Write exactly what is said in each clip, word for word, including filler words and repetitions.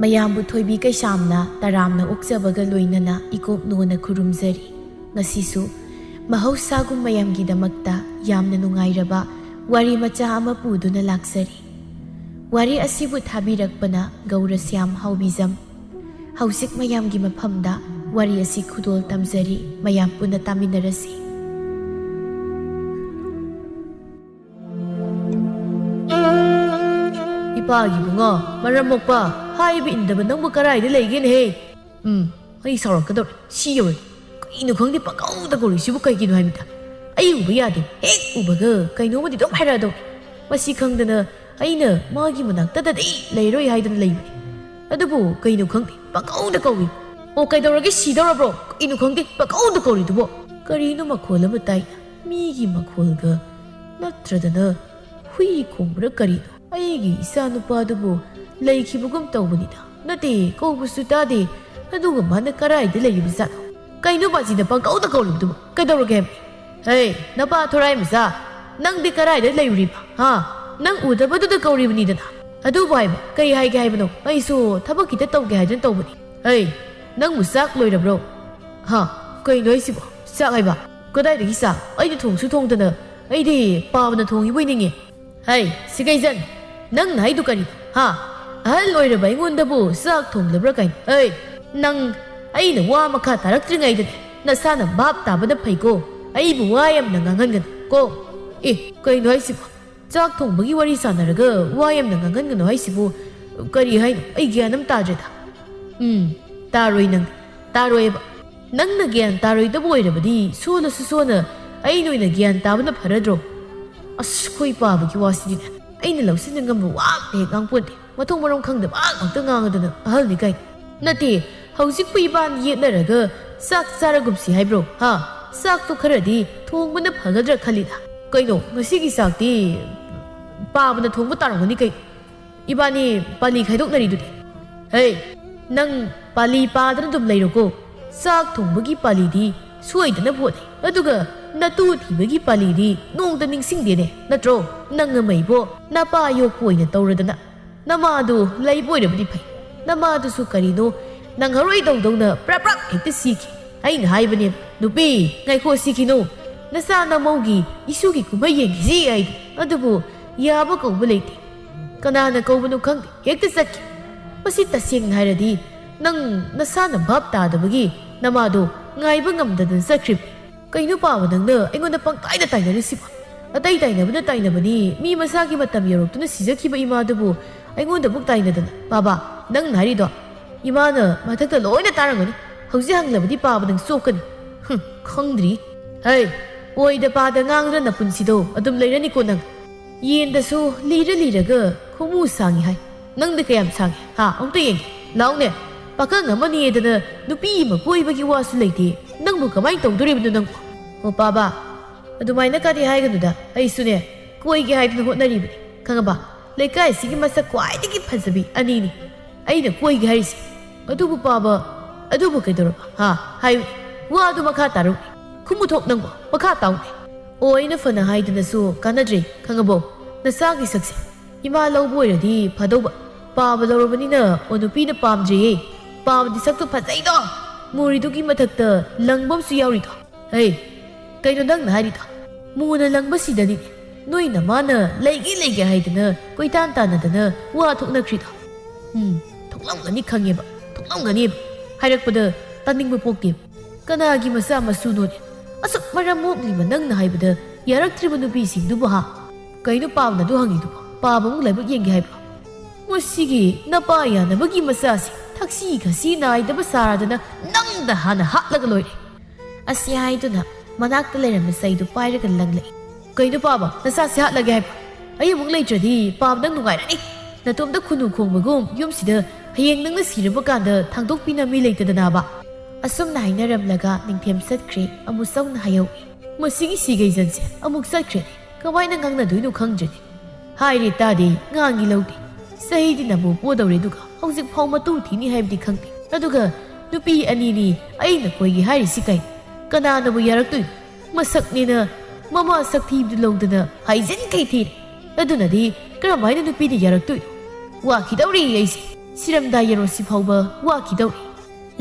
ꯃꯌꯥꯝꯕꯨ ꯊꯣꯏꯕꯤ ꯀꯩꯁꯥꯝꯅ ꯇꯔꯥꯝꯅ ꯑꯣꯛꯆꯕꯒ ꯂꯣꯏꯅꯅ ꯏꯀꯣꯛ ꯅꯣꯟꯅ ꯈꯨꯔꯨꯝꯖꯔꯤ꯫ ꯉꯁꯤꯁꯨ ꯃꯍꯧꯁꯥꯒꯨꯝ ꯃꯌꯥꯝꯒꯤꯗꯃꯛꯇ ꯌꯥꯝꯅ ꯅꯨꯡꯉꯥꯏꯔꯕ ꯋꯥꯔꯤ ꯃꯆꯥ ꯑꯃ ꯄꯨꯗꯨꯅ ꯂꯥꯛꯆꯔꯤ꯫ ꯋꯥꯔꯤ ꯑꯁꯤꯕꯨ ꯊꯥꯕꯤꯔꯛꯄꯅ ꯒꯧꯔꯁ꯭ꯌꯥꯝ ꯍꯥꯎꯕꯤꯖꯝ꯫ ꯍꯧꯖꯤꯛ ꯃꯌꯥꯝꯒꯤ ꯃꯐꯝꯗ ꯋꯥꯔꯤ ꯑꯁꯤ ꯈꯨꯗꯣꯜ ꯇꯝꯖꯔꯤ, ꯃꯌꯥꯝ ꯄꯨꯟꯅ ꯇꯥꯃꯤꯟꯅꯔꯁꯤ꯫ ꯏꯄꯥꯒꯤ ꯏꯕꯨꯡꯉꯣ, ꯃꯔꯝ ꯃꯣꯛꯄ, ꯍꯥꯏꯕ ꯏꯟꯗꯕ ꯅꯪꯕꯨ ꯀꯔꯥꯏꯗ ꯂꯩꯒꯦꯅꯦꯍꯦ? ꯎꯝ, ꯑꯩ ꯁꯥꯎꯔꯛꯀꯗꯧꯔꯦ꯫ ꯁꯤ ꯌꯧꯔꯗꯤ ꯀꯩꯅꯣ ꯈꯪꯗꯦ, ꯄꯪꯀꯧꯗ ꯀꯧꯔꯤꯁꯤꯕꯨ ꯀꯩꯒꯤꯅꯣ ꯍꯥꯏꯕꯗ꯫ ꯑꯩ ꯎꯕ ꯌꯥꯗꯦ꯫ ꯍꯦꯛ ꯎꯕꯒ ꯀꯩꯅꯣꯝꯃꯗꯤ ꯑꯗꯨꯝ ꯍꯥꯏꯔꯛꯑꯗꯧ꯫ ꯃꯁꯤ ꯈꯪꯗꯅ ꯑꯩꯅ ꯃꯥꯒꯤ ꯃꯅꯥꯛꯇꯗꯗꯤ ꯂꯩꯔꯣꯏ ꯍꯥꯏꯗꯅ ꯂꯩꯕꯅꯤ꯫ ꯑꯗꯨꯕꯨ ꯀꯩꯅꯣ ꯈꯪꯗꯦ, ꯄꯪꯀꯧꯗ ꯀꯧꯏ꯫ ꯑꯣ, ꯀꯩꯗꯧꯔꯒꯦ? ꯁꯤꯗꯧꯔꯕ꯭ꯔꯣ? ꯀꯩꯅꯣ ꯈꯪꯗꯦ, ꯄꯪꯀꯧꯗ ꯀꯧꯔꯤꯗꯨꯕꯣ꯫ ꯀꯔꯤꯅꯣ ꯃꯈꯣꯜ ꯑꯃ ꯇꯥꯏ? ꯃꯤꯒꯤ ꯃꯈꯣꯜꯒ ꯅꯠꯇ꯭ꯔꯗꯅ ꯍꯨꯏ ꯈꯣꯡꯕ꯭ꯔꯥ ꯀꯔꯤꯅꯣ? ꯑꯩꯒꯤ ꯏꯆꯥ ꯅꯨꯄꯥꯗꯨꯕꯨ ꯂꯩꯈꯤꯕꯒꯨꯝ ꯇꯧꯕꯅꯤꯗ꯫ ꯅꯠꯇꯦ, ꯀꯧꯕꯁꯨ ꯇꯥꯗꯦ꯫ ꯑꯗꯨꯒ ꯃꯥꯅ ꯀꯔꯥꯏꯗ ꯂꯩꯔꯤꯕꯖꯥꯠꯅꯣ? ꯀꯩꯅꯣ ꯕꯥꯖꯤꯅ ꯄꯪꯀꯧꯗ ꯀꯧꯔꯤꯕꯗꯨꯕꯨ? ꯀꯩꯗꯧꯔꯒꯦ ꯍꯥꯏꯕꯅꯤ? ꯍꯦ, ꯅꯄꯥ ꯊꯣꯔꯥꯏ ꯃꯆꯥ, ꯅꯪꯗꯤ ꯀꯔꯥꯏꯗ ꯂꯩꯔꯨꯔꯤꯕ? ꯍꯥ? ꯅꯪ ꯎꯗꯕꯗꯨꯗ ꯀꯧꯔꯤꯕꯅꯤꯗꯅ꯫ ꯑꯗꯨꯕꯨ ꯍꯥꯏꯕ, ꯀꯩ ꯍꯥꯏꯒꯦ ꯍꯥꯏꯕꯅꯣ? ꯑꯩꯁꯨ ꯊꯕꯛ ꯈꯤꯇ ꯇꯧꯒꯦ ꯍꯥꯏꯗꯨꯅ ꯇꯧꯕꯅꯤ꯫ ꯍꯦ, ꯅꯪꯕꯨ ꯆꯥꯛ ꯂꯣꯏꯔꯕ꯭ꯔꯣ? ꯍꯥ? ꯀꯩꯅꯣ ꯍꯥꯏꯁꯤꯕꯣ? ꯆꯥꯛ ꯍꯥꯏꯕ? ꯀꯗꯥꯏꯗꯒꯤ ꯆꯥꯛ? ꯑꯩꯗꯤ ꯊꯣꯡꯁꯨ ꯊꯣꯡꯗꯅ, ꯑꯩꯗꯤ ꯄꯥꯕꯅ ꯊꯣꯡꯉꯤꯕꯣꯏ ꯅꯤꯡꯉꯤ꯫ ꯍꯩ, ꯁꯤꯀꯩꯖꯟ, ꯅꯪꯅ ꯍꯥꯏꯗꯨ ꯀꯔꯤ? ꯍꯥ? ꯑꯍꯜ ꯑꯣꯏꯔꯕ ꯑꯩꯉꯣꯟꯗꯕꯨ ꯆꯥꯛ ꯊꯣꯡꯗꯕ꯭ꯔꯥ ꯀꯥꯏꯅ? ꯍꯩ, ꯅꯪ ꯑꯩꯅ ꯋꯥ ꯃꯈꯥ ꯇꯥꯔꯛꯇ꯭ꯔꯤꯉꯩꯗꯅꯦ ꯅꯁꯥꯅ ꯚꯥꯞ ꯇꯥꯕꯅ ꯐꯩꯀꯣ꯫ ꯑꯩꯕꯨ ꯋꯥ ꯌꯥꯝꯅ ꯉꯥꯡꯍꯟꯒꯅꯨ ꯀꯣ꯫ ꯑꯦ, ꯀꯩꯅꯣ ꯍꯥꯏꯁꯤꯕꯣ? ꯆꯥꯛ ꯊꯣꯡꯕꯒꯤ ꯋꯥꯔꯤ ꯁꯥꯟꯅꯔꯒ ꯋꯥ ꯌꯥꯝꯅ ꯉꯥꯡꯍꯟꯒꯅꯨ ꯍꯥꯏꯁꯤꯕꯨ ꯀꯔꯤ ꯍꯥꯏꯅꯣ? ꯑꯩ ꯒ꯭ꯌꯥꯟ ꯑꯃ ꯇꯥꯗ꯭ꯔꯦꯗ꯫ ꯎꯝ, ꯇꯥꯔꯣꯏ ꯅꯪ, ꯇꯥꯔꯣꯏꯕ꯫ ꯅꯪꯅ ꯒ꯭ꯌꯥꯟ ꯇꯥꯔꯣꯏꯗꯕ ꯑꯣꯏꯔꯕꯗꯤ ꯁꯣꯜꯂꯁꯨ ꯁꯣꯟꯅ ꯑꯩꯅ ꯑꯣꯏꯅ ꯒ꯭ꯌꯥꯟ ꯇꯥꯕꯅ ꯐꯔꯗ꯭ꯔꯣ? ꯑꯁ, ꯑꯩꯈꯣꯏ ꯄꯥꯕꯒꯤ ꯋꯥꯁꯤꯗꯤꯅꯦ, ꯑꯩꯅ ꯂꯧꯁꯤꯟꯕ ꯉꯝꯕ ꯋꯥ ꯑꯃꯇ ꯍꯦꯛ ꯉꯥꯡꯄꯣꯟꯇꯦ꯫ ꯃꯊꯣꯡ ꯃꯔꯝ ꯈꯪꯗꯕ ꯉꯥꯛꯇ ꯉꯥꯡꯉꯗꯅ ꯑꯍꯜꯅꯤ ꯀꯥꯏꯅ꯫ ꯅꯠꯇꯦ, ꯍꯧꯖꯤꯛꯄꯨ ꯏꯕꯥꯅꯤ ꯌꯦꯠꯅꯔꯒ ꯆꯥꯛ ꯆꯥꯔꯒꯨꯝꯁꯤ ꯍꯥꯏꯕ꯭ꯔꯣ? ꯍꯥ? ꯆꯥꯛꯇꯣ ꯈꯔꯗꯤ ꯊꯣꯡꯕꯅ ꯐꯒꯗ꯭ꯔꯥ ꯈꯜꯂꯤꯗ꯫ ꯀꯩꯅꯣ, ꯉꯁꯤꯒꯤ ꯆꯥꯛꯇꯤ ꯄꯥꯕꯅ ꯊꯣꯡꯕ ꯇꯥꯔꯝꯒꯅꯤ ꯀꯩꯅꯣ? ꯏꯕꯥꯅꯤ ꯄꯥꯂꯤ ꯈꯥꯏꯗꯣꯛꯅꯔꯤꯗꯨꯗꯤ꯫ ꯍꯦ, ꯅꯪ ꯄꯥꯂꯤ ꯄꯥꯗꯅ ꯑꯗꯨꯝ ꯂꯩꯔꯣꯀꯣ꯫ ꯆꯥꯛ ꯊꯣꯡꯕꯒꯤ ꯄꯥꯂꯤꯗꯤ ꯁꯣꯏꯗꯅ ꯄꯣꯠꯅꯤ꯫ ꯑꯗꯨꯒ ꯅꯇꯨ ꯊꯤꯕꯒꯤ ꯄꯥꯂꯤꯗꯤ ꯅꯣꯡꯇ ꯅꯤꯡꯁꯤꯡꯗꯦꯅꯦ, ꯅꯠꯇ꯭ꯔꯣ? ꯅꯪ ꯑꯃ ꯏꯕꯣ, ꯅꯄꯥ ꯌꯣꯛꯄ ꯑꯣꯏꯅ ꯇꯧꯔꯗꯅ꯫ ꯅꯃꯥꯗꯨ ꯂꯩꯕ ꯑꯣꯏꯔꯕꯗꯤ ꯐꯩ꯫ ꯅꯃꯥꯗꯨꯁꯨ ꯀꯔꯤꯅꯣ, ꯅꯪꯍꯧꯔꯣꯏꯗꯧꯗꯧꯅ ꯄ꯭ꯔꯞ ꯄ꯭ꯔꯞ ꯍꯦꯛꯇ ꯁꯤꯈꯤ꯫ ꯑꯩꯅ ꯍꯥꯏꯕꯅꯦ, "ꯅꯨꯄꯤ, ꯉꯥꯏꯈꯣ, ꯁꯤꯈꯤꯅꯨ꯫ ꯅꯆꯥ ꯅꯃꯧꯒꯤ ꯏꯁꯨꯒꯤ ꯀꯨꯝꯍꯩ ꯌꯦꯡꯈꯤꯁꯤ" ꯍꯥꯏꯗꯤ꯫ ꯑꯗꯨꯕꯨ ꯌꯥꯕ ꯀꯧꯕ ꯂꯩꯇꯦ꯫ ꯀꯅꯥꯅ ꯀꯧꯕꯅꯣ ꯈꯪꯗꯦ, ꯍꯦꯛꯇ ꯆꯠꯈꯤ꯫ ꯃꯁꯤ ꯇꯁꯦꯡꯅ ꯍꯥꯏꯔꯗꯤ ꯅꯪ ꯅꯁꯥꯅ ꯚꯥꯞ ꯇꯥꯗꯕꯒꯤ ꯅꯃꯥꯗꯣ ꯉꯥꯏꯕ ꯉꯝꯗꯗꯅ ꯆꯠꯈ꯭ꯔꯤꯕꯅꯤ꯫ ꯀꯩꯅꯣ ꯄꯥꯕ, ꯅꯪꯅ ꯑꯩꯉꯣꯟꯗ ꯄꯪꯇꯥꯏꯗ ꯇꯥꯏꯅꯔꯤꯁꯤꯕꯣ? ꯑꯇꯩ ꯇꯥꯏꯅꯕꯅ ꯇꯥꯏꯅꯕꯅꯤ, ꯃꯤ ꯃꯁꯥꯒꯤ ꯃꯇꯝ ꯌꯧꯔꯛꯇꯨꯅ ꯁꯤꯖꯈꯤꯕ ꯏꯃꯥꯗꯨꯕꯨ ꯑꯩꯉꯣꯟꯗ ꯑꯃꯨꯛ ꯇꯥꯏꯅꯗꯅ꯫ ꯄꯥꯕ, ꯅꯪꯅ ꯍꯥꯏꯔꯤꯗꯣ ꯏꯃꯥꯅ ꯃꯊꯛꯇ ꯂꯣꯏꯅ ꯇꯥꯔꯝꯒꯅꯤ꯫ ꯍꯧꯖꯤꯛ ꯍꯪꯂꯕꯗꯤ ꯄꯥꯕ ꯅꯪ ꯆꯣꯛꯀꯅꯤ꯫ ꯍꯨꯝ, ꯈꯪꯗ꯭ꯔꯤ꯫ ꯍꯩ, ꯑꯣꯏꯗ ꯄꯥꯗ ꯉꯥꯡꯗꯅ ꯅꯄꯨꯟꯁꯤꯗꯣ ꯑꯗꯨꯝ ꯂꯩꯔꯅꯤꯀꯣ ꯅꯪ꯫ ꯌꯦꯟꯗꯁꯨ ꯂꯤꯔ ꯂꯤꯔꯒ ꯈꯨꯃꯨ ꯁꯥꯡꯉꯤ ꯍꯥꯏ꯫ ꯅꯪꯗꯤ ꯀꯌꯥꯝ ꯁꯥꯡꯉꯤ? ꯍꯥ, ꯑꯃꯨꯛꯇ ꯌꯦꯡꯒꯦ꯫ ꯂꯥꯎꯅꯦ꯫ ꯄꯥꯈꯪ ꯑꯃꯅꯤꯗꯅ ꯅꯨꯄꯤ ꯑꯃ ꯀꯣꯏꯕꯒꯤ ꯋꯥꯁꯨ ꯂꯩꯇꯦ꯫ ꯅꯪꯕꯨ ꯀꯃꯥꯏꯅ ꯇꯧꯗꯣꯔꯤꯕꯅꯣ ꯅꯪꯕꯨ? ꯑꯣ ꯄꯥꯕ, ꯑꯗꯨꯃꯥꯏꯅ ꯀꯥꯗꯤ ꯍꯥꯏꯒꯅꯨꯗ꯫ ꯑꯩꯁꯨꯅꯦ, ꯀꯣꯏꯒꯦ ꯍꯥꯏꯗꯅ ꯍꯣꯠꯅꯔꯤꯕꯅꯤ, ꯈꯪꯉꯕ? ꯂꯩꯀꯥꯏꯁꯤꯒꯤ ꯃꯁꯛ ꯈ꯭ꯋꯥꯏꯗꯒꯤ ꯐꯖꯕꯤ ꯑꯅꯤꯅꯤ꯫ ꯑꯩꯅ ꯀꯣꯏꯒꯦ ꯍꯥꯏꯔꯤꯁꯦ꯫ ꯑꯗꯨꯕꯨ ꯄꯥꯕ, ꯑꯗꯨꯕꯨ ꯀꯩꯗꯧꯔꯕ? ꯍꯥ? ꯍꯥꯏꯌꯨꯅꯦ꯫ ꯋꯥꯗꯨ ꯃꯈꯥ ꯇꯥꯔꯨ꯫ ꯈꯨꯝꯃꯨ ꯊꯣꯛ ꯅꯪꯕꯣ, ꯃꯈꯥ ꯇꯥꯎꯅꯦ꯫ ꯑꯣ, ꯑꯩꯅ ꯐꯅ ꯍꯥꯏꯗꯅꯁꯨ ꯀꯥꯟꯅꯗ꯭ꯔꯦ, ꯈꯪꯉꯕꯣ? ꯅꯆꯥꯒꯤ ꯁꯛꯁꯦ ꯏꯃꯥ ꯂꯧꯕ ꯑꯣꯏꯔꯗꯤ ꯐꯗꯧꯕ꯫ ꯄꯥꯕ ꯂꯧꯔꯕꯅꯤꯅ ꯑꯣ ꯅꯨꯄꯤꯅ ꯄꯥꯝꯗ꯭ꯔꯦꯍꯦ꯫ ꯄꯥꯕꯗꯤ ꯁꯛꯇꯨ ꯐꯖꯩꯗꯣ꯫ ꯃꯨꯔꯤꯗꯨꯒꯤ ꯃꯊꯛꯇ ꯂꯪꯕ ꯑꯃꯁꯨ ꯌꯥꯎꯔꯤꯗꯣ꯫ ꯍꯩ, ꯀꯩꯅꯣ ꯅꯪꯅ ꯍꯥꯏꯔꯤꯗꯣ? ꯃꯨꯅ ꯂꯪꯕꯁꯤꯗꯅꯤꯅꯦ ꯅꯣꯏ ꯅꯃꯥꯅ ꯂꯩꯒꯦ ꯂꯩꯒꯦ ꯍꯥꯏꯗꯅ ꯀꯣꯏꯇꯥꯟ ꯇꯥꯟꯅꯗꯅ ꯋꯥ ꯊꯣꯛꯅꯈ꯭ꯔꯤꯗꯣ꯫ ꯎꯝ, ꯊꯣꯛꯂꯝꯒꯅꯤ ꯈꯪꯉꯦꯕ, ꯊꯣꯛꯂꯝꯒꯅꯦꯕ꯫ ꯍꯥꯏꯔꯛꯄꯗ ꯇꯥꯅꯤꯡꯕ ꯄꯣꯛꯇꯦꯕ꯫ ꯀꯅꯥꯒꯤ ꯃꯆꯥ ꯃꯁꯨꯅꯣꯅꯦ? ꯑꯁꯨꯛ ꯃꯔꯝ ꯃꯣꯛꯂꯤꯕ ꯅꯪꯅ ꯍꯥꯏꯕꯗ ꯌꯥꯔꯛꯇ꯭ꯔꯤꯕ ꯅꯨꯄꯤꯁꯤꯡꯗꯨꯕꯨ ꯍꯥ? ꯀꯩꯅꯣ ꯄꯥꯕꯅ ꯑꯗꯨ ꯍꯪꯉꯤꯗꯨꯕꯣ? ꯄꯥꯕ ꯑꯃꯨꯛ ꯂꯥꯏꯕꯛ ꯌꯦꯡꯒꯦ ꯍꯥꯏꯕ꯭ꯔꯣ? ꯃꯁꯤꯒꯤ ꯅꯄꯥ ꯌꯥꯅꯕꯒꯤ ꯃꯆꯥꯁꯤ ꯊꯛꯁꯤ ꯈꯥꯁꯤ ꯅꯥꯏꯗꯕ ꯁꯥꯔꯗꯅ ꯅꯪꯗ ꯍꯥꯟꯅ ꯍꯥꯠꯂꯒ ꯂꯣꯏꯔꯦ꯫ ꯑꯁꯤ ꯍꯥꯏꯗꯨꯅ ꯃꯅꯥꯛꯇ ꯂꯩꯔꯝꯕ ꯆꯩꯗꯨ ꯄꯥꯏꯔꯒ ꯂꯪꯂꯛꯏ꯫ ꯀꯩꯅꯣ ꯄꯥꯕ, ꯅꯆꯥꯁꯤ ꯍꯥꯠꯂꯒꯦ ꯍꯥꯏꯕ꯭ꯔꯣ? ꯑꯩ ꯑꯃꯨꯛ ꯂꯩꯇ꯭ꯔꯗꯤ ꯄꯥꯕ ꯅꯪ ꯅꯨꯡꯉꯥꯏꯔꯅꯤ꯫ ꯅꯇꯣꯝꯇ ꯈꯨꯅꯨ ꯈꯣꯡꯕꯒꯨꯝ ꯌꯨꯝꯁꯤꯗ ꯍꯌꯦꯡ ꯅꯪꯅ ꯁꯤꯔꯕ ꯀꯥꯟꯗ ꯊꯥꯡꯗꯣꯛꯄꯤꯅ ꯃꯤ ꯂꯩꯇꯗꯅꯕ꯫ ꯑꯁꯨꯝꯅ ꯍꯥꯏꯅꯔꯝꯂꯒ ꯅꯤꯡꯊꯦꯝ ꯆꯠꯈ꯭ꯔꯦ꯫ ꯑꯃꯨꯛ ꯆꯧꯅ ꯍꯥꯏꯍꯧꯏ꯫ ꯃꯁꯤꯒꯤ ꯁꯤꯒꯩꯖꯟꯁꯦ ꯑꯃꯨꯛ ꯆꯠꯈ꯭ꯔꯦ꯫ ꯀꯃꯥꯏꯅ ꯉꯥꯡꯅꯗꯣꯏꯅꯣ ꯈꯪꯗ꯭ꯔꯦꯅꯦ꯫ ꯍꯥꯏꯔꯦ ꯇꯥꯗꯦ, ꯉꯥꯡꯉꯤ ꯂꯧꯗꯦ꯫ ꯆꯍꯤꯗꯤ ꯅꯕꯨ ꯄꯣꯗꯧꯔꯦ, ꯑꯗꯨꯒ ꯍꯧꯖꯤꯛ ꯐꯥꯎ ꯃꯇꯨ ꯊꯤꯅꯤ ꯍꯥꯏꯕꯗꯤ ꯈꯪꯗꯦ꯫ ꯑꯗꯨꯒ ꯅꯨꯄꯤ ꯑꯅꯤꯅꯤ ꯑꯩꯅ ꯀꯣꯏꯒꯦ ꯍꯥꯏꯔꯤꯁꯤ ꯀꯩ? ꯀꯅꯥꯅꯕꯨ ꯌꯥꯔꯛꯇꯣꯏꯅꯣ? ꯃꯁꯛꯅꯦꯅ ꯃꯃꯥ ꯁꯛ ꯊꯤꯕꯗꯨ ꯂꯧꯗꯅ ꯍꯥꯏꯖꯤꯟꯈꯩ ꯊꯤꯔꯦ꯫ ꯑꯗꯨꯅꯗꯤ ꯀꯔꯝꯍꯥꯏꯅ ꯅꯨꯄꯤꯅ ꯌꯥꯔꯛꯇꯣꯏꯅꯣ? ꯋꯥꯈꯤꯗꯧꯔꯤ ꯑꯩꯁꯦ꯫ ꯁꯤꯔꯝꯗꯥ ꯌꯥꯔꯣꯠꯁꯤ ꯐꯥꯎꯕ ꯋꯥꯈꯤꯗꯧꯔꯤ꯫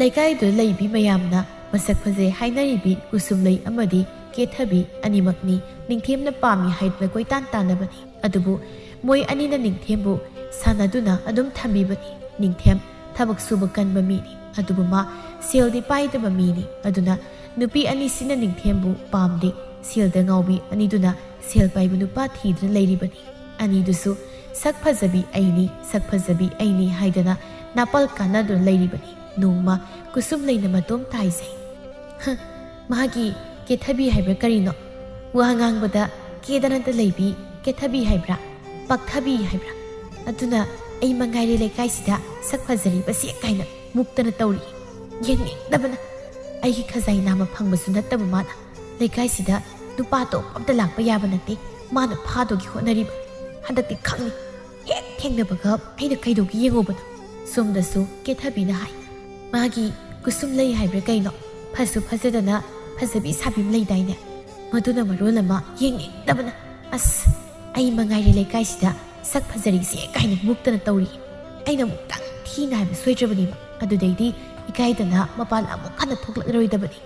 ꯂꯩꯀꯥꯏꯗꯨꯗ ꯂꯩꯕꯤ ꯃꯌꯥꯝꯅ ꯃꯁꯛ ꯐꯖꯩ ꯍꯥꯏꯅꯔꯤꯕꯤ ꯀꯨꯁꯨꯝꯂꯩ ꯑꯃꯗꯤ ꯀꯦꯊꯕꯤ ꯑꯅꯤꯃꯛꯅꯤ ꯅꯤꯡꯊꯦꯝꯅ ꯄꯥꯝꯃꯤ ꯍꯥꯏꯗꯅ ꯀꯣꯏꯇꯥꯟ ꯇꯥꯟꯅꯕꯅꯤ꯫ ꯑꯗꯨꯕꯨ ꯃꯣꯏ ꯑꯅꯤꯅ ꯅꯤꯡꯊꯦꯝꯕꯨ ꯁꯥꯟꯅꯗꯨꯅ ꯑꯗꯨꯝ ꯊꯝꯕꯤꯕꯅꯤ꯫ ꯅꯤꯡꯊꯦꯝ ꯊꯕꯛ ꯁꯨꯕ ꯀꯟꯕ ꯃꯤꯅꯤ, ꯑꯗꯨꯕꯨ ꯃꯥ ꯁꯦꯜꯗꯤ ꯄꯥꯏꯗꯕ ꯃꯤꯅꯤ꯫ ꯑꯗꯨꯅ ꯅꯨꯄꯤ ꯑꯅꯤꯁꯤꯅ ꯅꯤꯡꯊꯦꯝꯕꯨ ꯄꯥꯝꯗꯦ꯫ ꯁꯦꯜꯗ ꯉꯥꯎꯕꯤ ꯑꯅꯤꯗꯨꯅ ꯁꯦꯜ ꯄꯥꯏꯕ ꯅꯨꯄꯥ ꯊꯤꯗꯨꯅ ꯂꯩꯔꯤꯕꯅꯤ꯫ ꯑꯅꯤꯗꯨꯁꯨ "ꯁꯛ ꯐꯖꯕꯤ ꯑꯩꯅꯤ, ꯁꯛ ꯐꯖꯕꯤ ꯑꯩꯅꯤ" ꯍꯥꯏꯗꯅ ꯅꯥꯄꯜ ꯀꯥꯟꯅꯗꯨꯅ ꯂꯩꯔꯤꯕꯅꯤ꯫ ꯅꯣꯡꯃ ꯀꯨꯁꯨꯝꯂꯩꯅ ꯃꯇꯣꯝ ꯇꯥꯏꯖꯩ꯫ "ꯍ, ꯃꯥꯒꯤ ꯀꯦꯊꯕꯤ ꯍꯥꯏꯕ꯭ꯔꯥ ꯀꯔꯤꯅꯣ? ꯋꯥ ꯉꯥꯡꯕꯗ ꯀꯦꯗꯅꯇ ꯂꯩꯕꯤ ꯀꯦꯊꯕꯤ ꯍꯥꯏꯕ꯭ꯔꯥ? ꯄꯛꯊꯕꯤ ꯍꯥꯏꯕ꯭ꯔꯥ? ꯑꯗꯨꯅ ꯑꯩ ꯃꯉꯥꯏꯔꯦ ꯂꯩꯀꯥꯏꯁꯤꯗ ꯁꯛ ꯐꯖꯔꯤꯕꯁꯦ ꯀꯥꯏꯅ ꯃꯨꯛꯇꯅ ꯇꯧꯔꯤ꯫ ꯌꯦꯡꯅꯤꯡꯗꯕꯅ ꯑꯩꯒꯤ ꯈꯖꯥꯏ ꯅꯥꯝꯃ ꯐꯪꯕꯁꯨ ꯅꯠꯇꯕ ꯃꯥꯅ꯫ ꯂꯩꯀꯥꯏꯁꯤꯗ ꯅꯨꯄꯥ ꯑꯇꯣꯞꯄ ꯑꯝꯇ ꯂꯥꯛꯄ ꯌꯥꯕ ꯅꯠꯇꯦ꯫ ꯃꯥꯅ ꯐꯥꯗꯣꯒꯤ ꯍꯣꯠꯅꯔꯤꯕ꯫ ꯍꯟꯗꯛꯇꯤ ꯈꯪꯅꯤ꯫ ꯍꯦꯛ ꯊꯦꯡꯅꯕꯒ ꯑꯩꯅ ꯀꯩꯗꯧꯒꯦ ꯌꯦꯡꯉꯨꯕꯗ ꯁꯣꯝꯗꯁꯨ ꯀꯦꯊꯕꯤꯅ ꯍꯥꯏ, "ꯃꯥꯒꯤ ꯀꯨꯁꯨꯝꯂꯩ ꯍꯥꯏꯕ꯭ꯔꯥ ꯀꯩꯅꯣ? ꯐꯁꯨ ꯐꯖꯗꯅ ꯐꯖꯕꯤ ꯁꯥꯕꯤ ꯑꯃ ꯂꯩꯗꯥꯏꯅꯦ? ꯃꯗꯨꯅ ꯃꯔꯣꯜ ꯑꯃ ꯌꯦꯡꯅꯤꯡꯗꯕꯅ꯫ ꯑꯁ, ꯑꯩ ꯃꯉꯥꯏꯔꯦ ꯂꯩꯀꯥꯏꯁꯤꯗ ꯁꯛ ꯐꯖꯔꯤꯁꯦ" ꯀꯥꯏꯅ ꯃꯨꯛꯇꯅ ꯇꯧꯔꯤ꯫ ꯑꯩꯅ ꯑꯃꯨꯛꯇꯪ ꯊꯤꯅ ꯍꯥꯏꯕ ꯁꯣꯏꯗ꯭ꯔꯕꯅꯦꯕ꯫ ꯑꯗꯨꯗꯩꯗꯤ ꯏꯀꯥꯏꯗꯅ ꯃꯄꯥꯟ ꯑꯃꯨꯛ ꯍꯟꯅ ꯊꯣꯛꯂꯛꯂꯔꯣꯏꯗꯕꯅꯤ꯫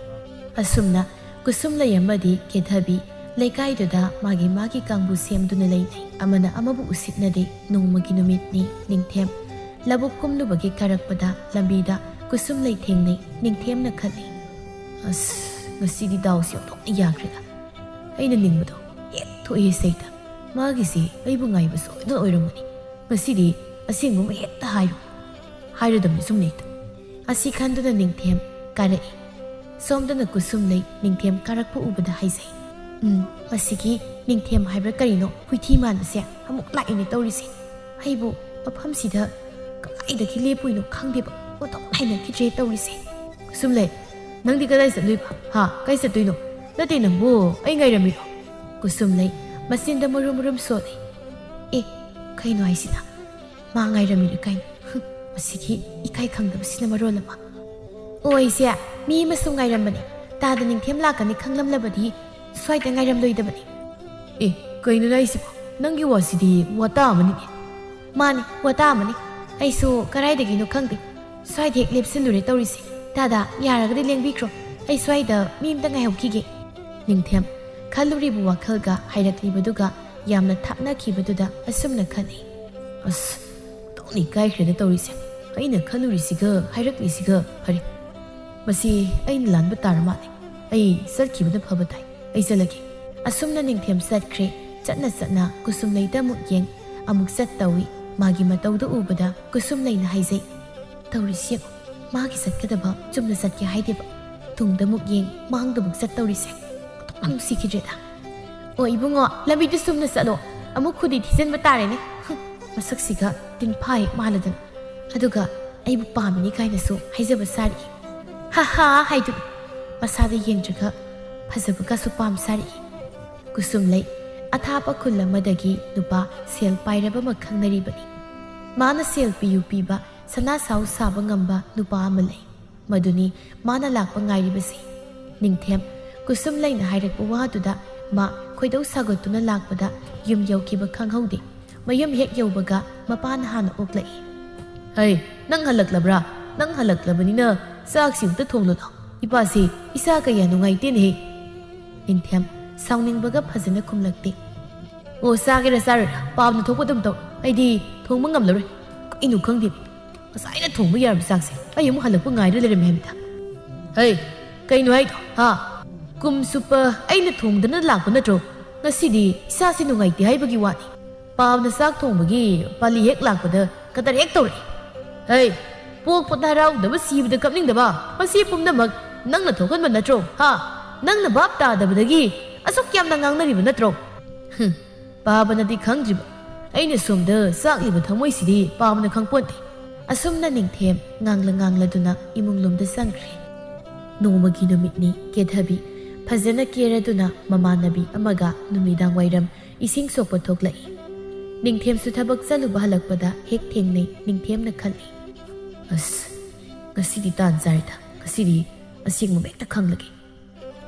ꯑꯁꯨꯝꯅ ꯀꯨꯁꯨꯝꯂꯩ ꯑꯃꯗꯤ ꯀꯦꯊꯕꯤ ꯂꯩꯀꯥꯏꯗꯨꯗ ꯃꯥꯒꯤ ꯃꯥꯒꯤ ꯀꯥꯡꯕꯨ ꯁꯦꯝꯗꯨꯅ ꯂꯩꯅꯩ꯫ ꯑꯃꯅ ꯑꯃꯕꯨ ꯎꯁꯤꯠꯅꯗꯦ꯫ ꯅꯣꯡꯃꯒꯤ ꯅꯨꯃꯤꯠꯅꯤ꯫ ꯅꯤꯡꯊꯦꯝ ꯂꯧꯕꯨꯛ ꯀꯨꯝꯂꯨꯕꯒꯤ ꯀꯥꯔꯛꯄꯗ ꯂꯝꯕꯤꯗ ꯀꯨꯁꯨꯝꯂꯩ ꯊꯦꯡꯅꯩ꯫ ꯅꯤꯡꯊꯦꯝꯅ ꯈꯜꯂꯤ, "ꯑꯁ, ꯉꯁꯤꯗꯤ ꯗꯥꯎꯁꯤ ꯑꯣꯟꯊꯣꯛꯅ ꯌꯥꯈ꯭ꯔꯦꯗ꯫ ꯑꯩꯅ ꯅꯤꯡꯕꯗꯣ ꯍꯦꯛ ꯊꯣꯛꯏ ꯁꯩꯇ꯫ ꯃꯥꯒꯤꯁꯤ ꯑꯩꯕꯨ ꯉꯥꯏꯕ ꯁꯣꯏꯗꯅ ꯑꯣꯏꯔꯝꯒꯅꯤ꯫ ꯉꯁꯤꯗꯤ ꯑꯁꯦꯡꯕ ꯑꯃ ꯍꯦꯛꯇ ꯍꯥꯏꯔꯣ꯫ ꯍꯥꯏꯔꯗꯕꯅꯤ ꯁꯨꯝ ꯂꯩꯇ"꯫ ꯑꯁꯤ ꯈꯟꯗꯨꯅ ꯅꯤꯡꯊꯦꯝ ꯀꯥꯔꯛꯏ꯫ ꯁꯣꯝꯗꯅ ꯀꯨꯁꯨꯝꯂꯩ ꯅꯤꯡꯊꯦꯝ ꯀꯥꯔꯛꯄ ꯎꯕꯗ ꯍꯥꯏꯖꯩ, "ꯎꯝ, ꯃꯁꯤꯒꯤ ꯅꯤꯡꯊꯦꯝ ꯍꯥꯏꯕ꯭ꯔꯥ ꯀꯔꯤꯅꯣ, ꯍꯨꯏꯊꯤ ꯃꯥꯟꯕꯁꯦ ꯑꯃꯨꯛ ꯂꯥꯛꯏꯅꯦ ꯇꯧꯔꯤꯁꯦ꯫ ꯑꯩꯕꯨ ꯃꯐꯝꯁꯤꯗ ꯀꯗꯥꯏꯗꯒꯤ ꯂꯦꯞꯄꯨꯏꯅꯣ ꯈꯪꯗꯦꯕ, ꯑꯣꯟꯊꯣꯛꯅ ꯍꯩꯅꯈꯤꯗ꯭ꯔꯦ ꯇꯧꯔꯤꯁꯦ"꯫ ꯀꯨꯁꯨꯝꯂꯩ, "ꯅꯪꯗꯤ ꯀꯗꯥꯏ ꯆꯠꯂꯨꯏꯕ? ꯍꯥ, ꯀꯥꯏ ꯆꯠꯇꯣꯏꯅꯣ? ꯅꯠꯇꯦ ꯅꯪꯕꯨ ꯑꯩ ꯉꯥꯏꯔꯝꯃꯤꯔꯣ?" ꯀꯨꯁꯨꯝꯂꯩ ꯃꯆꯤꯟꯗ ꯃꯔꯨꯝ ꯃꯔꯨꯝ ꯁꯣꯜꯂꯤ꯫ "ꯑꯦ, ꯀꯩꯅꯣ ꯍꯥꯏꯁꯤꯅ? ꯃꯥ ꯉꯥꯏꯔꯝꯃꯤꯔ ꯀꯥꯏꯅ? ꯍꯨꯝ, ꯃꯁꯤꯒꯤ ꯏꯀꯥꯏ ꯈꯪꯗꯕꯁꯤꯅ ꯃꯔꯣꯜ ꯑꯃ꯫ ꯑꯣ, ꯑꯩꯁꯦ ꯃꯤ ꯑꯃꯁꯨ ꯉꯥꯏꯔꯝꯕꯅꯦ꯫ ꯇꯥꯗ ꯅꯤꯡꯊꯦꯝ ꯂꯥꯛꯀꯅꯤ ꯈꯪꯂꯝꯂꯕꯗꯤ ꯁ꯭ꯋꯥꯏꯗ ꯉꯥꯏꯔꯝꯂꯣꯏꯗꯕꯅꯤ꯫ ꯑꯦ, ꯀꯩꯅꯣꯅꯦ ꯑꯩꯁꯤꯕꯣ? ꯅꯪꯒꯤ ꯋꯥꯁꯤꯗꯤ ꯋꯥꯇꯥ ꯑꯃꯅꯤꯅꯦ꯫ ꯃꯥꯅꯤ, ꯋꯥꯇꯥ ꯑꯃꯅꯤ꯫ ꯑꯩꯁꯨ ꯀꯗꯥꯏꯗꯒꯤꯅꯣ ꯈꯪꯗꯦ, ꯁ꯭ꯋꯥꯏꯗ ꯍꯦꯛ ꯂꯦꯞꯁꯤꯜꯂꯨꯔꯦ ꯇꯧꯔꯤꯁꯦ꯫ ꯇꯥꯗ, ꯌꯥꯔꯒꯗꯤ ꯂꯦꯡꯕꯤꯈ꯭ꯔꯣ, ꯑꯩ ꯁ꯭ꯋꯥꯏꯗ ꯃꯤ ꯑꯝꯇ ꯉꯥꯏꯍꯧꯈꯤꯒꯦ꯫ ꯅꯤꯡꯊꯦꯝ ꯈꯜꯂꯨꯔꯤꯕ ꯋꯥꯈꯜꯒ ꯍꯥꯏꯔꯛꯂꯤꯕꯗꯨꯒ ꯌꯥꯝꯅ ꯊꯥꯞꯅꯈꯤꯕꯗꯨꯗ ꯑꯁꯨꯝꯅ ꯈꯜꯂꯤ꯫ ꯑꯁ, ꯇꯧꯅꯤ ꯀꯥꯏꯈ꯭ꯔꯦꯗ ꯇꯧꯔꯤꯁꯦ꯫ ꯑꯩꯅ ꯈꯜꯂꯨꯔꯤꯁꯤꯒ ꯍꯥꯏꯔꯛꯂꯤꯁꯤꯒ꯫ ꯐꯔꯦ, ꯃꯁꯤ ꯑꯩꯅ ꯂꯥꯟꯕ ꯇꯥꯔ ꯃꯥꯜꯂꯦ꯫ ꯑꯩ ꯆꯠꯈꯤꯕꯅ ꯐꯕ ꯇꯥꯏ꯫ ꯑꯩ ꯆꯠꯂꯒꯦ꯫ ꯑꯁꯨꯝꯅ ꯅꯤꯡꯊꯦꯝ ꯆꯠꯈ꯭ꯔꯦ꯫ ꯆꯠꯅ ꯆꯠꯅ ꯀꯨꯁꯨꯝꯂꯩꯗ ꯑꯃꯨꯛ ꯌꯦꯡ, ꯑꯃꯨꯛ ꯆꯠ ꯇꯧꯏ꯫ ꯃꯥꯒꯤ ꯃꯇꯧꯗꯨ ꯎꯕꯗ ꯀꯨꯁꯨꯝꯂꯩꯅ ꯍꯥꯏꯖꯩ, "ꯇꯧꯔꯤꯁꯤ ꯌꯦꯡꯉꯨ, ꯃꯥꯒꯤ ꯆꯠꯀꯗꯕ ꯆꯨꯝꯅ ꯆꯠꯀꯦ ꯍꯥꯏꯗꯦꯕ꯫ ꯇꯨꯡꯗ ꯑꯃꯨꯛ ꯌꯦꯡ, ꯃꯥꯡꯗ ꯑꯃꯨꯛ ꯆꯠ ꯇꯧꯔꯤꯁꯦ꯫ ꯑꯣꯟꯊꯣꯛꯅ ꯅꯨꯡꯁꯤꯈꯤꯗ꯭ꯔꯦꯗ꯫ ꯑꯣ ꯏꯕꯨꯡꯉꯣ, ꯂꯝꯕꯤꯗꯨ ꯆꯨꯝꯅ ꯆꯠꯂꯣ꯫ ꯑꯃꯨꯛ ꯈꯨꯗꯤ ꯊꯤꯖꯤꯟꯕ ꯇꯥꯔꯦꯅꯦ꯫ ꯍꯨꯝ, ꯃꯁꯛꯁꯤꯒ ꯇꯤꯟꯐꯥ ꯍꯦꯛ ꯃꯥꯜꯂꯗꯅ꯫ ꯑꯗꯨꯒ ꯑꯩꯕꯨ ꯄꯥꯝꯃꯤꯅꯤ ꯀꯥꯏꯅꯁꯨ ꯍꯥꯏꯖꯕ ꯁꯥꯔꯤ꯫ ꯍꯥ ꯍꯥ ꯍꯥꯏꯗꯨꯅ ꯃꯁꯥꯗ ꯌꯦꯡꯗ꯭ꯔꯒ ꯐꯖꯕꯒꯁꯨ ꯄꯥꯝ ꯁꯥꯔꯤ꯫ ꯀꯨꯁꯨꯝꯂꯩ ꯑꯊꯥꯞꯄ ꯈꯨꯜ ꯑꯃꯗꯒꯤ ꯅꯨꯄꯥ ꯁꯦꯜ ꯄꯥꯏꯔꯕ ꯑꯃ ꯈꯪꯅꯔꯤꯕꯅꯤ꯫ ꯃꯥꯅ ꯁꯦꯜ ꯄꯤꯌꯨ ꯄꯤꯕ ꯁꯅꯥ ꯁꯥꯎ ꯁꯥꯕ ꯉꯝꯕ ꯅꯨꯄꯥ ꯑꯃ ꯂꯩ꯫ ꯃꯗꯨꯅꯤ ꯃꯥꯅ ꯂꯥꯛꯄ ꯉꯥꯏꯔꯤꯕꯁꯤ꯫ ꯅꯤꯡꯊꯦꯝ ꯀꯨꯁꯨꯝꯂꯩꯅ ꯍꯥꯏꯔꯛꯄ ꯋꯥꯗꯨꯗ ꯃꯥ ꯈꯣꯏꯗꯧ ꯁꯥꯎꯒꯠꯇꯨꯅ ꯂꯥꯛꯄꯗ ꯌꯨꯝ ꯌꯧꯈꯤꯕ ꯈꯪꯍꯧꯗꯦ꯫ ꯃꯌꯨꯝ ꯍꯦꯛ ꯌꯧꯕꯒ ꯃꯄꯥꯅ ꯍꯥꯟꯅ ꯑꯣꯛꯂꯛꯏ꯫ "ꯍꯩ, ꯅꯪ ꯍꯜꯂꯛꯂꯕ꯭ꯔꯥ? ꯅꯪ ꯍꯜꯂꯛꯂꯕꯅꯤꯅ ꯆꯥꯛꯁꯤ ꯑꯃꯨꯛꯇ ꯊꯣꯡꯂꯨ ꯂꯥꯎ꯫ ꯏꯄꯥꯁꯤ ꯏꯁꯥ ꯀꯌꯥ ꯅꯨꯡꯉꯥꯏꯇꯦꯅꯦꯍꯦ꯫" ꯅꯤꯡꯊꯦꯝ ꯁꯥꯎꯅꯤꯡꯕꯒ ꯐꯖꯅ ꯈꯨꯝꯂꯛꯇꯦ꯫ "ꯑꯣ, ꯆꯥꯒꯦꯔꯥ ꯆꯥꯔꯣꯏꯔꯥ ꯄꯥꯕꯅ ꯊꯣꯛꯄ ꯑꯗꯨꯝ ꯇꯧ꯫ ꯑꯩꯗꯤ ꯊꯣꯡꯕ ꯉꯝꯂꯔꯣꯏ꯫ ꯀꯩꯅꯣ ꯈꯪꯗꯦ, ꯉꯁꯥꯏꯅ ꯊꯣꯡꯕ ꯌꯥꯔꯕ ꯆꯥꯛꯁꯦ ꯑꯩ ꯑꯃꯨꯛ ꯍꯜꯂꯛꯄ ꯉꯥꯏꯔ ꯂꯩꯔꯝꯃꯦ ꯍꯥꯏꯕꯗ꯫" "ꯍꯩ, ꯀꯩꯅꯣ ꯍꯥꯏꯗꯣ? ꯍꯥ? ꯀꯨꯝ ꯆꯨꯞꯄ ꯑꯩꯅ ꯊꯣꯡꯗꯅ ꯂꯥꯛꯄ ꯅꯠꯇ꯭ꯔꯣ? ꯉꯁꯤꯗꯤ ꯏꯁꯥꯁꯤ ꯅꯨꯡꯉꯥꯏꯇꯦ ꯍꯥꯏꯕꯒꯤ ꯋꯥꯅꯤ꯫ ꯄꯥꯕꯅ ꯆꯥꯛ ꯊꯣꯡꯕꯒꯤ ꯄꯥꯂꯤ ꯍꯦꯛ ꯂꯥꯛꯄꯗ ꯀꯗꯔ ꯍꯦꯛ ꯇꯧꯔꯛꯏ꯫ ꯍꯩ, ꯄꯣꯛꯄꯗ ꯍꯔꯥꯎꯗꯕ, ꯁꯤꯕꯗ ꯀꯞꯅꯤꯡꯗꯕ, ꯃꯁꯤ ꯄꯨꯝꯅꯃꯛ ꯅꯪꯅ ꯊꯣꯛꯍꯟꯕ ꯅꯠꯇ꯭ꯔꯣ? ꯍꯥ? ꯅꯪꯅ ꯚꯥꯞ ꯇꯥꯗꯕꯗꯒꯤ ꯑꯁꯨꯛ ꯌꯥꯝꯅ ꯉꯥꯡꯅꯔꯤꯕ ꯅꯠꯇ꯭ꯔꯣ?" ꯍꯨꯝ, ꯄꯥꯕꯅꯗꯤ ꯈꯪꯗ꯭ꯔꯤꯕ꯫ ꯑꯩꯅ ꯁꯣꯝꯗ ꯆꯥꯛꯂꯤꯕ ꯊꯃꯣꯏꯁꯤꯗꯤ ꯄꯥꯕꯅ ꯈꯪꯄꯣꯟꯇꯦ꯫ ꯑꯁꯨꯝꯅ ꯅꯤꯡꯊꯦꯝ ꯉꯥꯡꯂ ꯉꯥꯡꯂꯗꯨꯅ ꯏꯃꯨꯡ ꯂꯣꯝꯗ ꯆꯪꯈ꯭ꯔꯦ꯫ ꯅꯣꯡꯃꯒꯤ ꯅꯨꯃꯤꯠꯅꯤ꯫ ꯀꯦꯊꯕꯤ ꯐꯖꯅ ꯀꯦꯔꯗꯨꯅ ꯃꯃꯥꯟꯅꯕꯤ ꯑꯃꯒ ꯅꯨꯃꯤꯗꯥꯡ ꯋꯥꯏꯔꯝ ꯏꯁꯤꯡ ꯁꯣꯛꯄ ꯊꯣꯛꯂꯛꯏ꯫ ꯅꯤꯡꯊꯦꯝꯁꯨ ꯊꯕꯛ ꯆꯠꯂꯨꯕ ꯍꯜꯂꯛꯄꯗ ꯍꯦꯛ ꯊꯦꯡꯅꯩ꯫ ꯅꯤꯡꯊꯦꯝꯅ ꯈꯜꯂꯤ, "ꯑꯁ, ꯉꯁꯤꯗꯤ ꯇꯥꯟ ꯆꯥꯔꯦꯗ꯫ ꯉꯁꯤꯗꯤ ꯑꯁꯦꯡꯕ ꯍꯦꯛꯇ ꯈꯪꯂꯒꯦ꯫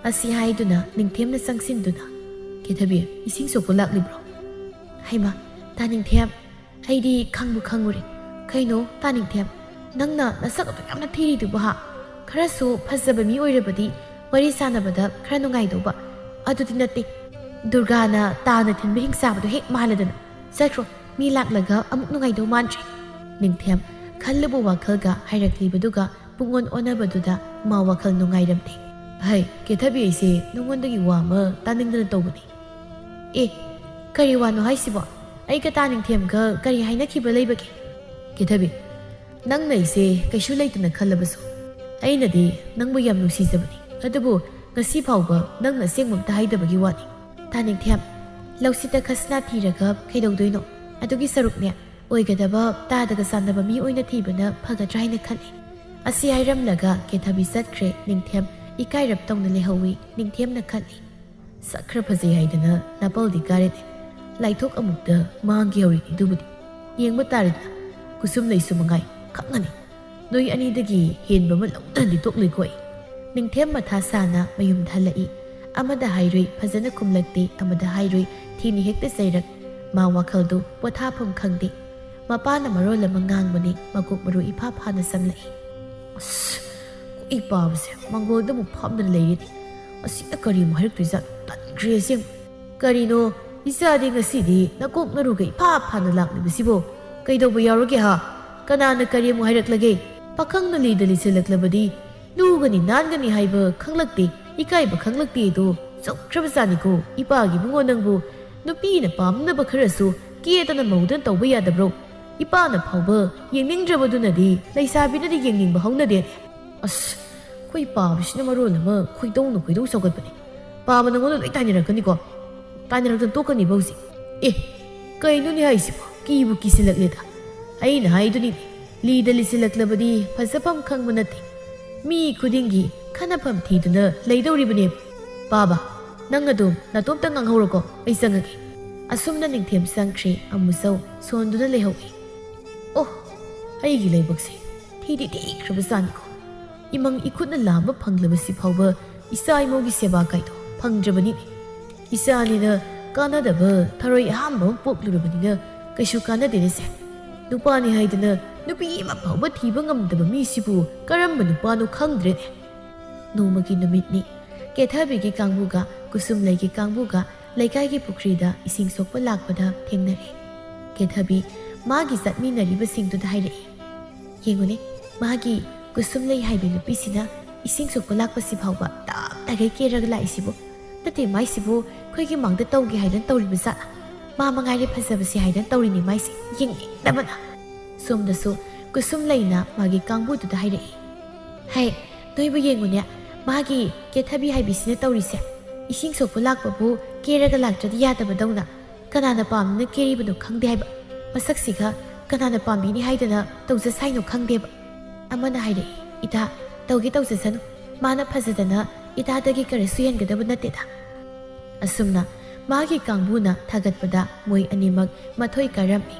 ꯑꯁꯤ ꯍꯥꯏꯗꯨꯅ ꯅꯤꯡꯊꯦꯝꯅ ꯆꯪꯁꯤꯟꯗꯨꯅ, "ꯀꯦꯊꯕꯤ, ꯏꯁꯤꯡ ꯁꯣꯛꯄ ꯂꯥꯛꯂꯤꯕ꯭ꯔꯣ?" "ꯍꯩꯃꯥ, ꯇꯥ ꯅꯤꯡꯊꯦꯝ, ꯑꯩꯗꯤ ꯈꯪꯕꯨ ꯈꯪꯉꯨꯔꯦ꯫ ꯀꯩꯅꯣ ꯇꯥ ꯅꯤꯡꯊꯦꯝ, ꯅꯪꯅ ꯅꯁꯛ ꯑꯗꯨꯛ ꯌꯥꯝꯅ ꯊꯤꯔꯤꯗꯨꯕꯨ ꯍꯥ? ꯈꯔꯁꯨ ꯐꯖꯕ ꯃꯤ ꯑꯣꯏꯔꯕꯗꯤ ꯋꯥꯔꯤ ꯁꯥꯟꯅꯕꯗ ꯈꯔ ꯅꯨꯡꯉꯥꯏꯗꯧꯕ꯫ ꯑꯗꯨꯗꯤ ꯅꯠꯇꯦ, ꯗꯨꯔꯒꯥꯅ ꯇꯥꯅ ꯊꯤꯟꯕ ꯍꯤꯡꯆꯥꯕꯗꯣ ꯍꯦꯛ ꯃꯥꯜꯂꯗꯅ꯫ ꯆꯠꯈ꯭ꯔꯣ, ꯃꯤ ꯂꯥꯛꯂꯒ ꯑꯃꯨꯛ ꯅꯨꯡꯉꯥꯏꯗꯧ ꯃꯥꯟꯗ꯭ꯔꯦ꯫" ꯅꯤꯡꯊꯦꯝ ꯈꯜꯂꯕ ꯋꯥꯈꯜꯒ ꯍꯥꯏꯔꯛꯂꯤꯕꯗꯨꯒ ꯄꯨꯡꯑꯣꯟ ꯑꯣꯟꯅꯕꯗꯨꯗ ꯃꯥ ꯋꯥꯈꯜ ꯅꯨꯡꯉꯥꯏꯔꯝꯗꯦ꯫ "ꯍꯩ, ꯀꯦꯊꯕꯤ, ꯑꯩꯁꯦ ꯅꯉꯣꯟꯗꯒꯤ ꯋꯥ ꯑꯃ ꯇꯥꯅꯤꯡꯗꯅ ꯇꯧꯕꯅꯤ꯫" "ꯑꯦ, ꯀꯔꯤ ꯋꯥꯅꯣ ꯍꯥꯏꯁꯤꯕꯣ? ꯑꯩꯒ ꯇꯥ ꯅꯤꯡꯊꯦꯝꯒ ꯀꯔꯤ ꯍꯥꯏꯅꯈꯤꯕ ꯂꯩꯕꯒꯦ?" "ꯀꯦꯊꯕꯤ, ꯅꯪꯅ ꯑꯩꯁꯦ ꯀꯩꯁꯨ ꯂꯩꯇꯅ ꯈꯜꯂꯕꯁꯨ, ꯑꯩꯅꯗꯤ ꯅꯪꯕꯨ ꯌꯥꯝ ꯅꯨꯡꯁꯤꯖꯕꯅꯤ꯫ ꯑꯗꯨꯕꯨ ꯉꯁꯤ ꯐꯥꯎꯕ ꯅꯪꯅ ꯑꯁꯦꯡꯕ ꯑꯝꯇ ꯍꯥꯏꯗꯕꯒꯤ ꯋꯥꯅꯤ꯫" "ꯇꯥ ꯅꯤꯡꯊꯦꯝ, ꯂꯧꯁꯤꯠꯇ ꯈꯁꯅꯥ ꯊꯤꯔꯒ ꯀꯩꯗꯧꯗꯣꯏꯅꯣ? ꯑꯗꯨꯒꯤ ꯁꯔꯨꯛꯅꯦ, ꯑꯣꯏꯒꯗꯕ ꯇꯥꯗꯒ ꯆꯥꯟꯅꯕ ꯃꯤ ꯑꯣꯏꯅ ꯊꯤꯕꯅ ꯐꯒꯗ꯭ꯔꯥ ꯍꯥꯏꯅ ꯈꯜꯂꯤ꯫" ꯑꯁꯤ ꯍꯥꯏꯔꯝꯂꯒ ꯀꯦꯊꯕꯤ ꯆꯠꯈ꯭ꯔꯦ꯫ ꯅꯤꯡꯊꯦꯝ ꯏꯀꯥꯏꯔꯞ ꯇꯧꯅ ꯂꯩꯍꯧꯏ꯫ ꯅꯤꯡꯊꯦꯝꯅ ꯈꯜꯂꯤ, "ꯁꯛ ꯈꯔ ꯐꯖꯩ ꯍꯥꯏꯗꯅ ꯅꯥꯄꯜꯗꯤ ꯀꯥꯔꯦꯅꯦ꯫ ꯂꯥꯏꯊꯣꯛ ꯑꯃꯨꯛꯇ ꯃꯥꯡꯒꯦ ꯍꯧꯔꯤꯅꯦ꯫ ꯑꯗꯨꯕꯨꯗꯤ ꯌꯦꯡꯕ ꯇꯥꯔꯦꯗꯅ꯫ ꯀꯨꯁꯨꯝ ꯂꯩꯁꯨ ꯃꯉꯥꯏ ꯈꯪꯉꯅꯤ꯫ ꯅꯣꯏ ꯑꯅꯤꯗꯒꯤ ꯍꯦꯟꯕ ꯑꯃ ꯂꯧꯗꯅꯗꯤ ꯇꯣꯛꯂꯣꯏꯀꯣ ꯑꯩ꯫" ꯅꯤꯡꯊꯦꯝ ꯃꯊꯥ ꯁꯥꯅ ꯃꯌꯨꯝꯗ ꯍꯜꯂꯛꯏ꯫ ꯑꯃꯗ ꯍꯥꯏꯔꯨꯏ, ꯐꯖꯅ ꯈꯨꯝꯂꯛꯇꯦ꯫ ꯑꯃꯗ ꯍꯥꯏꯔꯨꯏ, ꯊꯤꯅ ꯍꯦꯛꯇ ꯆꯩꯔꯛ꯫ ꯃꯥ ꯋꯥꯈꯜꯗꯨ ꯄꯣꯊꯥꯐꯝ ꯈꯪꯗꯦ꯫ ꯃꯄꯥꯅ ꯃꯔꯣꯜ ꯑꯃ ꯉꯥꯡꯕꯅꯤ, ꯃꯀꯣꯛ ꯃꯔꯨ ꯏꯐꯥ ꯐꯥꯅ ꯆꯪꯂꯛꯏ꯫ "ꯑꯁ, ꯈꯣꯏ ꯄꯥꯕꯁꯦ ꯃꯪꯒꯣꯜꯗ ꯑꯃꯨꯛ ꯐꯝꯗꯨꯅ ꯂꯩꯔꯤꯅꯤ꯫ ꯑꯁꯤꯅ ꯀꯔꯤ ꯑꯃꯨꯛ ꯍꯥꯏꯔꯛꯇꯣꯏꯖꯥꯠꯅꯣ? ꯇꯟꯈ꯭ꯔꯦ ꯑꯁꯦꯡꯕ꯫" "ꯀꯔꯤꯅꯣ, ꯏꯆꯥꯗꯤ ꯉꯁꯤꯗꯤ ꯅꯀꯣꯛ ꯅꯔꯨꯒ ꯏꯐꯥ ꯐꯥꯅ ꯂꯥꯛꯂꯤꯕꯁꯤꯕꯣ? ꯀꯩꯗꯧꯕ ꯌꯥꯎꯔꯒꯦ ꯍꯥ? ꯀꯅꯥꯅ ꯀꯔꯤ ꯑꯃꯨꯛ ꯍꯥꯏꯔꯛꯂꯒꯦ? ꯄꯥꯈꯪꯅ ꯂꯤꯗ ꯂꯤꯁꯤꯜꯂꯛꯂꯕꯗꯤ ꯂꯨꯒꯅꯤ ꯅꯥꯟꯒꯅꯤ ꯍꯥꯏꯕ ꯈꯪꯂꯛꯇꯦ, ꯏꯀꯥꯏꯕ ꯈꯪꯂꯛꯇꯦ ꯑꯗꯣ ꯆꯧꯈ꯭ꯔꯕꯖꯥꯠꯅꯤꯀꯣ ꯏꯄꯥꯒꯤ ꯏꯕꯨꯡꯉꯣ ꯅꯪꯕꯨ꯫ ꯅꯨꯄꯤꯅ ꯄꯥꯝꯅꯕ ꯈꯔꯁꯨ ꯀꯦꯗꯅ ꯃꯧꯗꯅ ꯇꯧꯕ ꯌꯥꯗꯕ꯭ꯔꯣ? ꯏꯄꯥꯅ ꯐꯥꯎꯕ ꯌꯦꯡꯅꯤꯡꯗ꯭ꯔꯕꯗꯨꯅꯗꯤ ꯂꯩꯁꯥꯕꯤꯅꯗꯤ ꯌꯦꯡꯅꯤꯡꯕ ꯍꯧꯅꯗꯦ꯫" "ꯑꯁ, ꯑꯩꯈꯣꯏ ꯄꯥꯕꯁꯤꯅ ꯃꯔꯣꯜ ꯑꯃ ꯈꯣꯏꯗꯧꯅ ꯈꯣꯏꯗꯧ ꯁꯥꯎꯒꯠꯄꯅꯦ꯫ ꯄꯥꯕ ꯅꯪꯉꯣꯟꯗ ꯂꯣꯏ ꯇꯥꯏꯅꯔꯛꯀꯅꯤꯀꯣ꯫ ꯇꯥꯏꯅꯔꯛꯇꯅ ꯇꯣꯛꯀꯅꯤꯕ ꯍꯧꯖꯤꯛ꯫ ꯑꯦ, ꯀꯩꯅꯣꯅꯦ ꯍꯥꯏꯁꯤꯕꯣ? ꯀꯤꯕꯨ ꯀꯤꯁꯤꯜꯂꯛꯂꯦꯗ꯫ ꯑꯩꯅ ꯍꯥꯏꯗꯨꯅꯤ, ꯂꯤꯗ ꯂꯤꯁꯤꯜꯂꯛꯂꯕꯗꯤ ꯐꯖꯐꯝ ꯈꯪꯕ ꯅꯠꯇꯦ꯫ ꯃꯤ ꯈꯨꯗꯤꯡꯒꯤ ꯈꯟꯅꯐꯝ ꯊꯤꯗꯨꯅ ꯂꯩꯗꯧꯔꯤꯕꯅꯦꯕ꯫ ꯄꯥꯕ, ꯅꯪ ꯑꯗꯨꯝ ꯅꯇꯣꯝꯇ ꯉꯥꯡꯍꯧꯔꯣꯀꯣ, ꯑꯩ ꯆꯪꯉꯒꯦ꯫" ꯑꯁꯨꯝꯅ ꯅꯤꯡꯊꯦꯝ ꯆꯪꯈ꯭ꯔꯦ꯫ ꯑꯃꯨꯆꯧ ꯁꯣꯟꯗꯨꯅ ꯂꯩꯍꯧꯏ꯫ "ꯑꯣ, ꯑꯩꯒꯤ ꯂꯥꯏꯕꯛꯁꯦ ꯊꯤꯗꯤ ꯊꯤꯈ꯭ꯔꯕꯖꯥꯠꯅꯤꯀꯣ꯫ ꯏꯃꯪ ꯏꯈꯨꯠꯅ ꯂꯥꯝꯕ ꯐꯪꯂꯕꯁꯤ ꯐꯥꯎꯕ ꯏꯆꯥ ꯏꯃꯧꯒꯤ ꯁꯦꯕꯥ ꯀꯥꯏꯗꯣ ꯐꯪꯗ꯭ꯔꯕꯅꯤꯅꯦ꯫ ꯏꯆꯥꯅꯤꯅ ꯀꯥꯟꯅꯗꯕ ꯊꯔꯣꯏ ꯑꯍꯥꯝꯕ ꯑꯃ ꯄꯣꯛꯂꯨꯔꯕꯅꯤꯅ ꯀꯩꯁꯨ ꯀꯥꯟꯅꯗꯦꯅꯦ ꯁꯦ꯫ ꯅꯨꯄꯥꯅꯤ ꯍꯥꯏꯗꯅ ꯅꯨꯄꯤ ꯑꯃ ꯐꯥꯎꯕ ꯊꯤꯕ ꯉꯝꯗꯕ ꯃꯤꯁꯤꯕꯨ ꯀꯔꯝꯕ ꯅꯨꯄꯥꯅꯣ ꯈꯪꯗ꯭ꯔꯦꯅꯦ꯫ ꯅꯣꯡꯃꯒꯤ ꯅꯨꯃꯤꯠꯅꯤ꯫ ꯀꯦꯊꯕꯤꯒꯤ ꯀꯥꯡꯕꯨꯒ ꯀꯨꯁꯨꯝꯂꯩꯒꯤ ꯀꯥꯡꯕꯨꯒ ꯂꯩꯀꯥꯏꯒꯤ ꯄꯨꯈ꯭ꯔꯤꯗ ꯏꯁꯤꯡ ꯁꯣꯛꯄ ꯂꯥꯛꯄꯗ ꯊꯦꯡꯅꯔꯦ꯫ ꯀꯦꯊꯕꯤ ꯃꯥꯒꯤ ꯆꯠꯃꯤꯟꯅꯔꯤꯕꯁꯤꯡꯗꯨꯗ ꯍꯥꯏꯔꯛꯏ, "ꯌꯦꯡꯉꯨꯅꯦ, ꯃꯥꯒꯤ ꯀꯨꯁꯨꯝꯂꯩ ꯍꯥꯏꯕꯤ ꯅꯨꯄꯤꯁꯤꯅ ꯏꯁꯤꯡ ꯁꯣꯛꯄ ꯂꯥꯛꯄꯁꯤ ꯐꯥꯎꯕ ꯇꯞ ꯇꯥꯒꯩ ꯀꯦꯔꯒ ꯂꯥꯛꯏꯁꯤꯕꯨ꯫ ꯅꯠꯇꯦ, ꯃꯥꯏꯁꯤꯕꯨ ꯑꯩꯈꯣꯏꯒꯤ ꯃꯥꯡꯗ ꯇꯧꯒꯦ ꯍꯥꯏꯗꯅ ꯇꯧꯔꯤꯕ ꯖꯥꯠꯂ? ꯃꯥ ꯃꯉꯥꯏꯔꯦ ꯐꯖꯕꯁꯤ ꯍꯥꯏꯗꯅ ꯇꯧꯔꯤꯅꯤ ꯃꯥꯏꯁꯦ, ꯌꯦꯡꯅꯤꯡꯗꯕꯅ"꯫ ꯁꯣꯝꯗꯁꯨ ꯀꯨꯁꯨꯝꯂꯩꯅ ꯃꯥꯒꯤ ꯀꯥꯡꯕꯨꯗꯨꯗ ꯍꯥꯏꯔꯛꯏ, "ꯍꯩ, ꯅꯣꯏꯕꯨ ꯌꯦꯡꯉꯨꯅꯦ, ꯃꯥꯒꯤ ꯀꯦꯊꯕꯤ ꯍꯥꯏꯕꯤꯁꯤꯅ ꯇꯧꯔꯤꯁꯦ꯫ ꯏꯁꯤꯡ ꯁꯣꯛꯄ ꯂꯥꯛꯄꯕꯨ ꯀꯦꯔꯒ ꯂꯥꯛꯇ꯭ꯔꯗꯤ ꯌꯥꯗꯕꯗꯧꯅ꯫ ꯀꯅꯥꯅ ꯄꯥꯝꯗꯨꯅ ꯀꯦꯔꯤꯕꯅꯣ ꯈꯪꯗꯦ ꯍꯥꯏꯕ꯫ ꯃꯁꯛꯁꯤꯒ ꯀꯅꯥꯅ ꯄꯥꯝꯕꯤꯅꯤ ꯍꯥꯏꯗꯅ ꯇꯧꯖꯁꯥꯏꯅꯣ ꯈꯪꯗꯦꯕ"꯫ ꯑꯃꯅ ꯍꯥꯏꯔꯛꯏ, "ꯏꯇꯥ, ꯇꯧꯒꯦ ꯇꯧꯖꯁꯅꯨ꯫ ꯃꯥꯅ ꯐꯖꯗꯅ ꯏꯇꯥꯗꯒꯤ ꯀꯔꯤꯁꯨ ꯍꯦꯟꯒꯗꯕ ꯅꯠꯇꯦꯗ"꯫ ꯑꯁꯨꯝꯅ ꯃꯥꯒꯤ ꯀꯥꯡꯕꯨꯅ ꯊꯥꯒꯠꯄꯗ ꯃꯣꯏ ꯑꯅꯤꯃꯛ ꯃꯊꯣꯏ ꯀꯥꯔꯝꯃꯤ꯫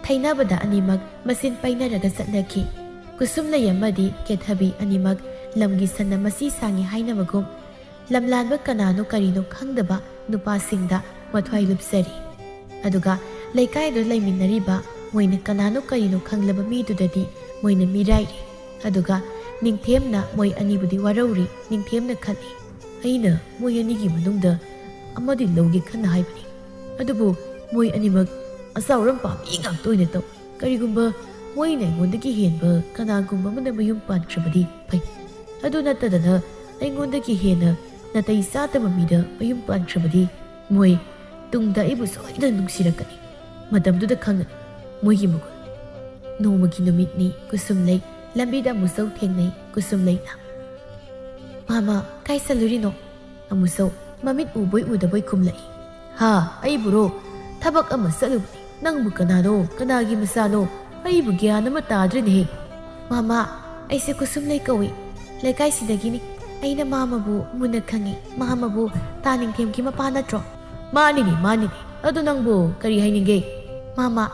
ꯊꯩꯅꯕꯗ ꯑꯅꯤꯃꯛ ꯃꯆꯤꯟ ꯄꯩꯅꯔꯒ ꯆꯠꯅꯈꯤ꯫ ꯀꯨꯁꯨꯝꯂꯩ ꯑꯃꯗꯤ ꯀꯦꯊꯕꯤ ꯑꯅꯤꯃꯛ ꯂꯝꯒꯤ ꯁꯟꯅ ꯃꯆꯤ ꯁꯥꯡꯉꯤ ꯍꯥꯏꯅꯕꯒꯨꯝ ꯂꯝꯂꯥꯟꯕ ꯀꯅꯥꯅꯣ ꯀꯔꯤꯅꯣ ꯈꯪꯗꯕ ꯅꯨꯄꯥꯁꯤꯡꯗ ꯃꯊ꯭ꯋꯥꯏ ꯂꯨꯞꯆꯔꯤ꯫ ꯑꯗꯨꯒ ꯂꯩꯀꯥꯏꯗꯨꯗ ꯂꯩꯃꯤꯟꯅꯔꯤꯕ ꯃꯣꯏꯅ ꯀꯅꯥꯅꯣ ꯀꯔꯤꯅꯣ ꯈꯪꯂꯕ ꯃꯤꯗꯨꯗꯗꯤ ꯃꯣꯏꯅ ꯃꯤꯔꯥꯏꯔꯤ꯫ ꯑꯗꯨꯒ ꯅꯤꯡꯊꯦꯝꯅ ꯃꯣꯏ ꯑꯅꯤꯕꯨꯗꯤ ꯋꯥꯔꯧꯔꯤ꯫ ꯅꯤꯡꯊꯦꯝꯅ ꯈꯜꯂꯤ, "ꯑꯩꯅ ꯃꯣꯏ ꯑꯅꯤꯒꯤ ꯃꯅꯨꯡꯗ ꯑꯃꯗꯤ ꯂꯧꯒꯦ ꯈꯟꯅ ꯍꯥꯏꯕꯅꯤ꯫ ꯑꯗꯨꯕꯨ ꯃꯣꯏ ꯑꯅꯤꯃꯛ ꯑꯆꯥꯎꯔꯝ ꯄꯥꯝꯕꯤ ꯉꯥꯛꯇ ꯑꯣꯏꯅ ꯇꯧꯏ꯫ ꯀꯔꯤꯒꯨꯝꯕ ꯃꯣꯏꯅ ꯑꯩꯉꯣꯟꯗꯒꯤ ꯍꯦꯟꯕ ꯀꯅꯥꯒꯨꯝꯕ ꯑꯃꯗ ꯃꯌꯨꯝ ꯄꯥꯟꯈ꯭ꯔꯕꯗꯤ ꯐꯩ꯫ ꯑꯗꯨ ꯅꯠꯇꯗꯅ ꯑꯩꯉꯣꯟꯗꯒꯤ ꯍꯦꯟꯅ ꯅꯥꯇꯩ ꯆꯥꯗꯕ ꯃꯤꯗ ꯃꯌꯨꯝ ꯄꯥꯟꯈ꯭ꯔꯕꯗꯤ ꯃꯣꯏ ꯇꯨꯡꯗ ꯑꯩꯕꯨ ꯁꯣꯏꯗꯅ ꯅꯨꯡꯁꯤꯔꯛꯀꯅꯤ꯫ ꯃꯇꯝꯗꯨꯗ ꯈꯪꯒꯅꯤ ꯃꯣꯏꯒꯤ ꯃꯒꯨꯟ"꯫ ꯅꯣꯡꯃꯒꯤ ꯅꯨꯃꯤꯠꯅꯤ꯫ ꯀꯨꯁꯨꯝꯂꯩ ꯂꯝꯕꯤꯗ ꯑꯃꯨꯆꯧ ꯊꯦꯡꯅꯩ꯫ ꯀꯨꯁꯨꯝꯂꯩꯅ, "ꯃꯥꯃ, ꯀꯥꯏ ꯆꯠꯂꯨꯔꯤꯅꯣ?" ꯑꯃꯨꯆꯧ ꯃꯃꯤꯠ ꯎꯕꯣꯏ ꯎꯗꯕꯣꯏ ꯈꯨꯝꯂꯛꯏ꯫ "ꯍꯥ, ꯑꯩꯕꯨꯔꯣ? ꯊꯕꯛ ꯑꯃ ꯆꯠꯂꯨꯕꯅꯤ꯫ ꯅꯪꯕꯨ ꯀꯅꯥꯅꯣ? ꯀꯅꯥꯒꯤ ꯃꯆꯥꯅꯣ? ꯑꯩꯕꯨ ꯒ꯭ꯌꯥꯟ ꯑꯃ ꯇꯥꯗ꯭ꯔꯦꯅꯦꯍꯦ"꯫ "ꯃꯥꯃ, ꯑꯩꯁꯦ ꯀꯨꯁꯨꯝꯂꯩ ꯀꯧꯏ꯫ ꯂꯩꯀꯥꯏꯁꯤꯗꯒꯤꯅꯤ꯫ ꯑꯩꯅ ꯃꯥꯃꯕꯨ ꯃꯨꯟꯅ ꯈꯪꯏ꯫ ꯃꯥꯃꯕꯨ ꯇꯥ ꯅꯤꯡꯊꯦꯝꯒꯤ ꯃꯄꯥ ꯅꯠꯇ꯭ꯔꯣ?" "ꯃꯥꯅꯤꯅꯦ, ꯃꯥꯅꯤꯅꯦ꯫ ꯑꯗꯨ ꯅꯪꯕꯨ ꯀꯔꯤ ꯍꯥꯏꯅꯤꯡꯒꯦ?" "ꯃꯥꯃ,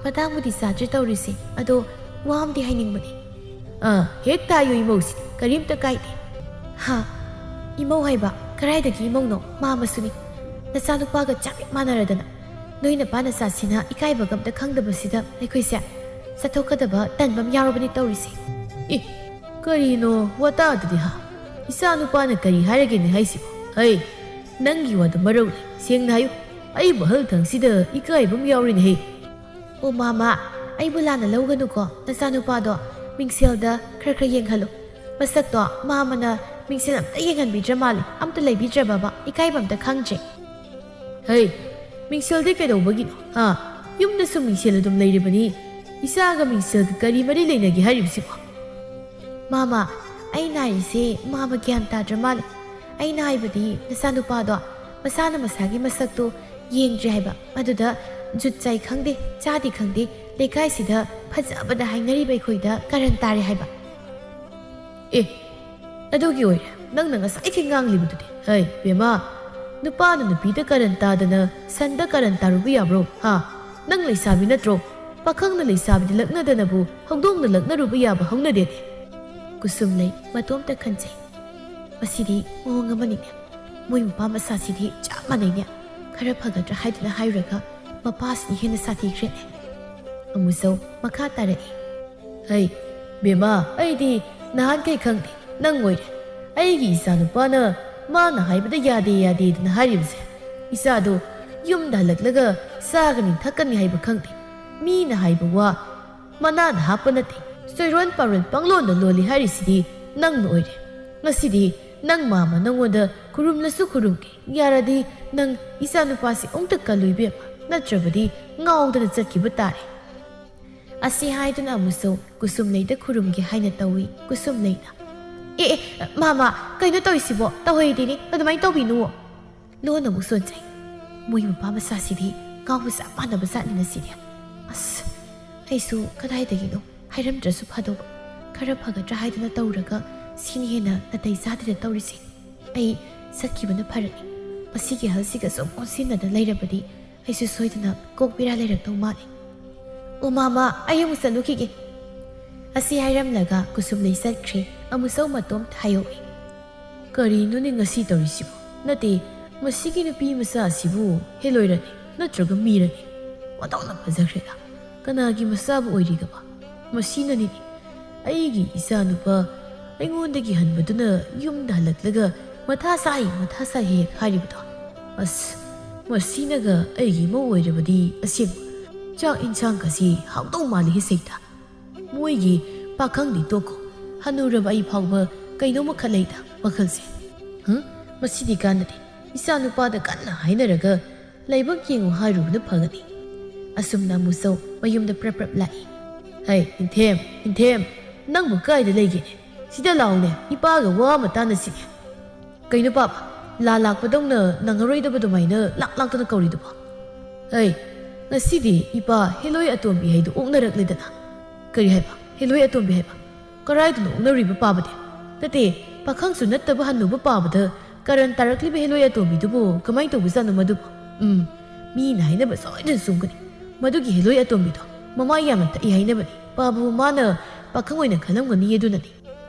ꯃꯇꯥꯡꯕꯨꯗꯤ ꯆꯥꯗ꯭ꯔꯦ ꯇꯧꯔꯤꯁꯦ꯫ ꯑꯗꯣ ꯋꯥ ꯑꯃꯗꯤ ꯍꯥꯏꯅꯤꯡꯕꯅꯤ"꯫ "ꯑꯥ, ꯍꯦꯛ ꯇꯥꯏꯌꯨ ꯏꯃꯧꯁꯤ, ꯀꯔꯤꯝꯇ ꯀꯥꯏꯗꯦ"꯫ "ꯍꯥ, ꯏꯃꯧ ꯍꯥꯏꯕ ꯀꯗꯥꯏꯗꯒꯤ ꯏꯃꯧꯅꯣ? ꯃꯥ ꯑꯃꯁꯨꯅꯤ꯫ ꯅꯆꯥꯅꯨꯄꯥꯒ ꯆꯞ ꯍꯦꯛ ꯃꯥꯟꯅꯔꯗꯅ꯫ ꯅꯣꯏ ꯅꯄꯥ ꯅꯆꯥꯁꯤꯅ ꯏꯀꯥꯏꯕꯒ ꯑꯝꯇ ꯈꯪꯗꯕꯁꯤꯗ ꯑꯩꯈꯣꯏꯁꯦ ꯆꯠꯊꯣꯛꯀꯗꯕ ꯇꯟꯕ ꯑꯃ ꯌꯥꯎꯔꯕꯅꯤ ꯇꯧꯔꯤꯁꯦ꯫ ꯑꯦ, ꯀꯔꯤꯅꯣ ꯋꯥꯇꯥꯗꯨꯗꯤ ꯍꯥ? ꯏꯆꯥ ꯅꯨꯄꯥꯅ ꯀꯔꯤ ꯍꯥꯏꯔꯒꯦꯅꯦ ꯍꯥꯏꯁꯤꯕꯣ? ꯍꯩ, ꯅꯪꯒꯤ ꯋꯥꯗꯨ ꯃꯔꯧ ꯂꯩ꯫ ꯁꯦꯡꯅ ꯍꯥꯏꯌꯨ, ꯑꯩꯕꯨ ꯑꯍꯜ ꯊꯪꯁꯤꯗ ꯏꯀꯥꯏꯕ ꯑꯃ ꯌꯥꯎꯔꯤꯅꯦꯍꯦ꯫ ꯑꯣ ꯃꯥꯃ, ꯑꯩꯕꯨ ꯂꯥꯟꯅ ꯂꯧꯒꯅꯨꯀꯣ꯫ ꯅꯆꯥꯅꯨꯄꯥꯗꯣ ꯃꯤꯡꯁꯦꯜꯗ ꯈꯔ ꯈꯔ ꯌꯦꯡꯍꯜꯂꯨ꯫ ꯃꯁꯛꯇꯣ ꯃꯥꯃꯅ ꯃꯤꯡꯁꯦꯜ ꯑꯝꯇ ꯌꯦꯡꯍꯟꯕꯤꯗ꯭ꯔ ꯃꯥꯜꯂꯦ꯫ ꯑꯝꯇ ꯂꯩꯕꯤꯗ꯭ꯔꯕꯕ? ꯏꯀꯥꯏꯕ ꯑꯝꯇ ꯈꯪꯗ꯭ꯔꯦ꯫ ꯍꯩ, ꯃꯤꯡꯁꯦꯜꯗꯤ ꯀꯩꯗꯧꯕꯒꯤꯅꯣ? ꯍꯥ? ꯌꯨꯝꯗꯁꯨ ꯃꯤꯡꯁꯦꯜ ꯑꯗꯨꯝ ꯂꯩꯔꯤꯕꯅꯤ꯫ ꯏꯆꯥꯒ ꯃꯤꯡꯁꯦꯜꯒ ꯀꯔꯤ ꯃꯔꯤ ꯂꯩꯅꯒꯦ ꯍꯥꯏꯔꯤꯕꯁꯤꯕꯣ? ꯃꯥꯃ, ꯑꯩꯅ ꯍꯥꯏꯔꯤꯁꯦ ꯃꯥꯃ ꯒ꯭ꯌꯥꯟ ꯇꯥꯗ꯭ꯔ ꯃꯥꯜꯂꯦ꯫ ꯑꯩꯅ ꯍꯥꯏꯕꯗꯤ ꯅꯆꯥꯅꯨꯄꯥꯗꯣ ꯃꯁꯥꯅ ꯃꯁꯥꯒꯤ ꯃꯁꯛꯇꯣ ꯌꯦꯡꯗ꯭ꯔꯤ ꯍꯥꯏꯕ꯫ ꯑꯗꯨꯗ ꯖꯨꯠ ꯆꯥꯏ ꯈꯪꯗꯦ, ꯆꯥꯗꯦ ꯈꯪꯗꯦ, ꯂꯩꯀꯥꯏꯁꯤꯗ ꯐꯖꯕꯗ ꯍꯥꯏꯅꯔꯤꯕ ꯑꯩꯈꯣꯏꯗ ꯀꯔꯟ ꯇꯥꯔꯦ ꯍꯥꯏꯕ꯫ ꯑꯦ, ꯑꯗꯨꯒꯤ ꯑꯣꯏꯔꯦ ꯅꯪꯅ ꯉꯁꯥꯏꯗꯒꯤ ꯉꯥꯡꯂꯤꯕꯗꯨꯗꯤ? ꯍꯩ ꯕꯦꯝꯃ, ꯅꯨꯄꯥꯅ ꯅꯨꯄꯤꯗ ꯀꯔꯟ ꯇꯥꯗꯅ ꯁꯟꯗ ꯀꯔꯟ ꯇꯥꯔꯨꯕ ꯌꯥꯕ꯭ꯔꯣ? ꯍꯥ? ꯅꯪ ꯂꯩꯁꯥꯕꯤ ꯅꯠꯇ꯭ꯔꯣ? ꯄꯥꯈꯪꯅ ꯂꯩꯁꯥꯕꯤꯗꯤ ꯂꯛꯅꯗꯅꯕꯨ ꯍꯧꯗꯣꯡꯅ ꯂꯛꯅꯔꯨꯕ ꯌꯥꯕ ꯍꯧꯅꯗꯦꯅꯦ꯫ ꯀꯨꯁꯨꯝꯂꯩ ꯃꯇꯣꯝꯇ ꯈꯟꯖꯩ꯫ ꯃꯁꯤꯗꯤ ꯃꯑꯣꯡ ꯑꯃꯅꯤꯅꯦ꯫ ꯃꯣꯏ ꯃꯄꯥ ꯃꯆꯥꯁꯤꯗꯤ ꯆꯞ ꯃꯥꯟꯅꯩꯅꯦ꯫ ꯈꯔ ꯐꯒꯗ꯭ꯔꯥ ꯍꯥꯏꯗꯨꯅ ꯍꯥꯏꯔꯨꯔꯒ ꯃꯄꯥꯁꯤꯅ ꯍꯦꯟꯅ ꯁꯥꯊꯤꯈ꯭ꯔꯦꯅꯦ꯫ ꯑꯃꯨꯖꯧ ꯃꯈꯥ ꯇꯥꯔꯛꯏ꯫ ꯍꯩ ꯕꯦꯝꯃ, ꯑꯩꯗꯤ ꯅꯍꯥꯟꯈꯩ ꯈꯪꯗꯦ ꯅꯪ ꯑꯣꯏꯔꯦ꯫ ꯑꯩꯒꯤ ꯏꯆꯥꯅꯨꯄꯥꯅ ꯃꯥꯅ ꯍꯥꯏꯕꯗ ꯌꯥꯗꯦ ꯌꯥꯗꯦꯗꯅ ꯍꯥꯏꯔꯤꯕꯁꯦ꯫ ꯏꯆꯥꯗꯣ ꯌꯨꯝꯗ ꯍꯜꯂꯛꯂꯒ ꯆꯥꯒꯅꯤ ꯊꯛꯀꯅꯤ ꯍꯥꯏꯕ ꯈꯪꯗꯦ꯫ ꯃꯤꯅ ꯍꯥꯏꯕ ꯋꯥ ꯃꯅꯥꯗ ꯍꯥꯞꯄ ꯅꯠꯇꯦ꯫ ꯆꯣꯏꯔꯣꯟ ꯄꯥꯔꯣꯟ ꯄꯪꯂꯣꯟꯗ ꯂꯣꯜꯂꯤ ꯍꯥꯏꯔꯤꯁꯤꯗꯤ ꯅꯪꯅ ꯑꯣꯏꯔꯦ꯫ ꯉꯁꯤꯗꯤ ꯅꯪ ꯃꯥꯃ ꯅꯪꯉꯣꯟꯗ ꯈꯨꯔꯨꯝꯂꯁꯨ ꯈꯨꯔꯨꯝꯒꯦ꯫ ꯌꯥꯔꯗꯤ ꯅꯪ ꯏꯆꯥꯅꯨꯄꯥꯁꯤ ꯑꯃꯨꯛꯇ ꯀꯜꯂꯨ ꯏꯕꯦꯝꯃ, ꯅꯠꯇ꯭ꯔꯕꯗꯤ ꯉꯥꯎꯗꯅ ꯆꯠꯈꯤꯕ ꯇꯥꯔꯦ꯫ ꯑꯁꯤ ꯍꯥꯏꯗꯨꯅ ꯑꯃꯨꯛꯁꯨ ꯀꯨꯁꯨꯝꯂꯩꯗ ꯈꯨꯔꯨꯝꯒꯦ ꯍꯥꯏꯅ ꯇꯧꯏ꯫ ꯀꯨꯁꯨꯝꯂꯩꯅ, "ꯑꯦ ꯑꯦ, ꯃꯥꯃ, ꯀꯩꯅꯣ ꯇꯧꯔꯤꯁꯤꯕꯣ? ꯇꯧꯍꯩꯗꯦꯅꯦ, ꯑꯗꯨꯃꯥꯏꯅ ꯇꯧꯕꯤꯅꯨ"꯫ ꯂꯣꯟ ꯑꯃꯨꯛ ꯁꯣꯟꯖꯩ꯫ ꯃꯣꯏ ꯃꯄꯥ ꯃꯆꯥꯁꯤꯗꯤ ꯉꯥꯎꯕ ꯆꯞ ꯃꯥꯟꯅꯕ ꯖꯥꯠꯅꯤꯅ ꯁꯤꯗꯤ꯫ ꯑꯁ, ꯑꯩꯁꯨ ꯀꯗꯥꯏꯗꯒꯤꯅꯣ ꯍꯥꯏꯔꯝꯗ꯭ꯔꯁꯨ ꯐꯗꯧꯕ꯫ ꯈꯔ ꯐꯒꯗ꯭ꯔꯥ ꯍꯥꯏꯗꯨꯅ ꯇꯧꯔꯒ ꯁꯤꯅ ꯍꯦꯟꯅ ꯅꯥꯇꯩ ꯆꯥꯗꯦꯗ ꯇꯧꯔꯤꯁꯦ꯫ ꯑꯩ ꯆꯠꯈꯤꯕꯅ ꯐꯔꯅꯤ꯫ ꯃꯁꯤꯒꯤ ꯑꯍꯜꯁꯤꯒ ꯁꯨꯝ ꯑꯣꯟꯁꯤꯟꯅꯗ ꯂꯩꯔꯕꯗꯤ ꯑꯩꯁꯨ ꯁꯣꯏꯗꯅ ꯀꯣꯛ ꯕꯦꯔꯥ ꯂꯩꯔꯛꯇꯧ ꯃꯥꯜꯂꯤ꯫ "ꯑꯣ ꯃꯥꯃ, ꯑꯩ ꯑꯃꯨꯛ ꯆꯠꯂꯨꯈꯤꯒꯦ"꯫ ꯑꯁꯤ ꯍꯥꯏꯔꯝꯂꯒ ꯀꯨꯁꯨꯝꯂꯩ ꯆꯠꯈ꯭ꯔꯦ꯫ ꯑꯃꯨꯛꯁꯨ ꯃꯇꯣꯝ ꯊꯥꯏꯍꯧꯏ꯫ "ꯀꯔꯤꯅꯣꯅꯦ ꯉꯁꯤ ꯇꯧꯔꯤꯁꯤꯕꯨ? ꯅꯠꯇꯦ, ꯃꯁꯤꯒꯤ ꯅꯨꯄꯤ ꯃꯆꯥ ꯑꯁꯤꯕꯨ ꯍꯦꯂꯣꯏꯔꯅꯤ ꯅꯠꯇ꯭ꯔꯒ ꯃꯤꯔꯅꯤ? ꯑꯣꯟꯊꯣꯛꯅ ꯐꯖꯈ꯭ꯔꯦꯗ꯫ ꯀꯅꯥꯒꯤ ꯃꯆꯥꯕꯨ ꯑꯣꯏꯔꯤꯒꯕ? ꯃꯁꯤꯅꯅꯤꯅꯦ ꯑꯩꯒꯤ ꯏꯆꯥꯅꯨꯄꯥ ꯑꯩꯉꯣꯟꯗꯒꯤ ꯍꯟꯕꯗꯨꯅ ꯌꯨꯝꯗ ꯍꯜꯂꯛꯂꯒ ꯃꯊꯥ ꯁꯥꯏ, ꯃꯊꯥ ꯁꯥꯏ ꯍꯦꯛ ꯍꯥꯏꯔꯤꯕꯗꯣ꯫ ꯑꯁ, ꯃꯁꯤꯅꯒ ꯑꯩꯒꯤ ꯏꯃꯧ ꯑꯣꯏꯔꯕꯗꯤ ꯑꯁꯦꯡꯕ ꯆꯥꯛ ꯏꯟꯁꯥꯡꯒꯁꯤ ꯍꯥꯎꯗꯧ ꯃꯥꯜꯂꯤ ꯁꯩꯇ꯫ ꯃꯣꯏꯒꯤ ꯄꯥꯈꯪꯗꯤ ꯇꯣꯛꯈꯣ, ꯍꯅꯨꯔꯕ ꯑꯩ ꯐꯥꯎꯕ ꯀꯩꯅꯣꯝꯃ ꯈꯜꯂꯛꯏꯗ ꯋꯥꯈꯜꯁꯦ꯫ ꯍ? ꯃꯁꯤꯗꯤ ꯀꯥꯟꯅꯗꯦ꯫ ꯏꯆꯥꯅꯨꯄꯥꯗ ꯀꯟꯅ ꯍꯥꯏꯅꯔꯒ ꯂꯥꯏꯕꯛ ꯌꯦꯡꯉꯨ ꯍꯥꯏꯔꯨꯕꯅ ꯐꯒꯅꯤ꯫ ꯑꯁꯨꯝꯅ ꯑꯃꯨꯆꯧ ꯃꯌꯨꯝꯗ ꯄ꯭ꯔꯞ ꯄ꯭ꯔꯞ ꯂꯥꯛꯏ꯫ "ꯍꯩ, ꯏꯟꯊꯦꯝ, ꯏꯟꯊꯦꯝ, ꯅꯪꯕꯨ ꯀꯥꯏꯗ ꯂꯩꯒꯦꯅꯦ? ꯁꯤꯗ ꯂꯥꯛꯎꯅꯦ, ꯏꯄꯥꯒ ꯋꯥ ꯑꯃ ꯇꯥꯟꯅꯁꯤꯅꯦ꯫ ꯀꯩꯅꯣ ꯄꯥꯕ, ꯂꯥ ꯂꯥꯛꯄꯗꯧꯅ ꯅꯪꯉꯔꯣꯏꯗꯕ ꯑꯗꯨꯃꯥꯏꯅ ꯂꯥꯛ ꯂꯥꯛꯇꯅ ꯀꯧꯔꯤꯗꯨꯕꯣ? ꯍꯩ, ꯉꯁꯤꯗꯤ ꯏꯄꯥ ꯍꯦꯂꯣꯏ ꯑꯇꯣꯝꯕꯤ ꯍꯥꯏꯗꯨ ꯑꯣꯛꯅꯔꯛꯂꯦꯗꯅ꯫" "ꯀꯔꯤ ꯍꯥꯏꯕ? ꯍꯦꯂꯣꯏ ꯑꯇꯣꯝꯕꯤ ꯍꯥꯏꯕ? ꯀꯔꯥꯏꯗꯅꯣ ꯑꯣꯛꯅꯔꯤꯕ ꯄꯥꯕꯗꯤ? ꯅꯠꯇꯦ, ꯄꯥꯈꯪꯁꯨ ꯅꯠꯇꯕ ꯍꯟꯅꯨꯕ ꯄꯥꯕꯗ ꯀꯔꯟ ꯇꯥꯔꯛꯂꯤꯕ ꯍꯦꯂꯣꯏ ꯑꯇꯣꯝꯕꯤꯗꯨꯕꯨ ꯀꯃꯥꯏꯅ ꯇꯧꯕꯖꯥꯠꯅꯣ ꯃꯗꯨꯕꯨ? ꯎꯝ, ꯃꯤꯅ ꯍꯥꯏꯅꯕ ꯁꯣꯏꯗꯅ ꯆꯨꯝꯒꯅꯤ꯫ ꯃꯗꯨꯒꯤ ꯍꯦꯂꯣꯏ ꯑꯇꯣꯝꯕꯤꯗꯣ ꯃꯃꯥ ꯌꯥꯝꯅ ꯊꯛꯏ ꯍꯥꯏꯅꯕꯅꯤ꯫ ꯄꯥꯕꯕꯨ ꯃꯥꯅ ꯄꯥꯈꯪ ꯑꯣꯏꯅ ꯈꯜꯂꯝꯒꯅꯤ ꯑꯗꯨꯅꯅꯤ꯫"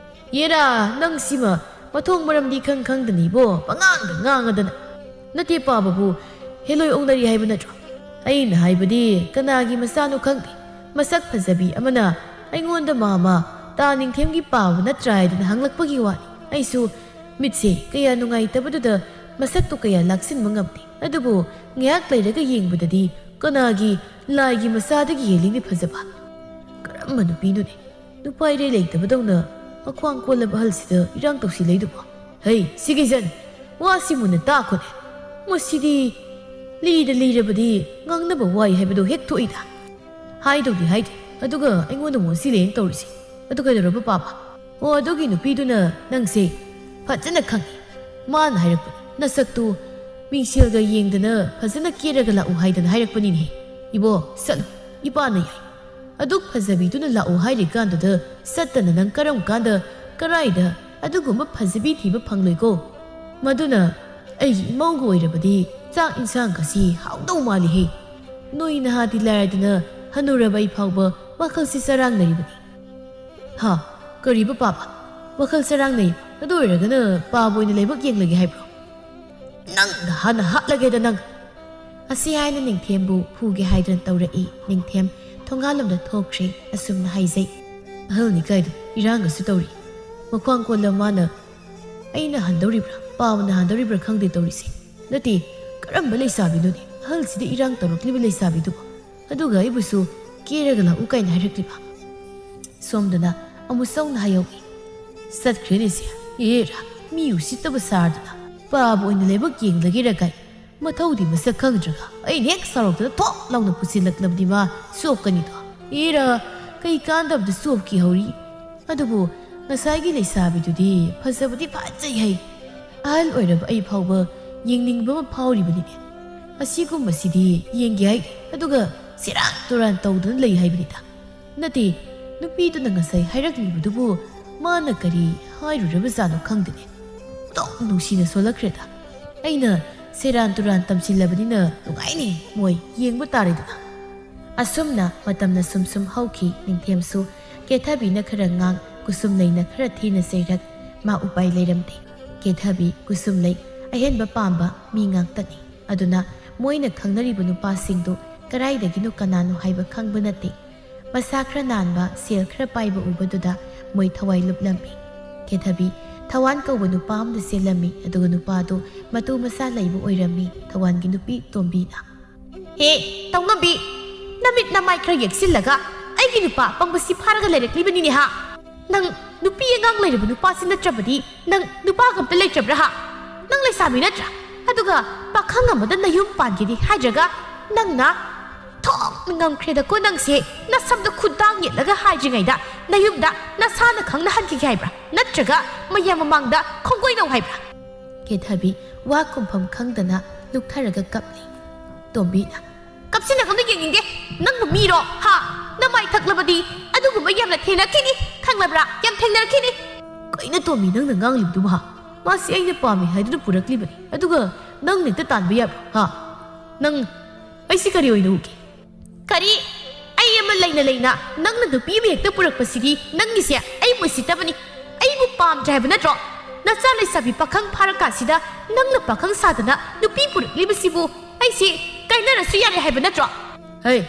"ꯌꯦꯔꯥ, ꯅꯪ ꯁꯤꯃ ꯃꯊꯣꯡ ꯃꯔꯝꯗꯤ ꯈꯪ ꯈꯪꯗꯅꯤꯕꯣ, ꯄꯉꯥꯡꯗ ꯉꯥꯡꯉꯗꯅ꯫ ꯅꯠꯇꯦ ꯄꯥꯕꯕꯨ ꯍꯦꯂꯣꯏ ꯑꯣꯛꯅꯔꯤ ꯍꯥꯏꯕ ꯅꯠꯇ꯭ꯔꯣ? ꯑꯩꯅ ꯍꯥꯏꯕꯗꯤ ꯀꯅꯥꯒꯤ ꯃꯆꯥꯅꯣ ꯈꯪꯗꯦ, ꯃꯁꯛ ꯐꯖꯕꯤ ꯑꯃꯅ ꯑꯩꯉꯣꯟꯗ ꯃꯥꯃ ꯇꯥ ꯅꯤꯡꯊꯦꯝꯒꯤ ꯄꯥꯕ ꯅꯠꯇ꯭ꯔꯥ ꯍꯥꯏꯗꯅ ꯍꯪꯂꯛꯄꯒꯤ ꯋꯥꯅꯤ꯫ ꯑꯩꯁꯨ ꯃꯤꯠꯁꯦ ꯀꯌꯥ ꯅꯨꯡꯉꯥꯏꯇꯕꯗꯨꯗ ꯃꯁꯛꯇꯣ ꯀꯌꯥ ꯂꯥꯛꯁꯤꯟꯕ ꯉꯝꯗꯦ꯫ ꯑꯗꯨꯕꯨ ꯉꯥꯏꯍꯥꯛ ꯂꯩꯔꯒ ꯌꯦꯡꯕꯗꯗꯤ ꯀꯅꯥꯒꯤ ꯂꯥꯏꯒꯤ ꯃꯆꯥꯗꯒꯤ ꯍꯦꯜꯂꯤꯅꯦ ꯐꯖꯕ꯫ ꯀꯔꯝꯕ ꯅꯨꯄꯤꯅꯣꯅꯦ ꯅꯨꯄꯥ ꯏꯔꯩ ꯂꯩꯇꯕꯗꯧꯅ ꯃꯈ꯭ꯋꯥꯡ ꯀꯣꯜꯂꯕ ꯑꯍꯜꯁꯤꯗ ꯏꯔꯥꯡ ꯇꯧꯁꯤꯜꯂꯩꯗꯨꯕꯣ? ꯍꯩ, ꯁꯤꯒꯤꯖꯟ, ꯋꯥꯁꯤ ꯃꯨꯟꯅ ꯇꯥꯈꯣꯅꯦ꯫ ꯃꯁꯤꯗꯤ ꯂꯤꯗ ꯂꯤꯔꯕꯗꯤ ꯉꯥꯡꯅꯕ ꯋꯥꯏ ꯍꯥꯏꯕꯗꯣ ꯍꯦꯛ ꯊꯣꯛꯏꯗ꯫ ꯍꯥꯏꯗꯧꯗꯤ ꯍꯥꯏꯗꯦ, ꯑꯗꯨꯒ ꯑꯩꯉꯣꯟꯗ ꯃꯣꯟꯁꯤꯜꯂꯦꯅ ꯇꯧꯔꯤꯁꯦ꯫ ꯑꯗꯨ ꯀꯩꯗꯧꯔꯕ ꯄꯥꯕ? ꯑꯣ, ꯑꯗꯨꯒꯤ ꯅꯨꯄꯤꯗꯨꯅ ꯅꯪꯁꯦ ꯐꯖꯅ ꯈꯪꯉꯤ꯫ ꯃꯥꯅ ꯍꯥꯏꯔꯛꯄꯅꯤ, "ꯅꯁꯛꯇꯨ ꯃꯤꯡꯁꯦꯜꯒ ꯌꯦꯡꯗꯅ ꯐꯖꯅ ꯀꯦꯔꯒ ꯂꯥꯛꯎ" ꯍꯥꯏꯗꯅ ꯍꯥꯏꯔꯛꯄꯅꯤꯅꯦ꯫ ꯏꯕꯣ, ꯆꯠꯂꯨ, ꯏꯄꯥꯅ ꯌꯥꯏ꯫ ꯑꯗꯨꯛ ꯐꯖꯕꯤꯗꯨꯅ ꯂꯥꯛꯎ ꯍꯥꯏꯔꯤꯀꯥꯟꯗꯨꯗ ꯆꯠꯇꯅ ꯅꯪ ꯀꯔꯝ ꯀꯥꯟꯗ ꯀꯔꯥꯏꯗ ꯑꯗꯨꯒꯨꯝꯕ ꯐꯖꯕꯤ ꯊꯤꯕ ꯐꯪꯂꯣꯏꯀꯣ? ꯃꯗꯨꯅ ꯑꯩꯒꯤ ꯏꯃꯧꯒ ꯑꯣꯏꯔꯕꯗꯤ ꯆꯥꯛ ꯏꯟꯁꯥꯡꯒꯁꯤ ꯍꯥꯎꯗꯧ ꯃꯥꯜꯂꯤꯍꯦ꯫ ꯅꯣꯏ ꯅꯍꯥꯗꯤ ꯂꯥꯏꯔꯗꯅ ꯍꯅꯨꯔꯕ ꯑꯩ ꯐꯥꯎꯕ ꯋꯥꯈꯜꯁꯤ ꯆꯔꯥꯡꯅꯔꯤꯕꯅꯤ꯫ ꯍꯥ? ꯀꯔꯤꯕ ꯄꯥꯕ? ꯋꯥꯈꯜ ꯆꯔꯥꯡꯅꯩ? ꯑꯗꯨ ꯑꯣꯏꯔꯒꯅ ꯄꯥꯕ ꯑꯣꯏꯅ ꯂꯥꯏꯕꯛ ꯌꯦꯡꯂꯒꯦ ꯍꯥꯏꯕ꯭ꯔꯣ? ꯅꯪꯅ ꯍꯥꯟꯅ ꯍꯥꯠꯂꯒꯦꯗ ꯅꯪ꯫ ꯑꯁꯤ ꯍꯥꯏꯅ ꯅꯤꯡꯊꯦꯝꯕꯨ ꯐꯨꯒꯦ ꯍꯥꯏꯗꯨꯅ ꯇꯧꯔꯛꯏ꯫ ꯅꯤꯡꯊꯦꯝ ꯊꯣꯡꯒꯥꯜꯂꯣꯝꯗ ꯊꯣꯛꯈ꯭ꯔꯦ꯫ ꯑꯁꯨꯝꯅ ꯍꯥꯏꯖꯩ, "ꯑꯍꯜꯅꯤ ꯀꯥꯏꯗꯣ ꯏꯔꯥꯡꯒꯁꯨ ꯇꯧꯔꯤ꯫ ꯃꯈ꯭ꯋꯥꯡ ꯀꯣꯜꯂ ꯃꯥꯅ ꯑꯩꯅ ꯍꯟꯗꯧꯔꯤꯕ꯭ꯔꯥ, ꯄꯥꯕꯅ ꯍꯟꯗꯧꯔꯤꯕ꯭ꯔꯥ ꯈꯪꯗꯦ ꯇꯧꯔꯤꯁꯦ꯫ ꯅꯠꯇꯦ, ꯀꯔꯝꯕ ꯂꯩꯁꯥꯕꯤꯅꯣꯅꯦ ꯑꯍꯜꯁꯤꯗ ꯏꯔꯥꯡ ꯇꯧꯔꯛꯂꯤꯕ ꯂꯩꯁꯥꯕꯤꯗꯨꯕꯨ? ꯑꯗꯨꯒ ꯑꯩꯕꯨꯁꯨ ꯀꯦꯔꯒ ꯂꯥꯛꯎ ꯀꯥꯏꯅ ꯍꯥꯏꯔꯛꯂꯤꯕ?" ꯁꯣꯝꯗꯅ ꯑꯃꯨꯛ ꯆꯥꯎꯅ ꯍꯥꯏꯍꯧꯏ, "ꯆꯠꯈ꯭ꯔꯦꯅꯦ ꯁꯦ꯫ ꯑꯦꯔꯥ, ꯃꯤ ꯎꯁꯤꯠꯇꯕ ꯁꯥꯔꯗꯅ ꯄꯥꯕ ꯑꯣꯏꯅ ꯂꯥꯏꯕꯛ ꯌꯦꯡꯂꯒꯦꯔ ꯀꯥꯏ꯫ ꯃꯊꯧꯗꯤ ꯃꯁꯛ ꯈꯪꯗ꯭ꯔꯒ ꯑꯩꯅ ꯍꯦꯛ ꯁꯥꯎꯔꯛꯇꯅ ꯊꯣꯛ ꯂꯥꯎꯅ ꯄꯨꯁꯤꯜꯂꯛꯂꯕꯗꯤ ꯃꯥ ꯆꯣꯞꯀꯅꯤꯗꯣ꯫ ꯑꯦꯔꯥ, ꯀꯩ ꯀꯥꯟꯗꯕꯗ ꯆꯣꯞꯈꯤ ꯍꯧꯔꯤ꯫ ꯑꯗꯨꯕꯨ ꯉꯁꯥꯏꯒꯤ ꯂꯩꯁꯥꯕꯤꯗꯨꯗꯤ ꯐꯖꯕꯗꯤ ꯐꯖꯩ ꯍꯩ꯫ ꯑꯍꯜ ꯑꯣꯏꯔꯕ ꯑꯩ ꯐꯥꯎꯕ ꯌꯦꯡꯅꯤꯡꯕ ꯑꯃ ꯐꯥꯎꯔꯤꯕꯅꯤꯅꯦ꯫ ꯑꯁꯤꯒꯨꯝꯕꯁꯤꯗꯤ ꯌꯦꯡꯒꯦ ꯍꯥꯏ, ꯑꯗꯨꯒ ꯁꯦꯔꯥꯟ ꯇꯨꯔꯥꯟ ꯇꯧꯗꯨꯅ ꯂꯩ ꯍꯥꯏꯕꯅꯤꯗ꯫ ꯅꯠꯇꯦ, ꯅꯨꯄꯤꯗꯨꯅ ꯉꯁꯥꯏ ꯍꯥꯏꯔꯛꯂꯤꯕꯗꯨꯕꯨ ꯃꯥꯅ ꯀꯔꯤ ꯍꯥꯏꯔꯨꯔꯕꯖꯥꯠꯅꯣ ꯈꯪꯗꯦꯅꯦ꯫ ꯑꯣꯟꯊꯣꯛ ꯅꯨꯡꯁꯤꯅ ꯁꯣꯜꯂꯛꯈ꯭ꯔꯦꯗ꯫ ꯑꯩꯅ ꯁꯦꯔꯥꯟ ꯇꯨꯔꯥꯟ ꯇꯝꯁꯤꯜꯂꯕꯅꯤꯅ ꯅꯨꯡꯉꯥꯏꯅꯤ ꯃꯣꯏ ꯌꯦꯡꯕ ꯇꯥꯔꯦꯗꯅ꯫" ꯑꯁꯨꯝꯅ ꯃꯇꯝꯅ ꯁꯨꯝ ꯁꯨꯝ ꯍꯧꯈꯤ꯫ ꯅꯤꯡꯊꯦꯝꯁꯨ ꯀꯦꯊꯕꯤꯅ ꯈꯔ ꯉꯥꯡ, ꯀꯨꯁꯨꯝꯂꯩꯅ ꯈꯔ ꯊꯤꯅ ꯆꯩꯔꯛ꯫ ꯃꯥ ꯎꯄꯥꯏ ꯂꯩꯔꯝꯗꯦ꯫ ꯀꯦꯊꯕꯤ, ꯀꯨꯁꯨꯝꯂꯩ ꯑꯍꯦꯟꯕ ꯄꯥꯝꯕ ꯃꯤ ꯉꯥꯛꯇꯅꯤ꯫ ꯑꯗꯨꯅ ꯃꯣꯏꯅ ꯈꯪꯅꯔꯤꯕ ꯅꯨꯄꯥꯁꯤꯡꯗꯨ ꯀꯗꯥꯏꯗꯒꯤꯅꯣ ꯀꯅꯥꯅꯣ ꯍꯥꯏꯕ ꯈꯪꯕ ꯅꯠꯇꯦ꯫ ꯃꯁꯥ ꯈꯔ ꯅꯥꯟꯕ, ꯁꯦꯜ ꯈꯔ ꯄꯥꯏꯕ ꯎꯕꯗꯨꯗ ꯃꯣꯏ ꯊꯋꯥꯏ ꯂꯨꯞꯂꯝꯃꯤ꯫ ꯀꯦꯊꯕꯤ ꯊꯋꯥꯟ ꯀꯧꯕ ꯅꯨꯄꯥ ꯑꯃꯗ ꯆꯦꯜꯂꯝꯃꯤ, ꯑꯗꯨꯒ ꯅꯨꯄꯥꯗꯨ ꯃꯇꯨ ꯃꯆꯥ ꯂꯩꯕ ꯑꯣꯏꯔꯝꯃꯤ꯫ ꯊꯋꯥꯟꯒꯤ ꯅꯨꯄꯤ ꯇꯣꯝꯕꯤꯅ, "ꯍꯦ, ꯇꯧꯉꯝꯕꯤ, ꯅꯃꯤꯠ ꯅꯃꯥꯏ ꯈꯔ ꯌꯦꯛꯁꯤꯜꯂꯒ ꯑꯩꯒꯤ ꯅꯨꯄꯥ ꯑꯄꯪꯕꯁꯤ ꯐꯥꯔꯒ ꯂꯩꯔꯛꯂꯤꯕꯅꯤꯅꯦ ꯍꯥ? ꯅꯪ ꯅꯨꯄꯤ ꯑꯉꯥꯡ ꯂꯩꯔꯕ ꯅꯨꯄꯥꯁꯤ ꯅꯠꯇ꯭ꯔꯕꯗꯤ ꯅꯪ ꯅꯨꯄꯥꯒ ꯑꯝꯇ ꯂꯩꯇ꯭ꯔꯕ꯭ꯔꯥ ꯍꯥ? ꯅꯪ ꯂꯩꯁꯥꯕꯤ ꯅꯠꯇ꯭ꯔꯥ? ꯑꯗꯨꯒ ꯄꯥꯈꯪ ꯑꯃꯗ ꯅꯌꯨꯝ ꯄꯥꯟꯒꯦꯗꯤ ꯍꯥꯏꯗ꯭ꯔꯒ ꯅꯪꯅ ꯊꯣꯛꯅ ꯉꯝꯈ꯭ꯔꯦꯗꯀꯣ ꯅꯪꯁꯦ꯫ ꯅꯁꯝꯗ ꯈꯨꯗꯥꯡ ꯌꯦꯠꯂꯒ ꯍꯥꯏꯗ꯭ꯔꯤꯉꯩꯗ ꯅꯌꯨꯝꯗ ꯅꯁꯥꯅ ꯈꯪꯅ ꯍꯟꯈꯤꯒꯦ ꯍꯥꯏꯕ꯭ꯔꯥ? ꯅꯠꯇ꯭ꯔꯒ ꯃꯌꯥꯝ ꯃꯃꯥꯡꯗ ꯈꯣꯡꯒꯣꯏꯅꯧ ꯍꯥꯏꯕ꯭ꯔꯥ?" ꯀꯦꯊꯕꯤ ꯋꯥ ꯈꯨꯝꯐꯝ ꯈꯪꯗꯅ ꯂꯨꯞꯊꯔꯒ ꯀꯞꯂꯤ꯫ ꯇꯣꯝꯕꯤꯅ, "ꯀꯞꯁꯤꯟꯅꯒꯅꯨ, ꯌꯦꯡꯅꯤꯡꯗꯦ꯫ ꯅꯪꯕꯨ ꯃꯤꯔꯣ? ꯍꯥ? ꯅꯃꯥꯏ ꯊꯛꯂꯕꯗꯤ ꯑꯗꯨꯒꯨꯝꯕ ꯌꯥꯝꯅ ꯊꯦꯡꯅꯈꯤꯅꯤ, ꯈꯪꯂꯕ꯭ꯔꯥ? ꯌꯥꯝ ꯊꯦꯡꯅꯔꯛꯈꯤꯅꯤ꯫" "ꯀꯩꯅꯣ ꯇꯣꯝꯕꯤ ꯅꯪꯅ ꯉꯥꯡꯂꯤꯕꯗꯨꯕꯨ ꯍꯥ? ꯃꯥꯁꯤ ꯑꯩꯅ ꯄꯥꯝꯃꯤ ꯍꯥꯏꯗꯨꯅ ꯄꯨꯔꯛꯂꯤꯕꯅꯤ, ꯑꯗꯨꯒ ꯅꯪꯅ ꯍꯦꯛꯇ ꯇꯥꯟꯕ ꯌꯥꯕ꯭ꯔꯥ? ꯍꯥ? ꯅꯪ ꯑꯩꯁꯤ ꯀꯔꯤ ꯑꯣꯏꯅ ꯎꯒꯦ?" "ꯀꯔꯤ? ꯑꯩ ꯑꯃ ꯂꯩꯅ ꯂꯩꯅ ꯅꯪꯅ ꯅꯨꯄꯤ ꯑꯃ ꯍꯦꯛꯇ ꯄꯨꯔꯛꯄꯁꯤꯗꯤ ꯅꯪꯒꯤꯁꯦ ꯑꯩꯕꯨ ꯎꯁꯤꯠꯇꯕꯅꯤ꯫ ꯑꯩꯕꯨ ꯄꯥꯝꯗ꯭ꯔꯦ ꯍꯥꯏꯕ ꯅꯠꯇ꯭ꯔꯣ? ꯅꯆꯥ ꯂꯩꯁꯥꯕꯤ ꯄꯥꯈꯪ ꯐꯥꯔꯀꯥꯟꯁꯤꯗ ꯅꯪꯅ ꯄꯥꯈꯪ ꯁꯥꯗꯅ ꯅꯨꯄꯤ ꯄꯨꯔꯛꯂꯤꯕꯁꯤꯕꯨ ꯑꯩꯁꯤ ꯀꯥꯏꯅꯔꯁꯨ ꯌꯥꯔꯦ ꯍꯥꯏꯕ ꯅꯠꯇ꯭ꯔꯣ? ꯍꯩ,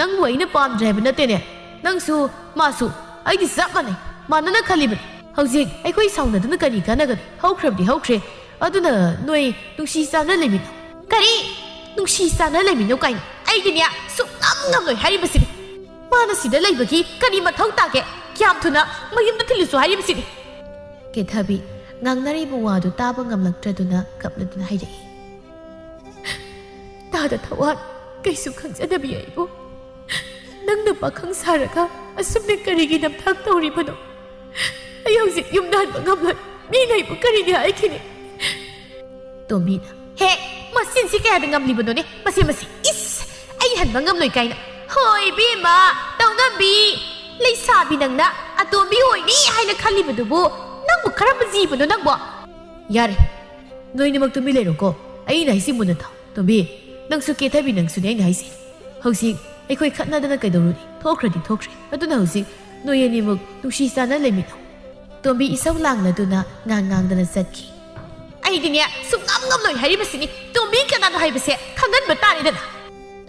ꯅꯪꯕꯨ ꯑꯩꯅ ꯄꯥꯝꯗ꯭ꯔꯦ ꯍꯥꯏꯕ ꯅꯠꯇꯦꯅꯦ꯫ ꯅꯪꯁꯨ ꯃꯥꯁꯨ ꯑꯩꯗꯤ ꯆꯞ ꯃꯥꯟꯅꯩ, ꯃꯥꯟꯅꯅ ꯈꯜꯂꯤꯕꯅꯤ꯫ ꯍꯧꯖꯤꯛ ꯑꯩꯈꯣꯏ ꯁꯥꯎꯅꯗꯨꯅ ꯀꯔꯤ ꯀꯥꯟꯅꯒꯅꯤ? ꯍꯧꯈ꯭ꯔꯕꯗꯤ ꯍꯧꯈ꯭ꯔꯦ꯫ ꯑꯗꯨꯅ ꯅꯣꯏ ꯅꯨꯡꯁꯤ ꯆꯥꯟꯅ ꯂꯩꯃꯤꯟꯅꯧ꯫ ꯀꯔꯤ? ꯅꯨꯡꯁꯤ ꯆꯥꯟꯅ ꯂꯩꯃꯤꯟꯅꯧ ꯀꯥꯏꯅ? ꯑꯩꯗꯤꯅꯦ, ꯁꯨꯛꯉꯝ ꯉꯝꯂꯣꯏ ꯍꯥꯏꯔꯤꯕꯁꯤꯅꯤ꯫ ꯃꯥꯅ ꯁꯤꯗ ꯂꯩꯕꯒꯤ ꯀꯔꯤ ꯃꯊꯧ ꯇꯥꯒꯦ? ꯀꯌꯥꯝ ꯊꯨꯅ ꯃꯌꯨꯝꯗ ꯊꯤꯜꯂꯨꯁꯨ ꯍꯥꯏꯔꯤꯕꯁꯤꯅꯤ꯫ ꯀꯦꯊꯕꯤ ꯉꯥꯡꯅꯔꯤꯕ ꯋꯥꯗꯨ ꯇꯥꯕ ꯉꯝꯂꯛꯇ꯭ꯔꯗꯨꯅ ꯀꯞꯂꯗꯨꯅ ꯍꯥꯏꯔꯛꯏ꯫ ꯇꯥꯗ ꯊꯋꯥꯟ, ꯀꯩꯁꯨ ꯈꯪꯖꯗꯕꯤ ꯑꯩꯕꯨ ꯅꯪꯅ ꯄꯥꯈꯪ ꯁꯥꯔꯒ ꯑꯁꯨꯝꯅ ꯀꯔꯤꯒꯤ ꯅꯝꯊꯥꯛ ꯇꯧꯔꯤꯕꯅꯣ? ꯑꯩ ꯍꯧꯖꯤꯛ ꯌꯨꯝꯗ ꯍꯟꯕ ꯉꯝꯂꯣꯏ꯫ ꯃꯤꯅ ꯑꯩꯕꯨ ꯀꯔꯤꯗꯤ ꯍꯥꯏꯈꯤꯅꯤ? ꯇꯣꯝꯕꯤꯅ, ꯍꯦ, ꯃꯆꯤꯟꯁꯤ ꯀꯌꯥꯗ ꯉꯝꯂꯤꯕꯅꯣꯅꯦ? ꯃꯁꯤ, ꯃꯁꯤ, ꯏꯁ! ꯑꯩ ꯍꯟꯕ ꯉꯝꯂꯣꯏ ꯀꯥꯏꯅ꯫ ꯍꯣꯏ, ꯏꯕꯦꯝꯃ, ꯇꯧꯉꯝꯕꯤ, ꯂꯩꯁꯥꯕꯤ ꯅꯪꯅ ꯑꯇꯣꯝꯕꯤ ꯑꯣꯏꯅꯤ ꯍꯥꯏꯅ ꯈꯜꯂꯤꯕꯗꯨꯕꯨ ꯅꯪꯕꯨ ꯀꯔꯝꯕ ꯖꯤꯕꯅꯣ ꯅꯪꯕꯣ? ꯌꯥꯔꯦ, ꯅꯣꯏꯅꯤꯃꯛ ꯇꯨꯃꯤꯟ ꯂꯩꯔꯣꯀꯣ꯫ ꯑꯩꯅ ꯍꯥꯏꯁꯤ ꯃꯨꯟꯅ ꯇꯥꯎ꯫ ꯇꯣꯝꯕꯤ, ꯅꯪꯁꯨ ꯀꯦꯊꯕꯤ ꯅꯪꯁꯨꯅꯦ ꯑꯩꯅ ꯍꯥꯏꯁꯦ꯫ ꯍꯧꯖꯤꯛ ꯑꯩꯈꯣꯏ ꯈꯠꯅꯗꯅ ꯀꯩꯗꯧꯔꯨꯅꯤ? ꯊꯣꯛꯈ꯭ꯔꯗꯤ ꯊꯣꯛꯈ꯭ꯔꯦ꯫ ꯑꯗꯨꯅ ꯍꯧꯖꯤꯛ ꯅꯣꯏ ꯑꯅꯤꯃꯛ ꯅꯨꯡꯁꯤ ꯆꯥꯟꯅ ꯂꯩꯃꯤꯟꯅꯧ꯫ ꯇꯣꯝꯕꯤ ꯏꯁꯧ ꯂꯥꯡꯂꯗꯨꯅ ꯉꯥꯡ ꯉꯥꯡꯗꯅ ꯆꯠꯈꯤ꯫ ꯑꯩꯗꯤꯅꯦ, ꯁꯨꯛꯉꯝ ꯉꯝꯂꯣꯏ ꯍꯥꯏꯔꯤꯕꯁꯤꯅꯤ꯫ ꯇꯣꯝꯕꯤ ꯀꯅꯥꯅꯣ ꯍꯥꯏꯕꯁꯦ ꯈꯪꯍꯟꯕ ꯇꯥꯔꯦꯗꯅ꯫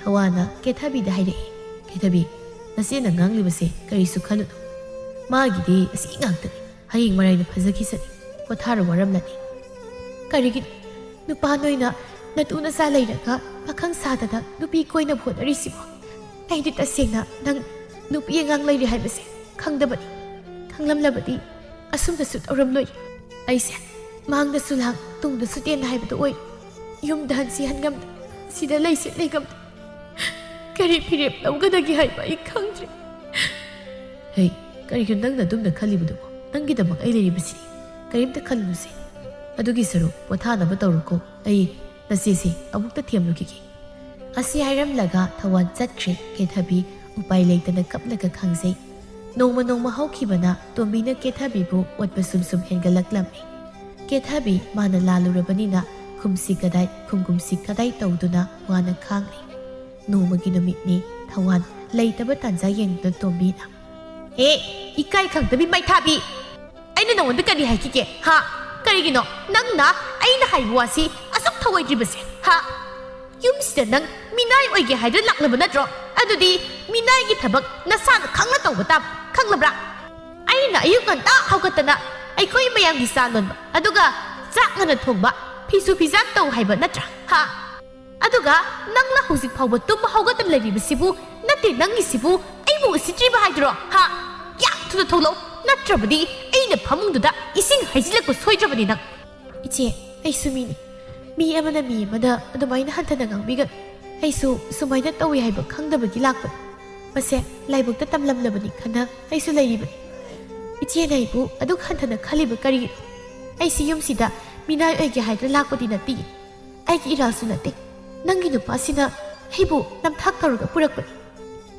ꯊꯋꯥꯟꯅ ꯀꯦꯊꯕꯤꯗ ꯍꯥꯏꯔꯛꯏ꯫ ꯀꯦꯊꯕꯤ, ꯅꯆꯦꯅ ꯉꯥꯡꯂꯤꯕꯁꯦ ꯀꯔꯤꯁꯨ ꯈꯜꯂꯨꯅꯨ꯫ ꯃꯥꯒꯤꯗꯤ ꯑꯁꯤ ꯉꯥꯛꯇꯅꯤ꯫ ꯍꯌꯦꯡ ꯃꯔꯥꯏꯅ ꯐꯖꯈꯤꯁꯅꯤ꯫ ꯄꯣꯊꯥꯔꯣ, ꯋꯥꯔꯝꯂꯅꯤ꯫ ꯀꯔꯤꯒꯤꯅꯣ ꯅꯨꯄꯥ ꯅꯣꯏꯅ ꯅꯇꯨ ꯅꯆꯥ ꯂꯩꯔꯒ ꯄꯥꯈꯪ ꯁꯥꯗꯅ ꯅꯨꯄꯤ ꯀꯣꯏꯅꯕ ꯍꯣꯠꯅꯔꯤꯁꯤꯕꯣ? ꯑꯩꯗꯤ ꯇꯁꯦꯡꯅ ꯅꯪ ꯅꯨꯄꯤ ꯑꯉꯥꯡ ꯂꯩꯔꯦ ꯍꯥꯏꯕꯁꯦ ꯈꯪꯗꯕꯅꯤ꯫ ꯈꯪꯂꯝꯂꯕꯗꯤ ꯑꯁꯨꯝꯅꯁꯨ ꯇꯧꯔꯝꯂꯣꯏ꯫ ꯑꯩꯁꯦ ꯃꯥꯡꯗꯁꯨ ꯂꯥꯡ, ꯇꯨꯡꯗꯁꯨ ꯇꯦꯟ ꯍꯥꯏꯕꯗꯨ ꯑꯣꯏ꯫ ꯌꯨꯝꯗ ꯍꯟꯁꯤ ꯍꯟꯉꯝꯗ ꯁꯤꯗ ꯂꯩꯁꯤ ꯂꯩꯉꯝꯗ ꯀꯔꯤ ꯐꯤꯔꯦꯞ ꯂꯧꯒꯗꯒꯦ ꯍꯥꯏꯕ ꯑꯩ ꯈꯪꯗ꯭ꯔꯦ꯫ ꯍꯦ, ꯀꯔꯤꯒꯤꯅꯣ ꯅꯪꯅ ꯑꯗꯨꯝꯅ ꯈꯜꯂꯤꯕꯗꯨꯕꯣ? ꯅꯪꯒꯤꯗꯃꯛ ꯑꯩ ꯂꯩꯔꯤꯕꯁꯤꯗꯤ꯫ ꯀꯔꯤꯝꯇ ꯈꯜꯂꯨꯅꯨꯁꯦ꯫ ꯑꯗꯨꯒꯤ ꯁꯔꯨꯛ ꯄꯣꯊꯥꯅꯕ ꯇꯧꯔꯣꯀꯣ꯫ ꯑꯩ ꯅꯆꯦꯁꯦ ꯑꯃꯨꯛꯇ ꯊꯦꯝꯂꯨꯈꯤꯒꯦ꯫ ꯑꯁꯤ ꯍꯥꯏꯔꯝꯂꯒ ꯊꯋꯥꯟ ꯆꯠꯈ꯭ꯔꯦ꯫ ꯀꯦꯊꯕꯤ ꯎꯄꯥꯏ ꯂꯩꯇꯅ ꯀꯞꯂꯒ ꯈꯥꯡꯖꯩ꯫ ꯅꯣꯡꯃ ꯅꯣꯡꯃ ꯍꯧꯈꯤꯕꯅ ꯇꯣꯝꯕꯤꯅ ꯀꯦꯊꯕꯤꯕꯨ ꯑꯣꯠꯄ ꯁꯨꯝ ꯁꯨꯝ ꯍꯦꯟꯒꯠꯂꯛꯂꯝꯃꯤ꯫ ꯀꯦꯊꯕꯤ ꯃꯥꯅ ꯂꯥꯜꯂꯨꯔꯕꯅꯤꯅ ꯈꯨꯝꯁꯤ ꯀꯗꯥꯏ ꯈꯨꯝꯒꯨꯝꯁꯤ ꯀꯗꯥꯏ ꯇꯧꯗꯨꯅ ꯋꯥꯅ ꯈꯥꯡꯂꯤ꯫ ꯅꯣꯡꯃꯒꯤ ꯅꯨꯃꯤꯠꯅꯤ꯫ ꯊꯋꯥꯟ ꯂꯩꯇꯕ ꯇꯥꯟꯖꯥ ꯌꯦꯡꯗꯨꯅ ꯇꯣꯝꯕꯤꯅ, "ꯍꯦ, ꯏꯀꯥꯏ ꯈꯪꯗꯕꯤ ꯃꯩꯊꯥꯕꯤ! ꯑꯩꯅ ꯅꯉꯣꯟꯗ ꯀꯔꯤ ꯍꯥꯏꯈꯤꯒꯦ, ꯍꯥ? ꯀꯔꯤꯒꯤꯅꯣ ꯅꯪꯅ ꯑꯩꯅ ꯍꯥꯏꯕ ꯋꯥꯁꯤ ꯑꯁꯨꯛ ꯊꯧꯑꯣꯏꯗ꯭ꯔꯤꯕꯁꯦ? ꯍꯥ? ꯌꯨꯝꯁꯤꯗ ꯅꯪ ꯃꯤꯅꯥꯏ ꯑꯣꯏꯒꯦ ꯍꯥꯏꯗꯨꯅ ꯂꯥꯛꯂꯕ ꯅꯠꯇ꯭ꯔꯣ? ꯑꯗꯨꯗꯤ ꯃꯤꯅꯥꯏꯒꯤ ꯊꯕꯛ ꯅꯁꯥꯅ ꯈꯪꯅ ꯇꯧꯕ ꯇꯥꯕ, ꯈꯪꯂꯕ꯭ꯔꯥ? ꯑꯩꯅ ꯑꯌꯨꯛ ꯉꯟꯇꯥ ꯍꯧꯒꯠꯇꯅ ꯑꯩꯈꯣꯏ ꯃꯌꯥꯝꯒꯤ ꯆꯥ ꯂꯣꯟꯕ, ꯑꯗꯨꯒ ꯆꯥꯛ ꯉꯟꯅ ꯊꯣꯡꯕ, ꯐꯤꯁꯨ ꯐꯤꯖꯥꯝ ꯇꯧ ꯍꯥꯏꯕ ꯅꯠꯇ꯭ꯔꯥ? ꯍꯥ? ꯑꯗꯨꯒ ꯅꯪꯅ ꯍꯧꯖꯤꯛ ꯐꯥꯎꯕ ꯇꯨꯝꯕ ꯍꯧꯒꯠꯇꯅ ꯂꯩꯔꯤꯕꯁꯤꯕꯨ, ꯅꯠꯇꯦ, ꯅꯪꯒꯤꯁꯤꯕꯨ ꯑꯩꯕꯨ ꯎꯁꯤꯠꯇ꯭ꯔꯤꯕ ꯍꯥꯏꯗꯨꯔꯣ? ꯍꯥ? ꯌꯥꯝ ꯊꯨꯅ ꯊꯣꯛꯂꯛꯎ, ꯅꯠꯇ꯭ꯔꯕꯗꯤ ꯑꯩꯅ ꯐꯃꯨꯡꯗꯨꯗ ꯏꯁꯤꯡ ꯍꯩꯖꯤꯜꯂꯛꯄ ꯁꯣꯏꯗ꯭ꯔꯕꯅꯤ ꯅꯪ꯫ ꯏꯆꯦ, ꯑꯩꯁꯨ ꯃꯤꯅꯤ꯫ ꯃꯤ ꯑꯃꯅ ꯃꯤ ꯑꯃꯗ ꯑꯗꯨꯃꯥꯏꯅ ꯍꯟꯊꯅ ꯉꯥꯡꯕꯤꯒꯅꯨ꯫ ꯑꯩꯁꯨ ꯁꯨꯃꯥꯏꯅ ꯇꯧꯏ ꯍꯥꯏꯕ ꯈꯪꯗꯕꯒꯤ ꯂꯥꯛꯄꯅꯤ꯫ ꯃꯁꯦ ꯂꯥꯏꯕꯛꯇ ꯇꯝꯂꯝꯂꯕꯅꯤ ꯈꯟꯅ ꯑꯩꯁꯨ ꯂꯩꯔꯤꯕꯅꯤ꯫ ꯏꯆꯦꯅ ꯑꯩꯕꯨ ꯑꯗꯨꯛ ꯍꯟꯊꯅ ꯈꯜꯂꯤꯕ ꯀꯔꯤꯒꯤꯅꯣ? ꯑꯩꯁꯤ ꯌꯨꯝꯁꯤꯗ ꯃꯤꯅꯥꯏ ꯑꯣꯏꯒꯦ ꯍꯥꯏꯗꯨꯅ ꯂꯥꯛꯄꯗꯤ ꯅꯠꯇꯦ꯫ ꯑꯩꯒꯤ ꯏꯔꯥꯜꯁꯨ ꯅꯠꯇꯦ꯫ ꯅꯪꯒꯤ ꯅꯨꯄꯥꯁꯤꯅ ꯑꯩꯕꯨ ꯅꯝꯊꯥꯛ ꯇꯧꯔꯒ ꯄꯨꯔꯛꯄꯅꯤ꯫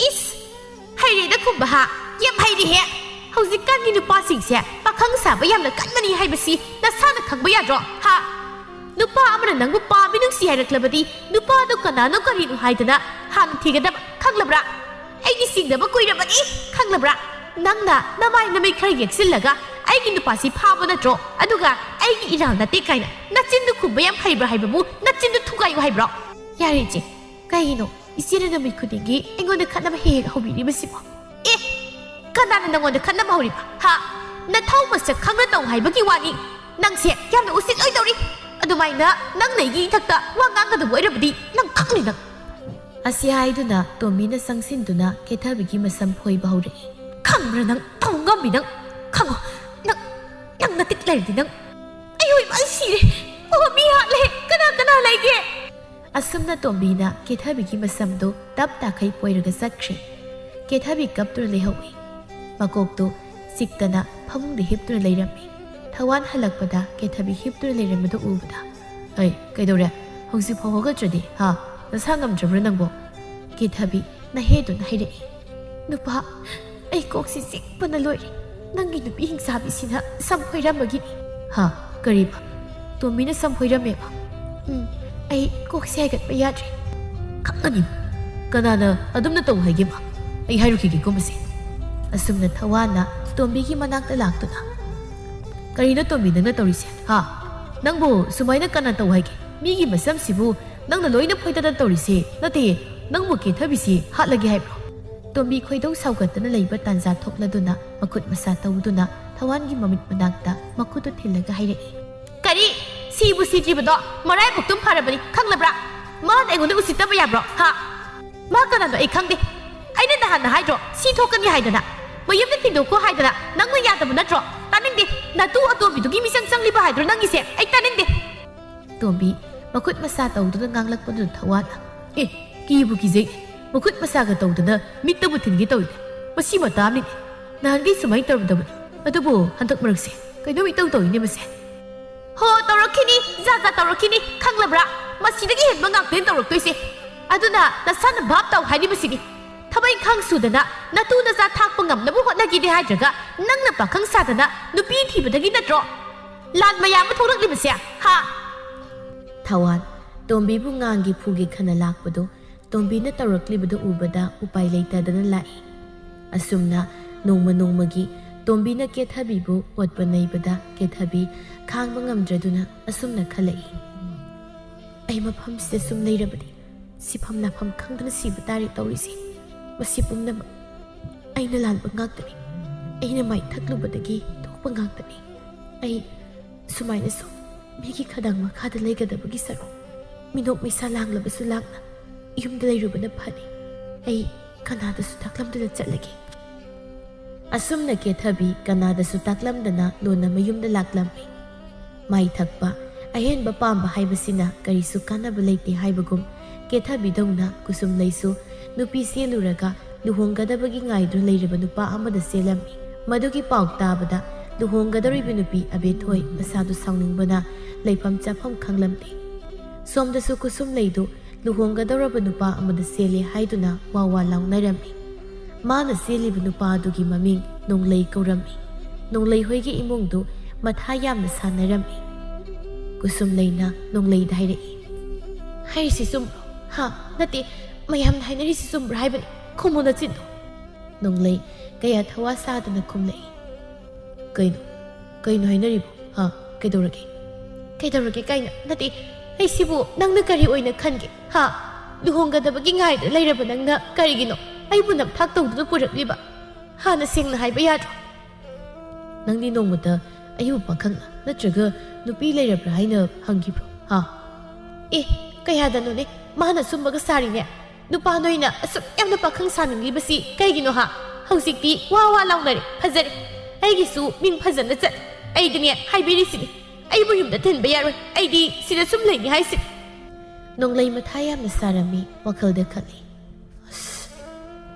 ꯏꯁ! ꯍꯩꯔꯦꯗ ꯈꯨꯝꯕ ꯍꯥ! ꯌꯥꯝ ꯍꯩꯔꯦꯍꯦ! ꯍꯧꯖꯤꯛꯀꯥꯟꯒꯤ ꯅꯨꯄꯥꯁꯤꯡꯁꯦ ꯄꯥꯈꯪ ꯁꯥꯕ ꯌꯥꯝꯅ ꯀꯟꯕꯅꯤ ꯍꯥꯏꯕꯁꯤ ꯅꯁꯥꯅ ꯈꯪꯕ ꯌꯥꯗ꯭ꯔꯣ? ꯍꯥ? ꯅꯨꯄꯥ ꯑꯃꯅ ꯅꯪꯕꯨ ꯄꯥꯝꯃꯤ, ꯅꯨꯡꯁꯤ ꯍꯥꯏꯔꯛꯂꯕꯗꯤ ꯅꯨꯄꯥꯗꯨ ꯀꯅꯥꯅꯣ ꯀꯔꯤꯅꯣ ꯍꯥꯏꯗꯅ ꯍꯥꯟꯅ ꯊꯤꯒꯗꯕ, ꯈꯪꯂꯕ꯭ꯔꯥ? ꯑꯩꯗꯤ ꯁꯤꯡꯅꯕ ꯀꯨꯏꯔꯕꯅꯤ, ꯈꯪꯂꯕ꯭ꯔꯥ? ꯅꯪꯅ ꯅꯃꯥꯏ ꯅꯃꯤꯠ ꯈꯔ ꯌꯦꯛꯁꯤꯜꯂꯒ ꯑꯩꯒꯤ ꯅꯨꯄꯥꯁꯤ ꯐꯥꯕ ꯅꯠꯇ꯭ꯔꯣ? ꯑꯗꯨꯒ ꯑꯩꯒꯤ ꯏꯔꯥꯜ ꯅꯠꯇꯦ ꯀꯥꯏꯅ ꯅꯆꯤꯟꯗꯨ ꯈꯨꯝꯕ ꯌꯥꯝ ꯍꯩꯕ꯭ꯔꯥ ꯍꯥꯏꯕꯕꯨ ꯅꯆꯤꯟꯗꯨ ꯊꯨꯒꯥꯏꯌꯨ ꯍꯥꯏꯕ꯭ꯔꯣ? ꯌꯥꯔꯦ ꯏꯆꯦ, ꯀꯩꯒꯤꯅꯣ ꯏꯆꯦꯅ ꯅꯨꯃꯤꯠ ꯈꯨꯗꯤꯡꯒꯤ ꯑꯩꯉꯣꯟꯗ ꯈꯠꯅꯕ ꯍꯦꯛ ꯍꯦꯛ ꯍꯧꯕꯤꯔꯤꯕꯁꯤꯕꯣ? ꯑꯦ, ꯀꯅꯥꯅ ꯅꯪꯉꯣꯟꯗ ꯈꯠꯅꯕ ꯍꯧꯔꯤꯕ? ꯍꯥ? ꯅꯊꯧ ꯃꯁꯛ ꯈꯪꯅ ꯇꯧ ꯍꯥꯏꯕꯒꯤ ꯋꯥꯅꯤ꯫ ꯅꯪꯁꯦ ꯌꯥꯝꯅ ꯎꯁꯤꯠ ꯑꯣꯏꯗꯧꯔꯤ꯫ ꯑꯗꯨꯃꯥꯏꯅ ꯅꯪꯅ ꯑꯩꯒꯤ ꯏꯊꯛꯇ ꯋꯥ ꯉꯥꯡꯒꯗꯕ ꯑꯣꯏꯔꯕꯗꯤ ꯅꯪ ꯈꯪꯅꯤ ꯅꯪ꯫ ꯑꯁꯤ ꯍꯥꯏꯗꯨꯅ ꯇꯣꯝꯕꯤꯅ ꯆꯪꯁꯤꯟꯗꯨꯅ ꯀꯦꯊꯕꯤꯒꯤ ꯃꯁꯝ ꯐꯣꯏꯕ ꯍꯧꯔꯛꯏ꯫ ꯈꯪꯕ꯭ꯔꯥ ꯅꯪ? ꯇꯧ ꯉꯝꯃꯤ ꯅꯪ? ꯈꯪꯉꯣ꯫ ꯅꯪ, ꯅꯪ ꯅꯇꯤꯛ ꯂꯩꯔꯗꯤ ꯅꯪ꯫ ꯑꯩ ꯑꯣꯏꯕ ꯑꯩ ꯁꯤꯔꯦ꯫ ꯑꯣ, ꯃꯤ ꯍꯥꯠꯂꯦ꯫ ꯀꯅꯥ ꯀꯅꯥ ꯂꯩꯒꯦ? ꯑꯁꯨꯝꯅ ꯇꯣꯝꯕꯤꯅ ꯀꯦꯊꯕꯤꯒꯤ ꯃꯁꯝꯗꯨ ꯇꯞ ꯇꯥꯈꯩ ꯄꯣꯏꯔꯒ ꯆꯠꯈ꯭ꯔꯦ꯫ ꯀꯦꯊꯕꯤ ꯀꯞꯇꯨꯅ ꯂꯩꯍꯧꯏ꯫ ꯃꯀꯣꯛꯇꯨ ꯆꯤꯛꯇꯅ ꯐꯃꯨꯡꯗ ꯍꯤꯞꯇꯨꯅ ꯂꯩꯔꯝꯃꯤ꯫ ꯊꯋꯥꯟ ꯍꯜꯂꯛꯄꯗ ꯀꯦꯊꯕꯤ ꯍꯤꯞꯇꯨꯅ ꯂꯩꯔꯝꯕꯗꯨ ꯎꯕꯗ, "ꯑꯩ, ꯀꯩꯗꯧꯔꯦ? ꯍꯧꯖꯤꯛꯐꯥꯎ ꯍꯧꯒꯠꯇ꯭ꯔꯗꯤ, ꯍꯥ? ꯅꯁꯥ ꯉꯝꯗ꯭ꯔꯕ꯭ꯔꯥ ꯅꯪꯕꯣ?" ꯀꯦꯊꯕꯤ ꯅꯍꯦꯗꯨꯅ ꯍꯥꯏꯔꯛꯏ꯫ "ꯅꯨꯄꯥ, ꯑꯩ ꯀꯣꯛꯁꯤ ꯆꯤꯛꯄꯅ ꯂꯣꯏꯔꯦ꯫ ꯅꯪꯒꯤ ꯅꯨꯄꯤ ꯍꯤꯡꯆꯥꯕꯤꯁꯤꯅ ꯁꯝ ꯐꯣꯏꯔꯝꯕꯒꯤꯅꯤ꯫" "ꯍꯥ? ꯀꯔꯤꯕ? ꯇꯣꯝꯕꯤꯅ ꯁꯝ ꯐꯣꯏꯔꯝꯃꯦꯕ?" "ꯎꯝ, ꯑꯩ ꯀꯣꯛꯁꯦ ꯍꯥꯏꯒꯠꯄ ꯌꯥꯗ꯭ꯔꯦ꯫" "ꯈꯪꯒꯅꯤ꯫ ꯀꯅꯥꯅ ꯑꯗꯨꯝꯅ ꯇꯧ ꯍꯥꯏꯒꯦꯕ? ꯑꯩ ꯍꯥꯏꯔꯨꯈꯤꯒꯦꯀꯣ ꯃꯁꯦ꯫" ꯑꯁꯨꯝꯅ ꯊꯋꯥꯟꯅ ꯇꯣꯝꯕꯤꯒꯤ ꯃꯅꯥꯛꯇ ꯂꯥꯛꯇꯨꯅ, ꯀꯔꯤꯅꯣ ꯇꯣꯝꯕꯤ ꯅꯪꯅ ꯇꯧꯔꯤꯁꯦ? ꯍꯥ? ꯅꯪꯕꯨ ꯁꯨꯃꯥꯏꯅ ꯀꯅꯥ ꯇꯧ ꯍꯥꯏꯒꯦ? ꯃꯤꯒꯤ ꯃꯁꯝꯁꯤꯕꯨ ꯅꯪꯅ ꯂꯣꯏꯅ ꯐꯣꯏꯗꯠꯇꯅ ꯇꯧꯔꯤꯁꯦ? ꯅꯠꯇꯦ, ꯅꯪꯕꯨ ꯀꯦꯊꯕꯤꯁꯤ ꯍꯥꯠꯂꯒꯦ ꯍꯥꯏꯕ꯭ꯔꯣ? ꯇꯣꯝꯕꯤ ꯈꯣꯏꯗꯧ ꯁꯥꯎꯒꯠꯇꯅ ꯂꯩꯕ ꯇꯥꯟꯖꯥ ꯊꯣꯛꯂꯗꯨꯅ ꯃꯈꯨꯠ ꯃꯁꯥ ꯇꯧꯗꯨꯅ ꯊꯋꯥꯟꯒꯤ ꯃꯃꯤꯠ ꯃꯅꯥꯛꯇ ꯃꯈꯨꯠꯇꯨ ꯊꯤꯜꯂꯒ ꯍꯥꯏꯔꯛꯏ꯫ ꯀꯔꯤ? ꯁꯤꯕꯨ ꯁꯤꯗ꯭ꯔꯤꯕꯗꯣ ꯃꯔꯥꯏꯕꯛꯇꯨꯝ ꯐꯔꯕꯅꯤ, ꯈꯪꯂꯕ꯭ꯔꯥ? ꯃꯥꯅ ꯑꯩꯉꯣꯟꯗ ꯎꯁꯤꯠꯇꯕ ꯌꯥꯕ꯭ꯔꯣ? ꯍꯥ? ꯃꯥ ꯀꯅꯥꯅꯣ ꯑꯩ ꯈꯪꯗꯦ꯫ ꯑꯩꯅ ꯅꯍꯥꯟꯅ ꯍꯥꯏꯗ꯭ꯔꯣ, ꯁꯤ ꯊꯣꯛꯀꯅꯤ ꯍꯥꯏꯗꯅ? ꯃꯌꯨꯝꯗ ꯊꯤꯟꯗꯣꯛꯈꯣ ꯍꯥꯏꯗꯅ ꯅꯪꯅ ꯌꯥꯗꯕ ꯅꯠꯇ꯭ꯔꯣ? ꯇꯥꯅꯤꯡꯗꯦ꯫ ꯅꯇꯨ ꯑꯇꯣꯝꯕꯤꯗꯨꯒꯤ ꯃꯤꯆꯪ ꯆꯪꯂꯤꯕ ꯍꯥꯏꯗ꯭ꯔꯣ ꯅꯪꯒꯤꯁꯦ? ꯑꯩ ꯇꯥꯅꯤꯡꯗꯦ꯫ ꯇꯣꯝꯕꯤ ꯃꯈꯨꯠ ꯃꯁꯥ ꯇꯧꯗꯨꯅ ꯉꯥꯡꯂꯛꯄꯗꯨꯗ ꯊꯋꯥꯟꯅ, "ꯑꯦ, ꯀꯤꯕꯨ ꯀꯤꯖꯩ꯫ ꯃꯈꯨꯠ ꯃꯁꯥꯒ ꯇꯧꯗꯅ ꯃꯤꯠꯇꯕꯨ ꯊꯤꯟꯒꯦ ꯇꯧꯏꯅꯦ꯫ ꯃꯁꯤ ꯃꯇꯥ ꯑꯃꯅꯤꯅꯦ꯫ ꯅꯍꯥꯟꯒꯩ ꯁꯨꯃꯥꯏꯅ ꯇꯧꯔꯝꯗꯕꯅꯤ꯫ ꯑꯗꯨꯕꯨ ꯍꯟꯗꯛ ꯃꯔꯛꯁꯦ ꯀꯩꯅꯣꯝ ꯏꯇꯧ ꯇꯧꯏꯅꯦ ꯃꯁꯦ꯫ ꯍꯣ, ꯇꯧꯔꯛꯈꯤꯅꯤ, ꯖꯥꯠ ꯖꯥꯠ ꯇꯧꯔꯛꯈꯤꯅꯤ, ꯈꯪꯂꯕ꯭ꯔꯥ? ꯃꯁꯤꯗꯒꯤ ꯍꯦꯟꯕ ꯉꯥꯛꯇꯅꯤ ꯇꯧꯔꯛꯇꯣꯏꯁꯦ꯫ ꯑꯗꯨꯅ ꯅꯁꯥꯅ ꯚꯥꯞ ꯇꯧ ꯍꯥꯏꯔꯤꯕꯁꯤꯅꯤ꯫ ꯊꯕꯛ ꯏꯪꯈꯥꯡ ꯁꯨꯗꯅ ꯅꯇꯨ ꯅꯆꯥ ꯊꯥꯛꯄ ꯉꯝꯅꯕ ꯍꯣꯠꯅꯒꯦꯗꯤ ꯍꯥꯏꯗ꯭ꯔꯒ ꯅꯪꯅ ꯄꯥꯈꯪ ꯁꯥꯗꯅ ꯅꯨꯄꯤ ꯊꯤꯕꯗꯒꯤ ꯅꯠꯇ꯭ꯔꯣ ꯂꯥꯟ ꯃꯌꯥꯝ ꯑꯃ ꯊꯣꯛꯂꯛꯂꯤꯕꯁꯦ, ꯍꯥ?" ꯊꯋꯥꯟ, ꯇꯣꯝꯕꯤꯕꯨ ꯉꯥꯡꯒꯦ ꯐꯨꯒꯦ ꯈꯟꯅ ꯂꯥꯛꯄꯗꯨ ꯇꯣꯝꯕꯤꯅ ꯇꯧꯔꯛꯂꯤꯕꯗꯨ ꯎꯕꯗ ꯎꯄꯥꯏ ꯂꯩꯇꯗꯅ ꯂꯥꯛꯏ꯫ ꯑꯁꯨꯝꯅ ꯅꯣꯡꯃ ꯅꯣꯡꯃꯒꯤ ꯇꯣꯝꯕꯤꯅ ꯀꯦꯊꯕꯤꯕꯨ ꯑꯣꯠꯄ ꯅꯩꯕꯗ ꯀꯦꯊꯕꯤ ꯈꯥꯡꯕ ꯉꯝꯗ꯭ꯔꯗꯨꯅ ꯑꯁꯨꯝꯅ ꯈꯜꯂꯛꯏ, "ꯑꯩ ꯃꯐꯝꯁꯤꯗ ꯁꯨꯝ ꯂꯩꯔꯕꯗꯤ ꯁꯤꯐꯝ ꯂꯥꯛꯐꯝ ꯈꯪꯗꯅ ꯁꯤꯕ ꯇꯥꯔꯦ ꯇꯧꯔꯤꯁꯦ꯫ ꯃꯁꯤ ꯄꯨꯝꯅꯃꯛ ꯑꯩꯅ ꯂꯥꯟꯕ ꯉꯥꯛꯇꯅꯤ꯫ ꯑꯩꯅ ꯃꯥꯏ ꯊꯛꯂꯨꯕꯗꯒꯤ ꯊꯣꯛꯄ ꯉꯥꯛꯇꯅꯤ꯫ ꯑꯩ ꯁꯨꯃꯥꯏꯅ ꯁꯨꯝ ꯃꯤꯒꯤ ꯈꯗꯥꯡ ꯃꯈꯥꯗ ꯂꯩꯒꯗꯕꯒꯤ ꯁꯔꯨꯛ ꯃꯤꯅꯣꯛ ꯃꯩꯁꯥ ꯂꯥꯡꯂꯕꯁꯨ ꯂꯥꯡꯅ ꯌꯨꯝꯗ ꯂꯩꯔꯨꯕꯅ ꯐꯅꯤ꯫ ꯑꯩ ꯀꯅꯥꯗꯁꯨ ꯇꯥꯛꯂꯝꯗꯅ ꯆꯠꯂꯒꯦ꯫" ꯑꯁꯨꯝꯅ ꯀꯦꯊꯕꯤ ꯀꯅꯥꯗꯁꯨ ꯇꯥꯛꯂꯝꯗꯅ ꯂꯣꯟꯅ ꯃꯌꯨꯝꯗ ꯂꯥꯛꯂꯝꯃꯤ꯫ ꯃꯥꯏ ꯊꯛꯄ, ꯑꯍꯦꯟꯕ ꯄꯥꯝꯕ ꯍꯥꯏꯕꯁꯤꯅ ꯀꯔꯤꯁꯨ ꯀꯥꯟꯅꯕ ꯂꯩꯇꯦ ꯍꯥꯏꯕꯒꯨꯝ, ꯀꯦꯊꯕꯤꯗꯧꯅ ꯀꯨꯁꯨꯝꯂꯩꯁꯨ ꯅꯨꯄꯤ ꯆꯦꯜꯂꯨꯔꯒ ꯂꯨꯍꯣꯡꯒꯗꯕꯒꯤ ꯉꯥꯏꯗꯨꯅ ꯂꯩꯔꯕ ꯅꯨꯄꯥ ꯑꯃꯗ ꯆꯦꯜꯂꯝꯃꯤ꯫ ꯃꯗꯨꯒꯤ ꯄꯥꯎ ꯇꯥꯕꯗ ꯂꯨꯍꯣꯡꯒꯗꯧꯔꯤꯕ ꯅꯨꯄꯤ ꯑꯕꯦꯊꯣꯏ ꯃꯁꯥꯗꯨ ꯁꯥꯎꯅꯤꯡꯕꯅ ꯂꯩꯐꯝ ꯆꯥꯐꯝ ꯈꯪꯂꯝꯗꯦ꯫ ꯁꯣꯝꯗꯁꯨ ꯀꯨꯁꯨꯝꯂꯩꯗꯨ ꯂꯨꯍꯣꯡꯒꯗꯧꯔꯕ ꯅꯨꯄꯥ ꯑꯃꯗ ꯆꯦꯜꯂꯦ ꯍꯥꯏꯗꯨꯅ ꯋꯥ ꯋꯥ ꯂꯥꯎꯅꯔꯝꯃꯤ꯫ ꯃꯥꯅ ꯆꯦꯜꯂꯤꯕ ꯅꯨꯄꯥ ꯑꯗꯨꯒꯤ ꯃꯃꯤꯡ ꯅꯣꯡꯂꯩ ꯀꯧꯔꯝꯃꯤ꯫ ꯅꯣꯡꯂꯩ ꯍꯣꯏꯒꯤ ꯏꯃꯨꯡꯗꯨ ꯃꯊꯥ ꯌꯥꯝꯅ ꯁꯥꯟꯅꯔꯝꯃꯤ꯫ ꯀꯨꯁꯨꯝꯂꯩꯅ ꯅꯣꯡꯂꯩꯗ ꯍꯥꯏꯔꯛꯏ, "ꯍꯥꯏꯔꯤꯁꯤ ꯆꯨꯝꯕ꯭ꯔꯣ? ꯍꯥ? ꯅꯠꯇꯦ, ꯃꯌꯥꯝꯅ ꯍꯥꯏꯅꯔꯤꯁꯤ ꯆꯨꯝꯕ꯭ꯔꯥ ꯍꯥꯏꯕꯅꯤ? ꯈꯨꯝꯃꯨ ꯅꯆꯤꯟꯗꯣ꯫" ꯅꯣꯡꯂꯩ ꯀꯌꯥ ꯊꯋꯥ ꯁꯥꯗꯅ ꯈꯨꯝꯂꯛꯏ, "ꯀꯩꯅꯣ? ꯀꯩꯅꯣ ꯍꯥꯏꯅꯔꯤꯕꯣ? ꯍꯥ? ꯀꯩꯗꯧꯔꯒꯦ? ꯀꯩꯗꯧꯔꯒꯦ ꯀꯥꯏꯅ? ꯅꯠꯇꯦ, ꯑꯩꯁꯤꯕꯨ ꯅꯪꯅ ꯀꯔꯤ ꯑꯣꯏꯅ ꯈꯟꯒꯦ? ꯍꯥ? ꯂꯨꯍꯣꯡꯒꯗꯕꯒꯤ ꯉꯥꯏꯗ ꯂꯩꯔꯕ ꯅꯪꯅ ꯀꯔꯤꯒꯤꯅꯣ ꯑꯩꯕꯨ ꯅꯝꯊꯥꯛ ꯇꯧꯗꯨꯅ ꯄꯨꯔꯛꯂꯤꯕ? ꯍꯥꯟꯅ ꯁꯦꯡꯅ ꯍꯥꯏꯕ ꯌꯥꯗ꯭ꯔꯣ? ꯅꯪꯗꯤ ꯅꯣꯡꯃꯇ ꯑꯩꯕꯨ ꯄꯥꯈꯪ ꯅꯠꯇ꯭ꯔꯒ ꯅꯨꯄꯤ ꯂꯩꯔꯕ꯭ꯔꯥ ꯍꯥꯏꯅ ꯍꯪꯈꯤꯕ꯭ꯔꯣ? ꯍꯥ? ꯑꯦ, ꯀꯌꯥꯗꯅꯣꯅꯦ ꯃꯥꯅ ꯁꯨꯝꯕꯒ ꯁꯥꯔꯤꯅꯦ? ꯅꯨꯄꯥ ꯅꯣꯏꯅ ꯑꯁꯨꯛ ꯌꯥꯝꯅ ꯄꯥꯈꯪ ꯁꯥꯅꯤꯡꯂꯤꯕꯁꯤ ꯀꯩꯒꯤꯅꯣ ꯍꯥ? ꯍꯧꯖꯤꯛꯇꯤ ꯋꯥ ꯋꯥ ꯂꯥꯎꯅꯔꯦ, ꯐꯖꯔꯦ꯫ ꯑꯩꯒꯤꯁꯨ ꯃꯤꯡ ꯐꯖꯅ ꯆꯠ꯫ ꯑꯩꯗꯤꯅꯦ ꯍꯥꯏꯕꯤꯔꯤꯁꯤꯅꯤ, ꯑꯩꯕꯨ ꯌꯨꯝꯗ ꯊꯤꯟꯕ ꯌꯥꯔꯣꯏ, ꯑꯩꯗꯤ ꯁꯤꯗ ꯁꯨꯝ ꯂꯩꯅꯤ ꯍꯥꯏꯁꯤꯅꯤ꯫ ꯅꯣꯡꯂꯩ ꯃꯊꯥ ꯌꯥꯝꯅ ꯁꯥꯔꯝꯃꯤ, ꯋꯥꯈꯜꯗ ꯈꯜꯂꯤ꯫ ꯑꯁ,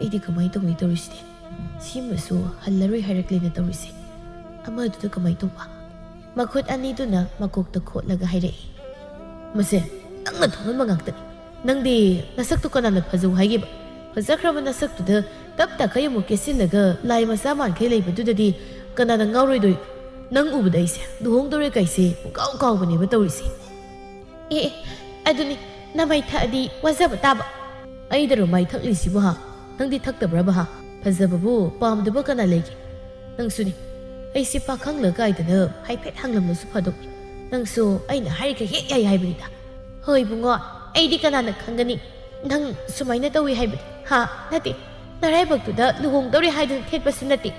ꯑꯩꯗꯤ ꯀꯃꯥꯏꯅ ꯇꯧꯅꯤ ꯇꯧꯔꯤꯁꯤꯗꯤ? ꯁꯤꯃꯁꯨ ꯍꯜꯂꯔꯣꯏ ꯍꯥꯏꯔꯛꯂꯦꯅ ꯇꯧꯔꯤꯁꯦ꯫ ꯑꯃꯗꯨꯗ ꯀꯃꯥꯏꯅ ꯇꯧꯕ? ꯃꯈꯨꯠ ꯑꯅꯤꯗꯨꯅ ꯃꯀꯣꯛꯇ ꯈꯣꯠꯂꯒ ꯍꯥꯏꯔꯛꯏ꯫ ꯃꯁꯦ, ꯅꯪꯅ ꯊꯣꯛꯍꯟꯕ ꯉꯥꯛꯇꯅꯤ꯫ ꯅꯪꯗꯤ ꯅꯁꯛꯇꯨ ꯀꯅꯥꯅ ꯐꯖꯧ ꯍꯥꯏꯒꯦꯕ? ꯐꯖꯈ꯭ꯔꯕ ꯅꯁꯛꯇꯨꯗ ꯇꯞ ꯇꯥꯈꯩ ꯑꯃꯨꯛ ꯀꯦꯁꯤꯜꯂꯒ ꯂꯥꯏ ꯃꯆꯥ ꯃꯥꯟꯈꯩ ꯂꯩꯕꯗꯨꯗꯗꯤ ꯀꯅꯥꯅ ꯉꯥꯎꯔꯣꯏꯗꯣꯏꯅꯣ? ꯅꯪ ꯎꯕꯗ ꯑꯩꯁꯦ ꯂꯨꯍꯣꯡꯗꯧꯔꯦ ꯀꯥꯏꯁꯦ ꯄꯨꯡꯀꯥꯎ ꯀꯥꯎꯕꯅꯦꯕ ꯇꯧꯔꯤꯁꯦ꯫ ꯑꯦ, ꯑꯦ, ꯑꯗꯨꯅꯤ, ꯅꯃꯥꯏ ꯊꯛꯑꯗꯤ ꯋꯥꯖꯕ ꯇꯥꯕ꯫ ꯑꯩꯗꯔꯣ ꯃꯥꯏ ꯊꯛꯂꯤꯁꯤꯕꯨ ꯍꯥ? ꯅꯪꯗꯤ ꯊꯛꯇꯕ꯭ꯔꯕ ꯍꯥ? ꯐꯖꯕꯕꯨ ꯄꯥꯝꯗꯕ ꯀꯅꯥ ꯂꯩꯒꯦ? ꯅꯪꯁꯨꯅꯤ, ꯑꯩꯁꯤ ꯄꯥꯈꯪꯂ ꯀꯥꯏꯗꯅ ꯍꯥꯏꯐꯦꯠ ꯍꯪꯂꯝꯕꯁꯨ ꯐꯗꯧꯅꯤ꯫ ꯅꯪꯁꯨ ꯑꯩꯅ ꯍꯥꯏꯔꯤꯈꯩ ꯍꯦꯛ ꯌꯥꯏ ꯍꯥꯏꯕꯅꯤꯗ꯫ ꯍꯣꯏ ꯏꯕꯨꯡꯉꯣ, ꯑꯩꯗꯤ ꯀꯅꯥꯅ ꯈꯪꯒꯅꯤ ꯅꯪ ꯁꯨꯃꯥꯏꯅ ꯇꯧꯏ ꯍꯥꯏꯕꯗꯤ? ꯍꯥ? ꯅꯠꯇꯦ, ꯅꯔꯥꯏꯕꯛꯇꯨꯗ ꯂꯨꯍꯣꯡꯗꯧꯔꯦ ꯍꯥꯏꯗꯨꯅ ꯊꯦꯠꯄꯁꯨ ꯅꯠꯇꯦ꯫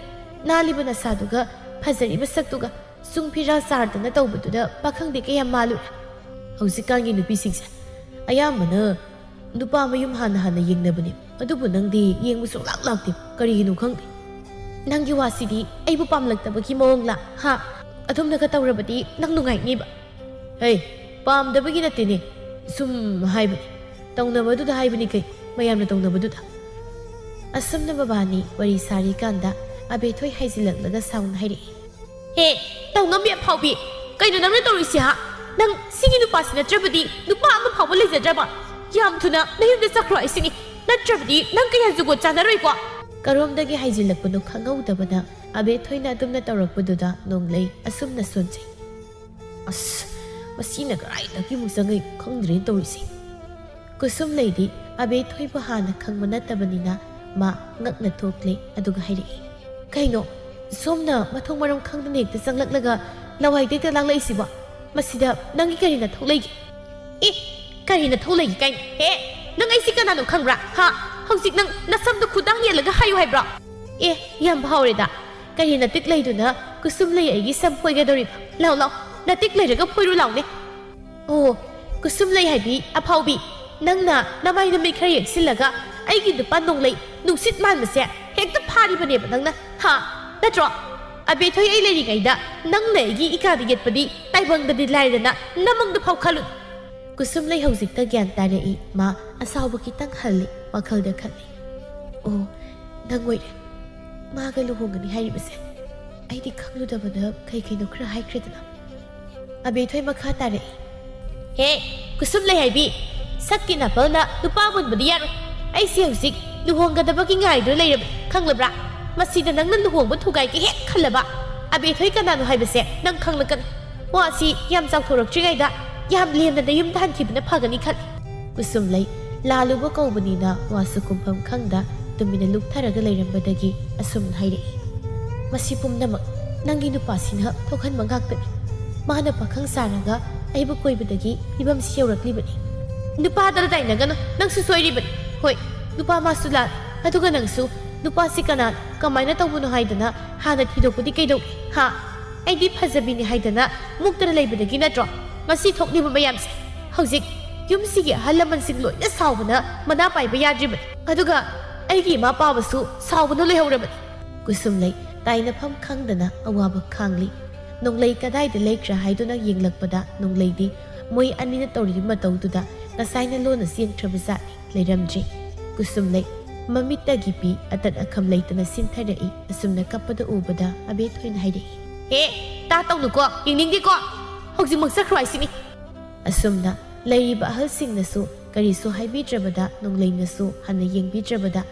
ꯅꯥꯜꯂꯤꯕ ꯅꯁꯥꯗꯨꯒ ꯐꯖꯔꯤꯕ ꯁꯛꯇꯨꯒ ꯆꯨꯡ ꯐꯤꯔꯥ ꯆꯥꯔꯗꯅ ꯇꯧꯕꯗꯨꯗ ꯄꯥꯈꯪꯗꯤ ꯀꯌꯥ ꯃꯥꯜꯂꯨꯔꯦ꯫ ꯍꯧꯖꯤꯛꯀꯥꯟꯒꯤ ꯅꯨꯄꯤꯁꯤꯡꯁꯦ ꯑꯌꯥꯝꯕꯅ ꯅꯨꯄꯥ ꯃꯌꯨꯝ ꯍꯥꯟꯅ ꯍꯥꯟꯅ ꯌꯦꯡꯅꯕꯅꯦ, ꯑꯗꯨꯕꯨ ꯅꯪꯗꯤ ꯌꯦꯡꯕ ꯁꯨꯡꯂꯥꯛ ꯂꯥꯛꯇꯦ, ꯀꯔꯤꯒꯤꯅꯣ ꯈꯪꯗꯦ꯫ ꯅꯪꯒꯤ ꯋꯥꯁꯤꯗꯤ ꯑꯩꯕꯨ ꯄꯥꯝꯂꯛꯇꯕꯒꯤ ꯃꯑꯣꯡꯂ? ꯍꯥ? ꯑꯗꯨꯝꯅꯒ ꯇꯧꯔꯕꯗꯤ ꯅꯪ ꯅꯨꯡꯉꯥꯏꯅꯤꯕ? ꯍꯦ, ꯄꯥꯝꯗꯕꯒꯤ ꯅꯠꯇꯦꯅꯦ, ꯁꯨꯝ ꯍꯥꯏꯕꯅꯤ꯫ ꯇꯧꯅꯕꯗꯨꯗ ꯍꯥꯏꯕꯅꯤ ꯀꯩ, ꯃꯌꯥꯝꯅ ꯇꯧꯅꯕꯗꯨꯗ꯫ ꯑꯁꯨꯝꯅ ꯃꯕꯥꯅꯤ ꯋꯥꯔꯤ ꯁꯥꯔꯤꯀꯥꯟꯗ ꯑꯕꯦꯊꯣꯏ ꯍꯥꯏꯖꯤꯜꯂꯛꯂꯒ ꯁꯥꯎꯅ ꯍꯥꯏꯔꯛꯏ꯫ ꯍꯦ, ꯇꯧꯉꯝꯕꯤ ꯑꯐꯥꯎꯕꯤ, ꯀꯩꯅꯣ ꯅꯪꯅ ꯇꯧꯔꯤꯁꯤ ꯍꯥ? ꯅꯪ ꯁꯤꯒꯤ ꯅꯨꯄꯥꯁꯤ ꯅꯠꯇ꯭ꯔꯕꯗꯤ ꯅꯨꯄꯥ ꯑꯃ ꯐꯥꯎꯕ ꯂꯩꯖꯗ꯭ꯔꯕ? ꯌꯥꯝ ꯊꯨꯅ ꯅꯌꯨꯝꯗ ꯆꯠꯈ꯭ꯔꯣ ꯍꯥꯏꯁꯤꯅꯤ, ꯅꯠꯇ꯭ꯔꯕꯗꯤ ꯅꯪ ꯀꯌꯥ ꯖꯨꯒꯣꯠ ꯆꯥꯅꯔꯣꯏꯀꯣ꯫ ꯀꯔꯣꯝꯗꯒꯤ ꯍꯥꯏꯖꯤꯜꯂꯛꯄꯅꯣ ꯈꯪꯍꯧꯗꯕꯅ ꯑꯕꯦꯊꯣꯏꯅ ꯑꯗꯨꯝꯅ ꯇꯧꯔꯛꯄꯗꯨꯗ ꯅꯣꯡꯂꯩ ꯑꯁꯨꯝꯅ ꯁꯣꯟꯖꯩ꯫ ꯑꯁ, ꯃꯁꯤꯅ ꯀꯗꯥꯏꯗꯒꯤ ꯑꯃꯨꯛ ꯆꯪꯉꯛꯏ ꯈꯪꯗ꯭ꯔꯦꯅ ꯇꯧꯔꯤꯁꯦ꯫ ꯀꯨꯁꯨꯝꯂꯩꯗꯤ ꯑꯕꯦꯊꯣꯏꯕꯨ ꯍꯥꯟꯅ ꯈꯪꯕ ꯅꯠꯇꯕꯅꯤꯅ ꯃꯥ ꯉꯛꯅ ꯊꯣꯛꯂꯦ, ꯑꯗꯨꯒ ꯍꯥꯏꯔꯛꯏ, "ꯀꯩꯅꯣ, ꯁꯣꯝꯅ ꯃꯊꯣꯡ ꯃꯔꯝ ꯈꯪꯗꯅ ꯍꯦꯛꯇ ꯆꯪꯂꯛꯂꯒ ꯂꯋꯥꯏꯗ ꯍꯦꯛꯇ ꯂꯥꯡꯂꯛꯏꯁꯤꯕꯣ? ꯃꯁꯤꯗ ꯅꯪꯒꯤ ꯀꯔꯤ ꯅꯊꯧ ꯂꯩꯒꯦ? ꯑꯦ, ꯀꯔꯤ ꯅꯊꯧ ꯂꯩꯒꯦ ꯀꯥꯏꯅ? ꯍꯦ, ꯅꯪ ꯑꯩꯁꯤ ꯀꯅꯥꯅꯣ ꯈꯪꯕ꯭ꯔꯥ? ꯍꯥ? ꯍꯧꯖꯤꯛ ꯅꯪ ꯅꯁꯝꯗꯣ ꯈꯨꯗꯥꯡ ꯌꯦꯜꯂꯒ ꯍꯥꯏꯌꯨ ꯍꯥꯏꯕ꯭ꯔꯣ? ꯑꯦ, ꯌꯥꯝ ꯐꯥꯎꯔꯦꯗ꯫ ꯀꯔꯤ ꯅꯇꯤꯛ ꯂꯩꯗꯨꯅ ꯀꯨꯁꯨꯝ ꯂꯩ ꯑꯩꯒꯤ ꯁꯝ ꯐꯣꯏꯒꯗꯧꯔꯤꯕ? ꯂꯥꯎ, ꯂꯥꯎ, ꯅꯇꯤꯛ ꯂꯩꯔꯒ ꯐꯣꯏꯔꯨ ꯂꯥꯎꯅꯦ꯫ ꯑꯣ, ꯀꯨꯁꯨꯝ ꯂꯩ ꯍꯥꯏꯕꯤ ꯑꯐꯥꯎꯕꯤ, ꯅꯪꯅ ꯅꯃꯥꯏ ꯅꯃꯤꯠ ꯈꯔ ꯌꯦꯡꯁꯤꯜꯂꯒ ꯑꯩꯒꯤ ꯅꯨꯄꯥ ꯅꯣꯡꯂꯩ ꯅꯨꯡꯁꯤꯠ ꯃꯥꯟꯕꯁꯦ ꯍꯦꯛꯇ ꯐꯥꯔꯤꯕꯅꯦꯕ ꯅꯪꯅ, ꯍꯥ? ꯅꯠꯇ꯭ꯔꯣ? ꯑꯕꯦꯊꯣꯏ ꯑꯩ ꯂꯩꯔꯤꯉꯩꯗ ꯅꯪꯅ ꯑꯩꯒꯤ ꯏꯀꯥꯗ ꯌꯦꯠꯄꯗꯤ ꯇꯥꯏꯕꯪꯗꯗꯤ ꯂꯥꯏꯔꯗꯅ ꯅꯃꯪꯗ ꯐꯥꯎ ꯈꯜꯂꯨ꯫ ꯀꯨꯁꯨꯝ ꯂꯩ ꯍꯧꯖꯤꯛꯇ ꯒ꯭ꯌꯥꯟ ꯇꯥꯔꯛꯏ꯫ ꯃꯥ ꯑꯁꯥꯎꯕ ꯈꯤꯇꯪ ꯍꯜꯂꯤ, ꯋꯥꯈꯜꯗ ꯈꯜꯂꯤ, "ꯑꯣ, ꯅꯪ ꯑꯣꯏꯔꯦ ꯃꯥꯒ ꯂꯨꯍꯣꯡꯒꯅꯤ ꯍꯥꯏꯔꯤꯕꯁꯦ꯫ ꯑꯩꯗꯤ ꯈꯪꯂꯨꯗꯕꯗ ꯀꯩ ꯀꯩꯅꯣ ꯈꯔ ꯍꯥꯏꯈ꯭ꯔꯦꯗꯅ꯫" ꯑꯕꯦꯊꯣꯏ ꯃꯈꯥ ꯇꯥꯔꯛꯏ, "ꯍꯦ, ꯀꯨꯁꯨꯝ ꯂꯩ ꯍꯥꯏꯕꯤ, ꯁꯛꯀꯤ ꯅꯥꯄꯜꯅ ꯅꯨꯄꯥ ꯃꯨꯟꯕꯗꯤ ꯌꯥꯔꯣꯏ꯫ ꯑꯩꯁꯦ ꯍꯧꯖꯤꯛ ꯂꯨꯍꯣꯡꯒꯗꯕꯒꯤ ꯉꯥꯏꯗꯨꯅ ꯂꯩꯔꯕꯅꯤ, ꯈꯪꯂꯕ꯭ꯔꯥ? ꯃꯁꯤꯗ ꯅꯪꯅ ꯂꯨꯍꯣꯡꯕ ꯊꯨꯒꯥꯏꯒꯦ ꯍꯦꯛ ꯈꯜꯂꯕ, ꯑꯕꯦꯊꯣꯏ ꯀꯅꯥꯅꯣ ꯍꯥꯏꯕꯁꯦ ꯅꯪ ꯈꯪꯂꯛꯀꯅꯤ꯫ ꯋꯥꯁꯤ ꯌꯥꯝ ꯆꯥꯎꯊꯣꯔꯛꯇ꯭ꯔꯤꯉꯩꯗ ꯌꯥꯝ ꯂꯦꯝꯅ ꯅꯌꯨꯝꯗ ꯍꯟꯈꯤꯕꯅ ꯐꯒꯅꯤ ꯈꯜꯂꯤ꯫" ꯀꯨꯁꯨꯝ ꯂꯩ ꯂꯥꯜꯂꯨꯕ ꯀꯧꯕꯅꯤꯅ ꯋꯥꯁꯨ ꯈꯨꯝꯐꯝ ꯈꯪꯗ ꯇꯨꯃꯤꯟꯅ ꯂꯨꯞꯊꯔꯒ ꯂꯩꯔꯝꯕꯗꯒꯤ ꯑꯁꯨꯝꯅ ꯍꯥꯏꯔꯛꯏ, "ꯃꯁꯤ ꯄꯨꯝꯅꯃꯛ ꯅꯪꯒꯤ ꯅꯨꯄꯥꯁꯤꯅ ꯊꯣꯛꯍꯟꯕ ꯉꯥꯛꯇꯅꯤ꯫ ꯃꯥꯅ ꯄꯥꯈꯪ ꯁꯥꯔꯒ ꯑꯩꯕꯨ ꯀꯣꯏꯕꯗꯒꯤ ꯐꯤꯕꯝꯁꯤ ꯌꯧꯔꯛꯂꯤꯕꯅꯤ꯫" "ꯅꯨꯄꯥꯗ ꯇꯥꯏꯅꯒꯅꯨ, ꯅꯪꯁꯨ ꯁꯣꯏꯔꯤꯕꯅꯤ꯫ ꯍꯣꯏ, ꯅꯨꯄꯥ ꯃꯥꯁꯨ ꯂꯥꯜꯂꯤ꯫ ꯑꯗꯨꯒ ꯅꯪꯁꯨ ꯅꯨꯄꯥꯁꯤ ꯀꯅꯥ, ꯀꯃꯥꯏꯅ ꯇꯧꯕꯅꯣ ꯍꯥꯏꯗꯅ ꯍꯥꯟꯅ ꯊꯤꯗꯣꯛꯄꯗꯤ ꯀꯩꯗꯧꯏ? ꯍꯥ? ꯑꯩꯗꯤ ꯐꯖꯕꯤꯅꯤ ꯍꯥꯏꯗꯅ ꯃꯨꯛꯇꯅ ꯂꯩꯕꯗꯒꯤ ꯅꯠꯇ꯭ꯔꯣ ꯉꯁꯤ ꯊꯣꯛꯂꯤꯕ ꯃꯌꯥꯝꯁꯦ? ꯍꯧꯖꯤꯛ ꯌꯨꯝꯁꯤꯒꯤ ꯑꯍꯜ ꯂꯃꯟꯁꯤꯡ ꯂꯣꯏꯅ ꯁꯥꯎꯕꯅ ꯃꯅꯥ ꯄꯥꯏꯕ ꯌꯥꯗ꯭ꯔꯤꯕꯅꯤ꯫ ꯑꯗꯨꯒ ꯑꯩꯒꯤ ꯏꯃꯥ ꯄꯥꯕꯁꯨ ꯁꯥꯎꯕꯅ ꯂꯣꯏꯍꯧꯔꯕꯅꯤ꯫" ꯀꯨꯁꯨꯝꯂꯩ ꯇꯥꯏꯅꯐꯝ ꯈꯪꯗꯅ ꯑꯋꯥꯕ ꯈꯥꯡꯂꯤ꯫ ꯅꯣꯡꯂꯩ ꯀꯗꯥꯏꯗ ꯂꯩꯈ꯭ꯔꯥ ꯍꯥꯏꯗꯨꯅ ꯌꯦꯡꯂꯛꯄꯗ ꯅꯣꯡꯂꯩꯗꯤ ꯃꯣꯏ ꯑꯅꯤꯅ ꯇꯧꯔꯤꯕ ꯃꯇꯧꯗꯨꯗ ꯉꯁꯥꯏꯅ ꯂꯣꯟꯅ ꯆꯦꯟꯈ꯭ꯔꯕ ꯖꯥꯠꯅꯤ꯫ ꯂꯩꯔꯝꯗ꯭ꯔꯤ꯫ ꯀꯨꯁꯨꯝꯂꯩ ꯃꯃꯤꯠꯇꯒꯤ ꯄꯤ ꯑꯇꯠ ꯑꯈꯝ ꯂꯩꯇꯅ ꯁꯤꯟꯊꯔꯛꯏ꯫ ꯑꯁꯨꯝꯅ ꯀꯞꯄꯗ ꯎꯕꯗ ꯑꯕꯦꯊꯣꯏꯅ ꯍꯥꯏꯔꯛꯏ, "ꯍꯦ, ꯇꯥ ꯇꯧꯅꯨꯀꯣ, ꯌꯦꯡꯅꯤꯡꯗꯦꯀꯣ꯫ ꯍꯧꯖꯤꯛꯃꯛ ꯆꯠꯈ꯭ꯔꯣ ꯍꯥꯏꯁꯤꯅꯤ꯫" ꯑꯁꯨꯝꯅ ꯂꯩꯔꯤꯕ ꯑꯍꯜꯁꯤꯡꯅꯁꯨ ꯀꯔꯤꯁꯨ ꯍꯥꯏꯕꯤꯗ꯭ꯔꯕꯗ ꯅꯣꯡꯂꯩꯅꯁꯨ ꯍꯟꯅ ꯌꯦꯡꯕꯤꯗ꯭ꯔꯕꯗ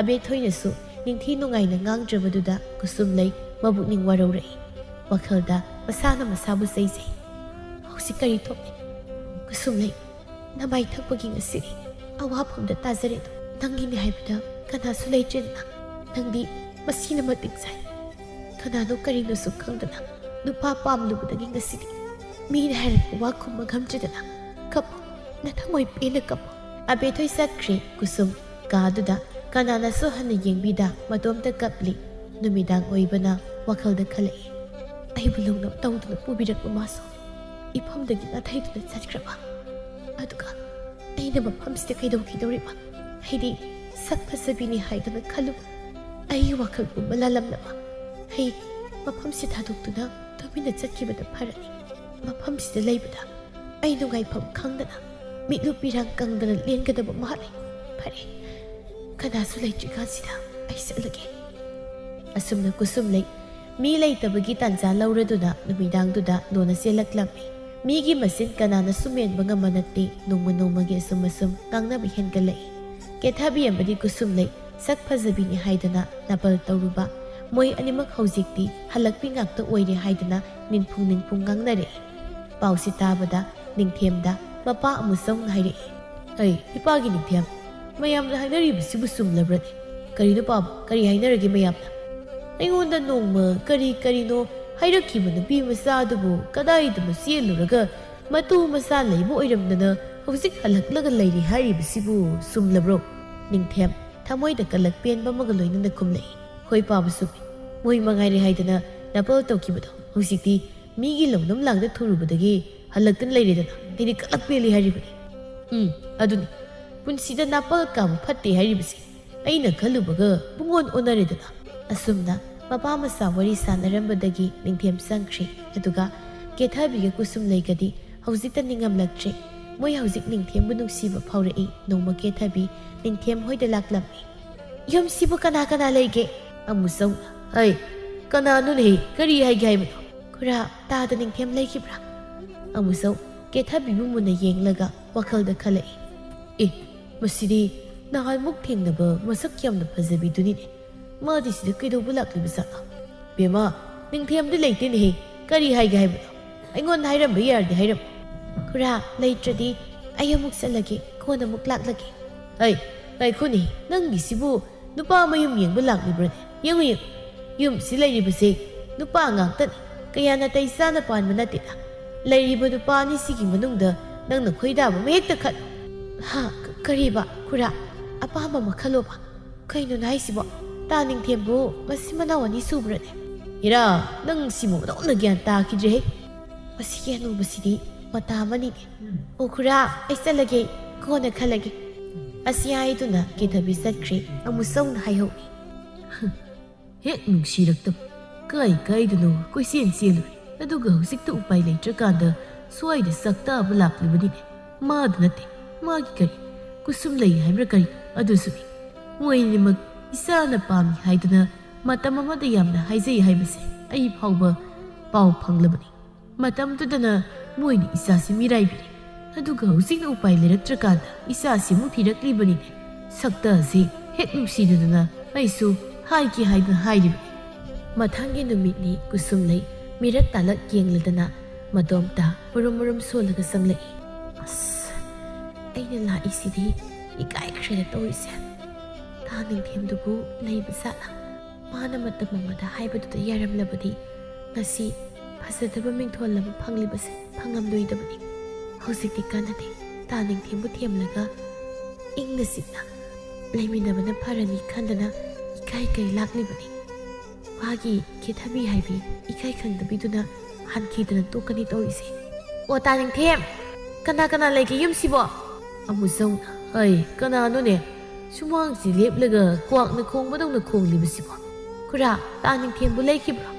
ꯑꯕꯦꯊꯣꯏꯅꯁꯨ ꯅꯤꯡꯊꯤ ꯅꯨꯡꯉꯥꯏꯅ ꯉꯥꯡꯗ꯭ꯔꯕꯗꯨꯗ ꯀꯨꯁꯨꯝꯂꯩ ꯃꯕꯨꯛꯅꯤꯡ ꯋꯥꯔꯧꯔꯛꯏ꯫ ꯋꯥꯈꯜꯗ ꯃꯁꯥꯅ ꯃꯁꯥꯕꯨ ꯆꯩꯖꯩ꯫ "ꯍꯧꯖꯤꯛ ꯀꯔꯤ ꯊꯣꯛꯂꯤ? ꯀꯨꯁꯨꯝꯂꯩ, ꯅꯃꯥꯏ ꯊꯛꯄꯒꯤ ꯉꯁꯤꯗꯤ ꯑꯋꯥꯐꯝꯗ ꯇꯥꯖꯔꯦꯗꯣ꯫ ꯅꯪꯒꯤꯅꯤ ꯍꯥꯏꯕꯗ ꯀꯅꯥꯁꯨ ꯂꯩꯇ꯭ꯔꯦꯗꯅ꯫ ꯅꯪꯗꯤ ꯃꯁꯤꯅ ꯃꯇꯤꯛ ꯆꯥꯏ꯫" ꯀꯅꯥꯅꯣ ꯀꯔꯤꯅꯣꯁꯨ ꯈꯪꯗꯅ ꯅꯨꯄꯥ ꯄꯥꯝꯂꯨꯕꯗꯒꯤ ꯉꯁꯤꯗꯤ ꯃꯤꯅ ꯍꯥꯏꯔꯛꯄ ꯋꯥ ꯈꯨꯝꯕ ꯉꯝꯗ꯭ꯔꯗꯅ ꯀꯞꯄꯣ, ꯅꯊꯃꯣꯏ ꯄꯦꯟꯅ ꯀꯞꯄꯣ꯫ ꯑꯕꯦꯊꯣꯏ ꯆꯠꯈ꯭ꯔꯦ꯫ ꯀꯨꯁꯨꯝ ꯀꯥꯗꯨꯗ ꯀꯅꯥꯅꯁꯨ ꯍꯟꯅ ꯌꯦꯡꯕꯤꯗ ꯃꯇꯣꯝꯇ ꯀꯞꯂꯤ꯫ ꯅꯨꯃꯤꯗꯥꯡ ꯑꯣꯏꯕꯅ ꯋꯥꯈꯜꯗ ꯈꯜꯂꯛꯏ, ꯑꯩꯕꯨ ꯂꯧꯅ ꯇꯧꯗꯨꯅ ꯄꯨꯕꯤꯔꯛꯄ ꯃꯥꯁꯨ ꯏꯐꯝꯗꯒꯤ ꯅꯥꯊꯩꯗꯨꯅ ꯆꯠꯈ꯭ꯔꯕ꯫ ꯑꯗꯨꯒ ꯑꯩꯅ ꯃꯐꯝꯁꯤꯗ ꯀꯩꯗꯧꯈꯤꯗꯧꯔꯤꯕ? ꯑꯩꯗꯤ ꯁꯛ ꯐꯖꯕꯤꯅꯤ ꯍꯥꯏꯗꯅ ꯈꯜꯂꯨ꯫ ꯑꯩꯒꯤ ꯋꯥꯈꯜ ꯄꯨꯝꯕ ꯂꯥꯜꯂꯝꯂꯕ꯫ ꯑꯩ ꯃꯐꯝꯁꯤ ꯊꯥꯗꯣꯛꯇꯨꯅ ꯇꯨꯃꯤꯟꯅ ꯆꯠꯈꯤꯕꯗ ꯐꯔꯅꯤ꯫ ꯃꯐꯝꯁꯤꯗ ꯂꯩꯕꯗ ꯑꯩ ꯅꯨꯡꯉꯥꯏꯐꯝ ꯈꯪꯗꯅ ꯃꯤꯠꯂꯨ ꯄꯤꯔꯥꯡ ꯀꯪꯗꯅ ꯂꯦꯟꯒꯗꯕ ꯃꯥꯜꯂꯤ꯫ ꯐꯔꯦ, ꯀꯅꯥꯁꯨ ꯂꯩꯇ꯭ꯔꯤꯀꯥꯟꯁꯤꯗ ꯑꯩ ꯆꯠꯂꯒꯦ꯫ ꯑꯁꯨꯝꯅ ꯀꯨꯁꯨꯝ ꯂꯩ꯫ ꯃꯤ ꯂꯩꯇꯕꯒꯤ ꯇꯥꯟꯖꯥ ꯂꯧꯔꯗꯨꯅ ꯅꯨꯃꯤꯗꯥꯡꯗꯨꯗ ꯂꯣꯟꯅ ꯆꯦꯜꯂꯛꯂꯝꯃꯤ꯫ ꯃꯤꯒꯤ ꯃꯆꯤꯟ ꯀꯅꯥꯅꯁꯨ ꯃꯦꯟꯕ ꯉꯝꯕ ꯅꯠꯇꯦ꯫ ꯅꯣꯡꯃ ꯅꯣꯡꯃꯒꯤ ꯑꯁꯨꯝ ꯑꯁꯨꯝ ꯉꯥꯡꯅꯕ ꯍꯦꯟꯒꯠꯂꯛꯏ꯫ ꯀꯦꯊꯕꯤ ꯑꯃꯗꯤ ꯀꯨꯁꯨꯝ ꯂꯩ ꯁꯛ ꯐꯖꯕꯤꯅꯤ ꯍꯥꯏꯗꯅ ꯅꯥꯄꯜ ꯇꯧꯔꯨꯕ ꯃꯣꯏ ꯑꯅꯤꯃꯛ ꯍꯧꯖꯤꯛꯇꯤ ꯍꯜꯂꯛꯄꯤ ꯉꯥꯛꯇ ꯑꯣꯏꯔꯦ ꯍꯥꯏꯗꯅ ꯅꯤꯡꯐꯨꯡ ꯅꯤꯡꯐꯨꯡ ꯉꯥꯡꯅꯔꯛꯏ꯫ ꯄꯥꯎꯁꯤ ꯇꯥꯕꯗ ꯅꯤꯡꯊꯦꯝꯗ ꯃꯄꯥ ꯑꯃꯨꯆꯧꯅ ꯍꯥꯏꯔꯛꯏ, "ꯑꯩ ꯏꯄꯥꯒꯤ ꯅꯤꯡꯊꯦꯝ, ꯃꯌꯥꯝꯅ ꯍꯥꯏꯅꯔꯤꯕꯁꯤꯕꯨ ꯆꯨꯝꯂꯕ꯭ꯔꯅꯦ? ꯀꯔꯤꯅꯣ ꯄꯥꯕ, ꯀꯔꯤ ꯍꯥꯏꯅꯔꯒꯦ ꯃꯌꯥꯝꯅ? ꯑꯩꯉꯣꯟꯗ ꯅꯣꯡꯃ ꯀꯔꯤ ꯀꯔꯤꯅꯣ ꯍꯥꯏꯔꯛꯈꯤꯕ ꯅꯨꯄꯤ ꯃꯆꯥ ꯑꯗꯨꯕꯨ ꯀꯗꯥꯏꯗꯅꯣ ꯆꯦꯜꯂꯨꯔꯒ ꯃꯇꯨ ꯃꯆꯥ ꯂꯩꯕ ꯑꯣꯏꯔꯝꯗꯅ ꯍꯧꯖꯤꯛ ꯍꯜꯂꯛꯂꯒ ꯂꯩꯔꯤ ꯍꯥꯏꯔꯤꯕꯁꯤꯕꯨ ꯆꯨꯝꯂꯕ꯭ꯔꯣ?" ꯅꯤꯡꯊꯦꯝ ꯊꯃꯣꯏꯗ ꯀꯂꯛ ꯄꯦꯟꯕ ꯑꯃꯒ ꯂꯣꯏꯅꯅ ꯈꯨꯝꯂꯛꯏ, "ꯍꯣꯏ ꯄꯥꯕ ꯆꯨꯝꯃꯤ꯫ ꯃꯣꯏ ꯃꯉꯥꯏꯔꯦ ꯍꯥꯏꯗꯅ ꯅꯥꯄꯜ ꯇꯧꯈꯤꯕꯗꯣ ꯍꯧꯖꯤꯛꯇꯤ ꯃꯤꯒꯤ ꯂꯧꯅꯝ ꯂꯥꯡꯗ ꯊꯨꯔꯨꯕꯗꯒꯤ ꯍꯜꯂꯛꯇꯨꯅ ꯂꯩꯔꯦꯗꯅ꯫ ꯑꯩꯗꯤ ꯀꯂꯛ ꯄꯦꯜꯂꯤ ꯍꯥꯏꯔꯤꯕꯅꯤ꯫ ꯎꯝ, ꯑꯗꯨꯅꯤ꯫ ꯄꯨꯟꯁꯤꯗ ꯅꯥꯄꯜ ꯀꯥꯕ ꯐꯠꯇꯦ ꯍꯥꯏꯔꯤꯕꯁꯦ ꯑꯩꯅ ꯈꯜꯂꯨꯕꯒ ꯄꯨꯡꯑꯣꯟ ꯑꯣꯟꯅꯔꯦꯗꯅ꯫" ꯑꯁꯨꯝꯅ ꯃꯄꯥ ꯃꯆꯥ ꯋꯥꯔꯤ ꯁꯥꯟꯅꯔꯝꯕꯗꯒꯤ ꯅꯤꯡꯊꯦꯝ ꯆꯪꯈ꯭ꯔꯦ꯫ ꯑꯗꯨꯒ ꯀꯦꯊꯕꯤꯒ ꯀꯨꯁꯨꯝ ꯂꯩꯒꯗꯤ ꯍꯧꯖꯤꯛꯇ ꯅꯤꯡꯉꯝꯂꯛꯇ꯭ꯔꯦ꯫ ꯃꯣꯏ ꯍꯧꯖꯤꯛ ꯅꯤꯡꯊꯦꯝꯕꯨ ꯅꯨꯡꯁꯤꯕ ꯐꯥꯎꯔꯛꯏ꯫ ꯅꯣꯡꯃ ꯀꯦꯊꯕꯤ ꯅꯤꯡꯊꯦꯝ ꯍꯣꯏꯗ ꯂꯥꯛꯂꯝꯃꯤ꯫ "ꯌꯨꯝꯁꯤꯕꯨ ꯀꯅꯥ ꯀꯅꯥ ꯂꯩꯒꯦ?" ꯑꯃꯨꯆꯧ, "ꯍꯩ, ꯀꯅꯥꯅꯣꯅꯦꯍꯦ? ꯀꯔꯤ ꯍꯥꯏꯒꯦ ꯍꯥꯏꯕꯅꯣ?" "ꯈꯨꯔꯥ, ꯇꯥꯗ ꯅꯤꯡꯊꯦꯝ ꯂꯩꯈꯤꯕ꯭ꯔꯥ?" ꯑꯃꯨꯆꯧ ꯀꯦꯊꯕꯤꯕꯨ ꯃꯨꯟꯅ ꯌꯦꯡꯂꯒ ꯋꯥꯈꯜꯗ ꯈꯜꯂꯛꯏ, "ꯑꯦ, ꯃꯁꯤꯗꯤ ꯅꯍꯥꯟꯃꯨꯛ ꯊꯦꯡꯅꯕ ꯃꯁꯛ ꯌꯥꯝꯅ ꯐꯖꯕꯤꯗꯨꯅꯤꯅꯦ꯫ ꯃꯥꯗꯤ ꯁꯤꯗ ꯀꯩꯗꯧꯕ ꯂꯥꯛꯂꯤꯕ ꯖꯥꯠꯅꯣ? ꯕꯦꯝꯃ, ꯅꯤꯡꯊꯦꯝꯗꯤ ꯂꯩꯇꯦꯅꯦꯍꯦ꯫ ꯀꯔꯤ ꯍꯥꯏꯒꯦ ꯍꯥꯏꯕꯅꯣ? ꯑꯩꯉꯣꯟꯗ ꯍꯥꯏꯔꯝꯕ ꯌꯥꯔꯗꯤ ꯍꯥꯏꯔꯝꯃꯨ꯫" "ꯈꯨꯔꯥ, ꯂꯩꯇ꯭ꯔꯗꯤ ꯑꯩ ꯑꯃꯨꯛ ꯆꯠꯂꯒꯦ, ꯀꯣꯟꯅ ꯑꯃꯨꯛ ꯂꯥꯛꯂꯒꯦ꯫" "ꯑꯩ, ꯉꯥꯏꯈꯣꯅꯦ, ꯅꯪꯒꯤꯁꯤꯕꯨ ꯅꯨꯄꯥ ꯃꯌꯨꯝ ꯌꯦꯡꯕ ꯂꯥꯛꯂꯤꯕ꯭ꯔꯅꯦ? ꯌꯦꯡꯉꯨ, ꯌꯦꯡꯉꯨ, ꯌꯨꯝꯁꯤ ꯂꯩꯔꯤꯕꯁꯦ ꯅꯨꯄꯥ ꯉꯥꯛꯇꯅꯤ꯫ ꯀꯌꯥ ꯅꯥꯇꯩ ꯆꯥꯅ ꯄꯥꯟꯕ ꯅꯠꯇꯦꯗ꯫ ꯂꯩꯔꯤꯕ ꯅꯨꯄꯥ ꯑꯅꯤꯁꯤꯒꯤ ꯃꯅꯨꯡꯗ ꯅꯪꯅ ꯈꯣꯏꯗꯥꯕ ꯑꯃ ꯍꯦꯛꯇ ꯈꯜꯂꯨ꯫ ꯍꯥ, ꯀ-, ꯀꯔꯤꯕ, ꯈꯨꯔꯥ? ꯑꯄꯥꯝꯕ ꯑꯃ ꯈꯜꯂꯣꯕ꯫ ꯀꯩꯅꯣꯅꯦ ꯍꯥꯏꯁꯤꯕꯣ? ꯇꯥ ꯅꯤꯡꯊꯦꯝꯕꯨ ꯃꯆꯤꯟ ꯃꯅꯥꯎ ꯑꯅꯤ ꯁꯨꯕ꯭ꯔꯅꯦ? ꯏꯔꯥ, ꯅꯪ ꯁꯤꯃꯨꯛ ꯅꯧꯅ ꯒ꯭ꯌꯥꯟ ꯇꯥꯈꯤꯗ꯭ꯔꯦꯍꯦ꯫ ꯃꯁꯤꯒꯤ ꯍꯅꯨꯕꯁꯤꯗꯤ ꯃꯇꯥ ꯑꯃꯅꯤꯅꯦ꯫ ꯑꯣ ꯈꯨꯔꯥ, ꯑꯩ ꯆꯠꯂꯒꯦ, ꯀꯣꯟꯅ ꯈꯜꯂꯒꯦ꯫ ꯑꯁꯤ ꯍꯥꯏꯗꯨꯅ ꯀꯦꯊꯕꯤ ꯆꯠꯈ꯭ꯔꯦ꯫ ꯑꯃꯨꯆꯧꯅ ꯍꯥꯏꯍꯧꯏ꯫ ꯍꯦꯛ ꯅꯨꯡꯁꯤꯔꯛꯇꯕ꯫ ꯀꯥꯏ ꯀꯥꯏꯗꯅꯣ ꯀꯣꯏꯆꯦꯟ ꯆꯦꯜꯂꯨꯔꯦ꯫ ꯑꯗꯨꯒ ꯍꯧꯖꯤꯛꯇ ꯎꯄꯥꯏ ꯂꯩꯇ꯭ꯔꯀꯥꯟꯗ ꯁ꯭ꯋꯥꯏꯗ ꯁꯛꯇꯥꯕ ꯂꯥꯛꯂꯤꯕꯅꯤꯅꯦ꯫ ꯃꯥꯗ ꯅꯠꯇꯦ, ꯃꯥꯒꯤ ꯀꯔꯤ, ꯀꯨꯁꯨꯝ ꯂꯩ ꯍꯥꯏꯕ꯭ꯔꯥ ꯀꯔꯤ, ꯑꯗꯨꯁꯨꯅꯤ꯫ ꯃꯣꯏ ꯑꯅꯤꯃꯛ ꯏꯆꯥꯅ ꯄꯥꯝꯃꯤ ꯍꯥꯏꯗꯨꯅ ꯃꯇꯝ ꯑꯃꯗ ꯌꯥꯝꯅ ꯍꯥꯏꯖꯩ ꯍꯥꯏꯕꯁꯦ ꯑꯩ ꯐꯥꯎꯕ ꯄꯥꯎ ꯐꯪꯂꯕꯅꯤ꯫ ꯃꯇꯝꯗꯨꯗꯅ ꯃꯣꯏꯅ ꯏꯆꯥꯁꯤ ꯃꯤꯔꯥꯏꯕꯤꯔꯦ꯫ ꯑꯗꯨꯒ ꯍꯧꯖꯤꯛꯅ ꯎꯄꯥꯏ ꯂꯩꯔꯛꯇ꯭ꯔꯀꯥꯟꯗ ꯏꯆꯥꯁꯤ ꯑꯃꯨꯛ ꯊꯤꯔꯛꯂꯤꯕꯅꯤꯅꯦ꯫ ꯁꯛꯇꯥꯁꯤ ꯍꯦꯛ ꯅꯨꯡꯁꯤꯗꯗꯅ ꯑꯩꯁꯨ ꯍꯥꯏꯒꯦ ꯍꯥꯏꯗꯨꯅ ꯍꯥꯏꯔꯤꯕꯅꯤ꯫ ꯃꯊꯪꯒꯤ ꯅꯨꯃꯤꯠꯅꯤ꯫ ꯀꯨꯁꯨꯝꯂꯩ ꯃꯤꯔꯛ ꯇꯥꯂꯛ ꯌꯦꯡꯂꯗꯅ ꯃꯇꯣꯝꯇ ꯃꯔꯨꯝ ꯃꯔꯨꯝ ꯁꯣꯜꯂꯒ ꯆꯪꯂꯛꯏ꯫ ꯑꯁ, ꯑꯩꯅ ꯂꯥꯛꯏꯁꯤꯗꯤ ꯏꯀꯥꯏꯈ꯭ꯔꯦꯗ ꯇꯧꯔꯤꯁꯦ꯫ ꯇꯥ ꯅꯤꯡꯊꯦꯝꯗꯨꯕꯨ ꯂꯩꯕ ꯖꯥꯠꯂꯥ? ꯃꯥꯅ ꯃꯇꯝ ꯑꯃꯗ ꯍꯥꯏꯕꯗꯨꯗ ꯌꯥꯔꯝꯂꯕꯗꯤ ꯉꯁꯤ ꯐꯖꯗꯕ ꯃꯤꯡꯊꯣꯜ ꯑꯃ ꯐꯪꯂꯤꯕꯁꯦ ꯐꯪꯉꯝꯂꯣꯏꯗꯕꯅꯤ꯫ ꯍꯧꯖꯤꯛꯇꯤ ꯀꯥꯟꯅꯗꯦ꯫ ꯇꯥ ꯅꯤꯡꯊꯦꯝꯕꯨ ꯊꯦꯝꯂꯒ ꯏꯪꯅ ꯆꯤꯛꯅ ꯂꯩꯃꯤꯟꯅꯕꯅ ꯐꯔꯅꯤ ꯈꯟꯗꯅ ꯏꯀꯥꯏ ꯀꯩ ꯂꯥꯛꯂꯤꯕꯅꯤ꯫ ꯃꯥꯒꯤ ꯈꯦꯊꯕꯤ ꯍꯥꯏꯕꯤ ꯏꯀꯥꯏ ꯈꯪꯗꯕꯤꯗꯨꯅ ꯍꯟꯈꯤꯗꯅ ꯇꯣꯛꯀꯅꯤ ꯇꯧꯔꯤꯁꯦ꯫ ꯑꯣ ꯇꯥ ꯅꯤꯡꯊꯦꯝ, ꯀꯅꯥ ꯀꯅꯥ ꯂꯩꯒꯦ ꯌꯨꯝꯁꯤꯕꯣ? ꯑꯃꯨꯆꯧꯅ, "ꯑꯩ ꯀꯅꯥꯅꯣꯅꯦ? ꯁꯨꯃꯥꯡꯁꯤ ꯂꯦꯞꯂꯒ ꯀ꯭ꯋꯥꯛꯅ ꯈꯣꯡꯕꯗꯧꯅ ꯈꯣꯡꯂꯤꯕꯁꯤꯕꯣ?" ꯈꯨꯔꯥ, ꯇꯥ ꯅꯤꯡꯊꯦꯝꯕꯨ ꯂꯩꯈꯤꯕ꯭ꯔꯣ?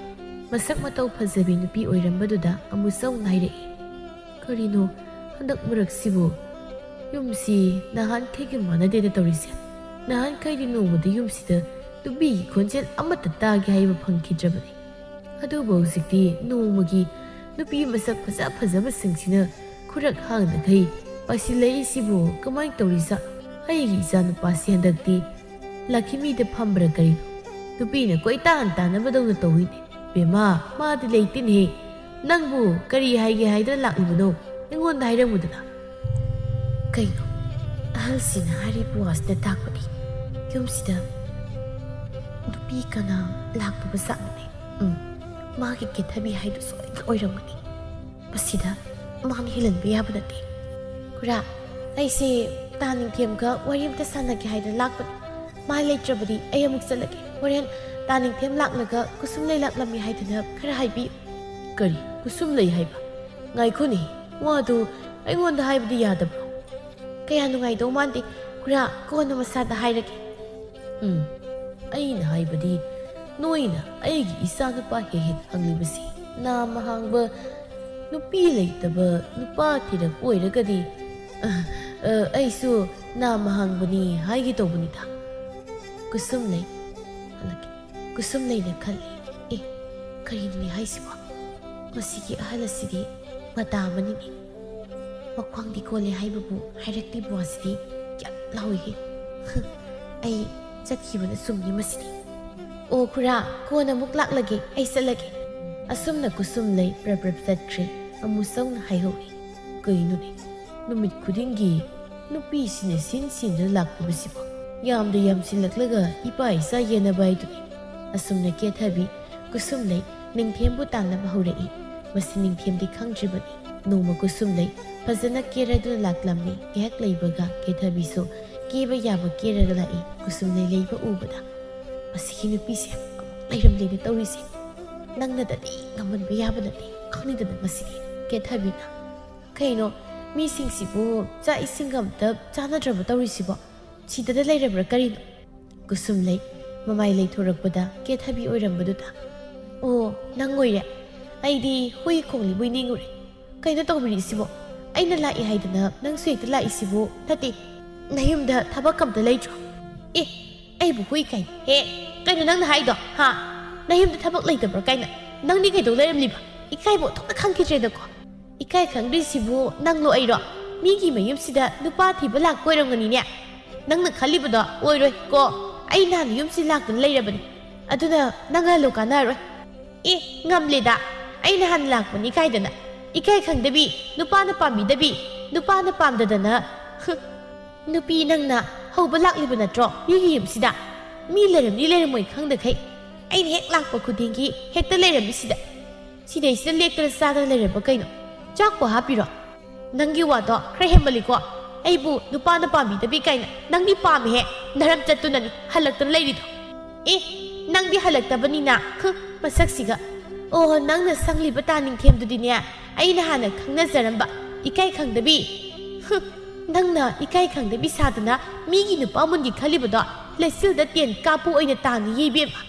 ꯃꯁꯛ ꯃꯇꯧ ꯐꯖꯕꯤ ꯅꯨꯄꯤ ꯑꯣꯏꯔꯝꯕꯗꯨꯗ ꯑꯃꯨꯆꯧꯅ ꯍꯥꯏꯔꯛꯏ꯫ ꯀꯔꯤꯅꯣ ꯍꯟꯗꯛ ꯃꯔꯛꯁꯤꯕꯨ? ꯌꯨꯝꯁꯤ ꯅꯍꯥꯟꯈꯩꯒ ꯃꯥꯟꯅꯗꯦꯗ ꯇꯧꯔꯤꯁꯦ꯫ ꯅꯍꯥꯟꯈꯩꯗꯤ ꯅꯣꯡꯃꯗ ꯌꯨꯝꯁꯤꯗ ꯅꯨꯄꯤꯒꯤ ꯈꯣꯟꯖꯦꯜ ꯑꯃꯠꯇ ꯇꯥꯒꯦ ꯍꯥꯏꯕ ꯐꯪꯈꯤꯗ꯭ꯔꯕꯅꯤ꯫ ꯑꯗꯨꯕꯨ ꯍꯧꯖꯤꯛꯇꯤ ꯅꯣꯡꯃꯒꯤ ꯅꯨꯄꯤ ꯃꯁꯛ ꯐꯖ ꯐꯖꯕꯁꯤꯡꯁꯤꯅ ꯈꯨꯔꯛ ꯍꯥꯡꯅꯈꯩ ꯄꯥꯏꯁꯤꯜꯂꯛꯏꯁꯤꯕꯨ ꯀꯃꯥꯏꯅ ꯇꯧꯔꯤꯖꯥꯠꯅꯣ? ꯑꯩꯒꯤ ꯏꯆꯥ ꯅꯨꯄꯥꯁꯤ ꯍꯟꯗꯛꯇꯤ ꯂꯛꯈꯤꯃꯤꯗ ꯐꯝꯕ꯭ꯔꯥ ꯀꯔꯤꯅꯣ? ꯅꯨꯄꯤꯅ ꯀꯣꯏꯇꯥꯟ ꯇꯥꯟꯅꯕꯗꯧꯅ ꯇꯧꯏꯅꯦ꯫ ꯕꯦꯝꯃ, ꯃꯥꯗꯤ ꯂꯩꯇꯦꯅꯦꯍꯦ꯫ ꯅꯪꯕꯨ ꯀꯔꯤ ꯍꯥꯏꯒꯦ ꯍꯥꯏꯗꯅ ꯂꯥꯛꯂꯤꯕꯅꯣ? ꯑꯩꯉꯣꯟꯗ ꯍꯥꯏꯔꯝꯃꯨꯗꯅ꯫ ꯀꯩꯅꯣ? ꯑꯍꯜꯁꯤꯅ ꯍꯥꯏꯔꯤꯕ ꯋꯥꯁꯤꯅ ꯇꯥꯛꯄꯗꯤ ꯌꯨꯝꯁꯤꯗ ꯅꯨꯄꯤ ꯀꯅꯥ ꯂꯥꯛꯇꯕ ꯖꯥꯠꯅꯣꯅꯦ? ꯎꯝ, ꯃꯥꯒꯤ ꯀꯦꯊꯕꯤ ꯍꯥꯏꯗꯨ ꯁꯣꯏꯗꯅ ꯑꯣꯏꯔꯝꯒꯅꯤ꯫ ꯃꯁꯤꯗ ꯃꯥꯅ ꯍꯦꯜꯍꯟꯕ ꯌꯥꯕ ꯅꯠꯇꯦ꯫ ꯈꯨꯔꯥ, ꯑꯩꯁꯦ ꯇꯥ ꯅꯤꯡꯊꯦꯝꯒ ꯋꯥꯔꯤ ꯑꯝꯇ ꯁꯥꯟꯅꯒꯦ ꯍꯥꯏꯗꯅ ꯂꯥꯛꯄꯅꯤ꯫ ꯃꯥ ꯂꯩꯇ꯭ꯔꯕꯗꯤ ꯑꯩ ꯑꯃꯨꯛ ꯆꯠꯂꯒꯦ꯫ ꯍꯣꯔꯦꯟ ꯇꯥ ꯅꯤꯡꯊꯦꯝ ꯂꯥꯛꯂꯒ ꯀꯨꯁꯨꯝꯂꯩ ꯂꯥꯛꯂꯝꯃꯤ ꯍꯥꯏꯗꯅ ꯈꯔ ꯍꯥꯏꯕꯤꯌꯨ꯫ ꯀꯔꯤ? ꯀꯨꯁꯨꯝꯂꯩ ꯍꯥꯏꯕ? ꯉꯥꯏꯈꯣꯅꯦ, ꯋꯥꯗꯨ ꯑꯩꯉꯣꯟꯗ ꯍꯥꯏꯕꯗꯤ ꯌꯥꯗꯕ꯭ꯔꯣ? ꯀꯌꯥ ꯅꯨꯡꯉꯥꯏꯗꯧ ꯃꯥꯟꯗꯦ꯫ ꯈꯨꯔꯥ, ꯀꯣꯟꯅ ꯃꯁꯥꯗ ꯍꯥꯏꯔꯒꯦ꯫ ꯎꯝ, ꯑꯩꯅ ꯍꯥꯏꯕꯗꯤ, ꯅꯣꯏꯅ ꯑꯩꯒꯤ ꯏꯆꯥꯅꯨꯄꯥ ꯍꯦꯛ ꯍꯦꯛ ꯍꯪꯂꯤꯕꯁꯤ ꯅꯥꯃ ꯍꯥꯡꯕ, ꯅꯨꯄꯤ ꯂꯩꯇꯕ ꯅꯨꯄꯥ ꯊꯤꯔꯛꯄ ꯑꯣꯏꯔꯒꯗꯤ, ꯑ, ꯑ, ꯑꯩꯁꯨ ꯅꯥꯃ ꯍꯥꯡꯕꯅꯤ ꯍꯥꯏꯒꯦ ꯇꯧꯕꯅꯤꯗ꯫ ꯀꯨꯁꯨꯝꯂꯩ, ꯍꯜꯂꯛꯀꯦ꯫ ꯀꯨꯁꯨꯝꯂꯩꯅ ꯈꯜꯂꯤ, "ꯑꯦ, ꯀꯔꯤꯅꯣꯅꯦ ꯍꯥꯏꯁꯤꯕꯣ? ꯃꯁꯤꯒꯤ ꯑꯍꯜ ꯑꯁꯤꯗꯤ ꯃꯇꯥ ꯑꯃꯅꯤꯅꯦ꯫ ꯃꯈ꯭ꯋꯥꯡꯗꯤ ꯀꯣꯜꯂꯦ ꯍꯥꯏꯕꯕꯨ ꯍꯥꯏꯔꯛꯂꯤꯕ ꯋꯥꯁꯤꯗꯤ ꯌꯥꯝ ꯂꯥꯎꯏꯍꯦ꯫ ꯑꯩ ꯆꯠꯈꯤꯕꯅ ꯆꯨꯝꯅꯤ ꯃꯁꯤꯗꯤ꯫ ꯑꯣ ꯈꯨꯔꯥ, ꯀꯣꯟꯅ ꯑꯃꯨꯛ ꯂꯥꯛꯂꯒꯦ, ꯑꯩ ꯆꯠꯂꯒꯦ꯫" ꯑꯁꯨꯝꯅ ꯀꯨꯁꯨꯝꯂꯩ ꯄ꯭ꯔꯞ ꯄ꯭ꯔꯞ ꯆꯠꯈ꯭ꯔꯦ꯫ ꯑꯃꯨꯁꯧꯅ ꯍꯥꯏꯍꯧꯏ, "ꯀꯩꯅꯣꯅꯦ, ꯅꯨꯃꯤꯠ ꯈꯨꯗꯤꯡꯒꯤ ꯅꯨꯄꯤꯁꯤꯅ ꯁꯤꯟ ꯁꯤꯟꯗꯨꯅ ꯂꯥꯛꯂꯤꯕꯁꯤꯕꯨ? ꯌꯥꯝꯗ ꯌꯥꯝꯁꯤꯜꯂꯛꯂꯒ ꯏꯄꯥ ꯏꯆꯥ ꯌꯦꯟꯅꯕ ꯍꯥꯏꯗꯨꯅꯤ꯫" ꯑꯁꯨꯝꯅ ꯀꯦꯊꯕꯤ ꯀꯨꯁꯨꯝꯂꯩ ꯅꯤꯡꯊꯦꯝꯕꯨ ꯇꯥꯟꯅꯕ ꯍꯧꯔꯛꯏ꯫ ꯃꯁꯤ ꯅꯤꯡꯊꯦꯝꯗꯤ ꯈꯪꯗ꯭ꯔꯤꯕꯅꯤ꯫ ꯅꯣꯡꯃ ꯀꯨꯁꯨꯝꯂꯩ ꯐꯖꯅ ꯀꯦꯔꯗꯨꯅ ꯂꯥꯛꯂꯝꯃꯤ꯫ ꯉꯥꯏꯍꯥꯛ ꯂꯩꯕꯒ ꯀꯦꯊꯕꯤꯁꯨ ꯀꯦꯕ ꯌꯥꯕ ꯀꯦꯔꯒ ꯂꯥꯛꯏ꯫ ꯀꯨꯁꯨꯝꯂꯩ ꯂꯩꯕ ꯎꯕꯗ, "ꯃꯁꯤꯒꯤ ꯅꯨꯄꯤꯁꯦ ꯑꯃꯨꯛ ꯂꯩꯔꯝꯗꯦꯅꯦ ꯇꯧꯔꯤꯁꯦ꯫ ꯅꯪꯅꯗꯗꯤ ꯉꯝꯍꯟꯕ ꯌꯥꯕ ꯅꯠꯇꯦ, ꯈꯪꯅꯤꯗꯅ ꯃꯁꯤꯗꯤ꯫" ꯀꯦꯊꯕꯤꯅ, "ꯀꯩꯅꯣ, ꯃꯤꯁꯤꯡꯁꯤꯕꯨ ꯆꯥꯛ ꯏꯁꯤꯡꯒ ꯑꯝꯇ ꯆꯥꯅꯗ꯭ꯔꯕ ꯇꯧꯔꯤꯁꯤꯕꯣ? ꯁꯤꯗꯗ ꯂꯩꯔꯕ꯭ꯔꯥ ꯀꯔꯤꯅꯣ?" ꯀꯨꯁꯨꯝꯂꯩ ꯃꯃꯥꯏ ꯂꯩꯊꯣꯔꯛꯄꯗ ꯀꯦꯊꯕꯤ ꯑꯣꯏꯔꯝꯕꯗꯨꯗ, "ꯑꯣ, ꯅꯪ ꯑꯣꯏꯔꯦ꯫ ꯑꯩꯗꯤ ꯍꯨꯏ ꯈꯣꯡꯂꯤꯕꯣꯏ ꯅꯤꯡꯉꯨꯔꯦ꯫ ꯀꯩꯅꯣ ꯇꯧꯕꯤꯔꯤꯁꯤꯕꯣ? ꯑꯩꯅ ꯂꯥꯛꯏ ꯍꯥꯏꯗꯅ ꯅꯪꯁꯨ ꯍꯦꯛꯇ ꯂꯥꯛꯏꯁꯤꯕꯨ? ꯅꯠꯇꯦ, ꯅꯌꯨꯝꯗ ꯊꯕꯛ ꯑꯝꯇ ꯂꯩꯇ꯭ꯔꯣ?" "ꯑꯦ, ꯑꯩꯕꯨ ꯍꯨꯏ ꯀꯥꯏ? ꯍꯦ, ꯀꯩꯅꯣ ꯅꯪꯅ ꯍꯥꯏꯗꯣ? ꯍꯥ? ꯅꯌꯨꯝꯗ ꯊꯕꯛ ꯂꯩꯇꯕ꯭ꯔꯥ ꯀꯥꯏꯅ? ꯅꯪꯗꯤ ꯀꯩꯗꯧ ꯂꯩꯔꯝꯂꯤꯕ? ꯏꯀꯥꯏꯕ ꯑꯣꯟꯊꯣꯛꯅ ꯈꯪꯈꯤꯗ꯭ꯔꯦꯗꯀꯣ꯫ ꯏꯀꯥꯏ ꯈꯪꯗ꯭ꯔꯤꯁꯤꯕꯨ ꯅꯪꯂꯣ ꯑꯩꯔꯣ? ꯃꯤꯒꯤ ꯃꯌꯨꯝꯁꯤꯗ ꯅꯨꯄꯥ ꯊꯤꯕ ꯂꯥꯛꯄ ꯑꯣꯏꯔꯝꯒꯅꯤꯅꯦ꯫ ꯅꯪꯅ ꯈꯜꯂꯤꯕꯗꯣ ꯑꯣꯏꯔꯣꯏ ꯀꯣ꯫ ꯑꯩ ꯅꯍꯥꯟ ꯌꯨꯝꯁꯤ ꯂꯥꯛꯇꯨꯅ ꯂꯩꯔꯕꯅꯤ꯫ ꯑꯗꯨꯅ ꯅꯪ ꯍꯜꯂꯣ ꯀꯥꯟꯅꯔꯣꯏ꯫" "ꯑꯦ, ꯉꯝꯂꯦꯗ꯫ ꯑꯩ ꯅꯍꯥꯟ ꯂꯥꯛꯄꯅꯤ ꯀꯥꯏꯗꯅ꯫ ꯏꯀꯥꯏ ꯈꯪꯗꯕꯤ, ꯅꯨꯄꯥꯅ ꯄꯥꯝꯕꯤꯗꯕꯤ, ꯅꯨꯄꯥꯅ ꯄꯥꯝꯗꯗꯅ꯫ ꯍꯨꯝ, ꯅꯨꯄꯤ ꯅꯪꯅ ꯍꯧꯕ ꯂꯥꯛꯂꯤꯕ ꯅꯠꯇ꯭ꯔꯣ ꯃꯤꯒꯤ ꯌꯨꯝꯁꯤꯗ?" ꯃꯤ ꯂꯩꯔꯝꯅꯤ ꯂꯩꯔꯝꯃꯣꯏ ꯈꯪꯗꯈꯩ ꯑꯩꯅ ꯍꯦꯛ ꯂꯥꯛꯄ ꯈꯨꯗꯤꯡꯒꯤ ꯍꯦꯛꯇ ꯂꯩꯔꯝꯃꯤ ꯁꯤꯗ꯫ ꯁꯤꯗꯩꯁꯤꯗ ꯂꯦꯛꯇꯅ ꯆꯥꯗꯅ ꯂꯩꯔꯕ ꯀꯩꯅꯣ? ꯆꯥꯛꯄꯨ ꯍꯥꯞꯄꯤꯔꯣ? ꯅꯪꯒꯤ ꯋꯥꯗꯣ ꯈꯔ ꯍꯦꯟꯃꯜꯂꯤꯀꯣ꯫ ꯑꯩꯕꯨ ꯅꯨꯄꯥꯅ ꯄꯥꯝꯕꯤꯗꯕꯤ ꯀꯥꯏꯅ꯫ ꯅꯪꯗꯤ ꯄꯥꯝꯃꯦꯍꯦ꯫ ꯅꯔꯝ ꯆꯠꯇꯨꯅꯅꯤ ꯍꯜꯂꯛꯇꯅ ꯂꯩꯔꯤꯗꯣ꯫ ꯑꯦ, ꯅꯪꯗꯤ ꯍꯜꯂꯛꯇꯕꯅꯤꯅ꯫ ꯍꯨꯝ, ꯃꯁꯛꯁꯤꯒ꯫ ꯑꯣ, ꯅꯪꯅ ꯁꯪꯂꯤꯕ ꯇꯥ ꯅꯤꯡꯊꯦꯝꯗꯨꯗꯤꯅꯦ ꯑꯩꯅ ꯍꯥꯟꯅ ꯈꯪꯅꯖꯔꯝꯕ꯫ ꯏꯀꯥꯏ ꯈꯪꯗꯕꯤ꯫ ꯍꯨꯝ, ꯅꯪꯅ ꯏꯀꯥꯏ ꯈꯪꯗꯕꯤ ꯁꯥꯗꯅ ꯃꯤꯒꯤ ꯅꯨꯄꯥ ꯃꯨꯟꯒꯦ ꯈꯜꯂꯤꯕꯗꯣ ꯂꯩꯆꯤꯜꯗ ꯇꯦꯟ ꯀꯥꯞꯄꯨ ꯑꯣꯏꯅ ꯇꯥꯅꯤꯌꯦ ꯏꯕꯦꯝꯃ꯫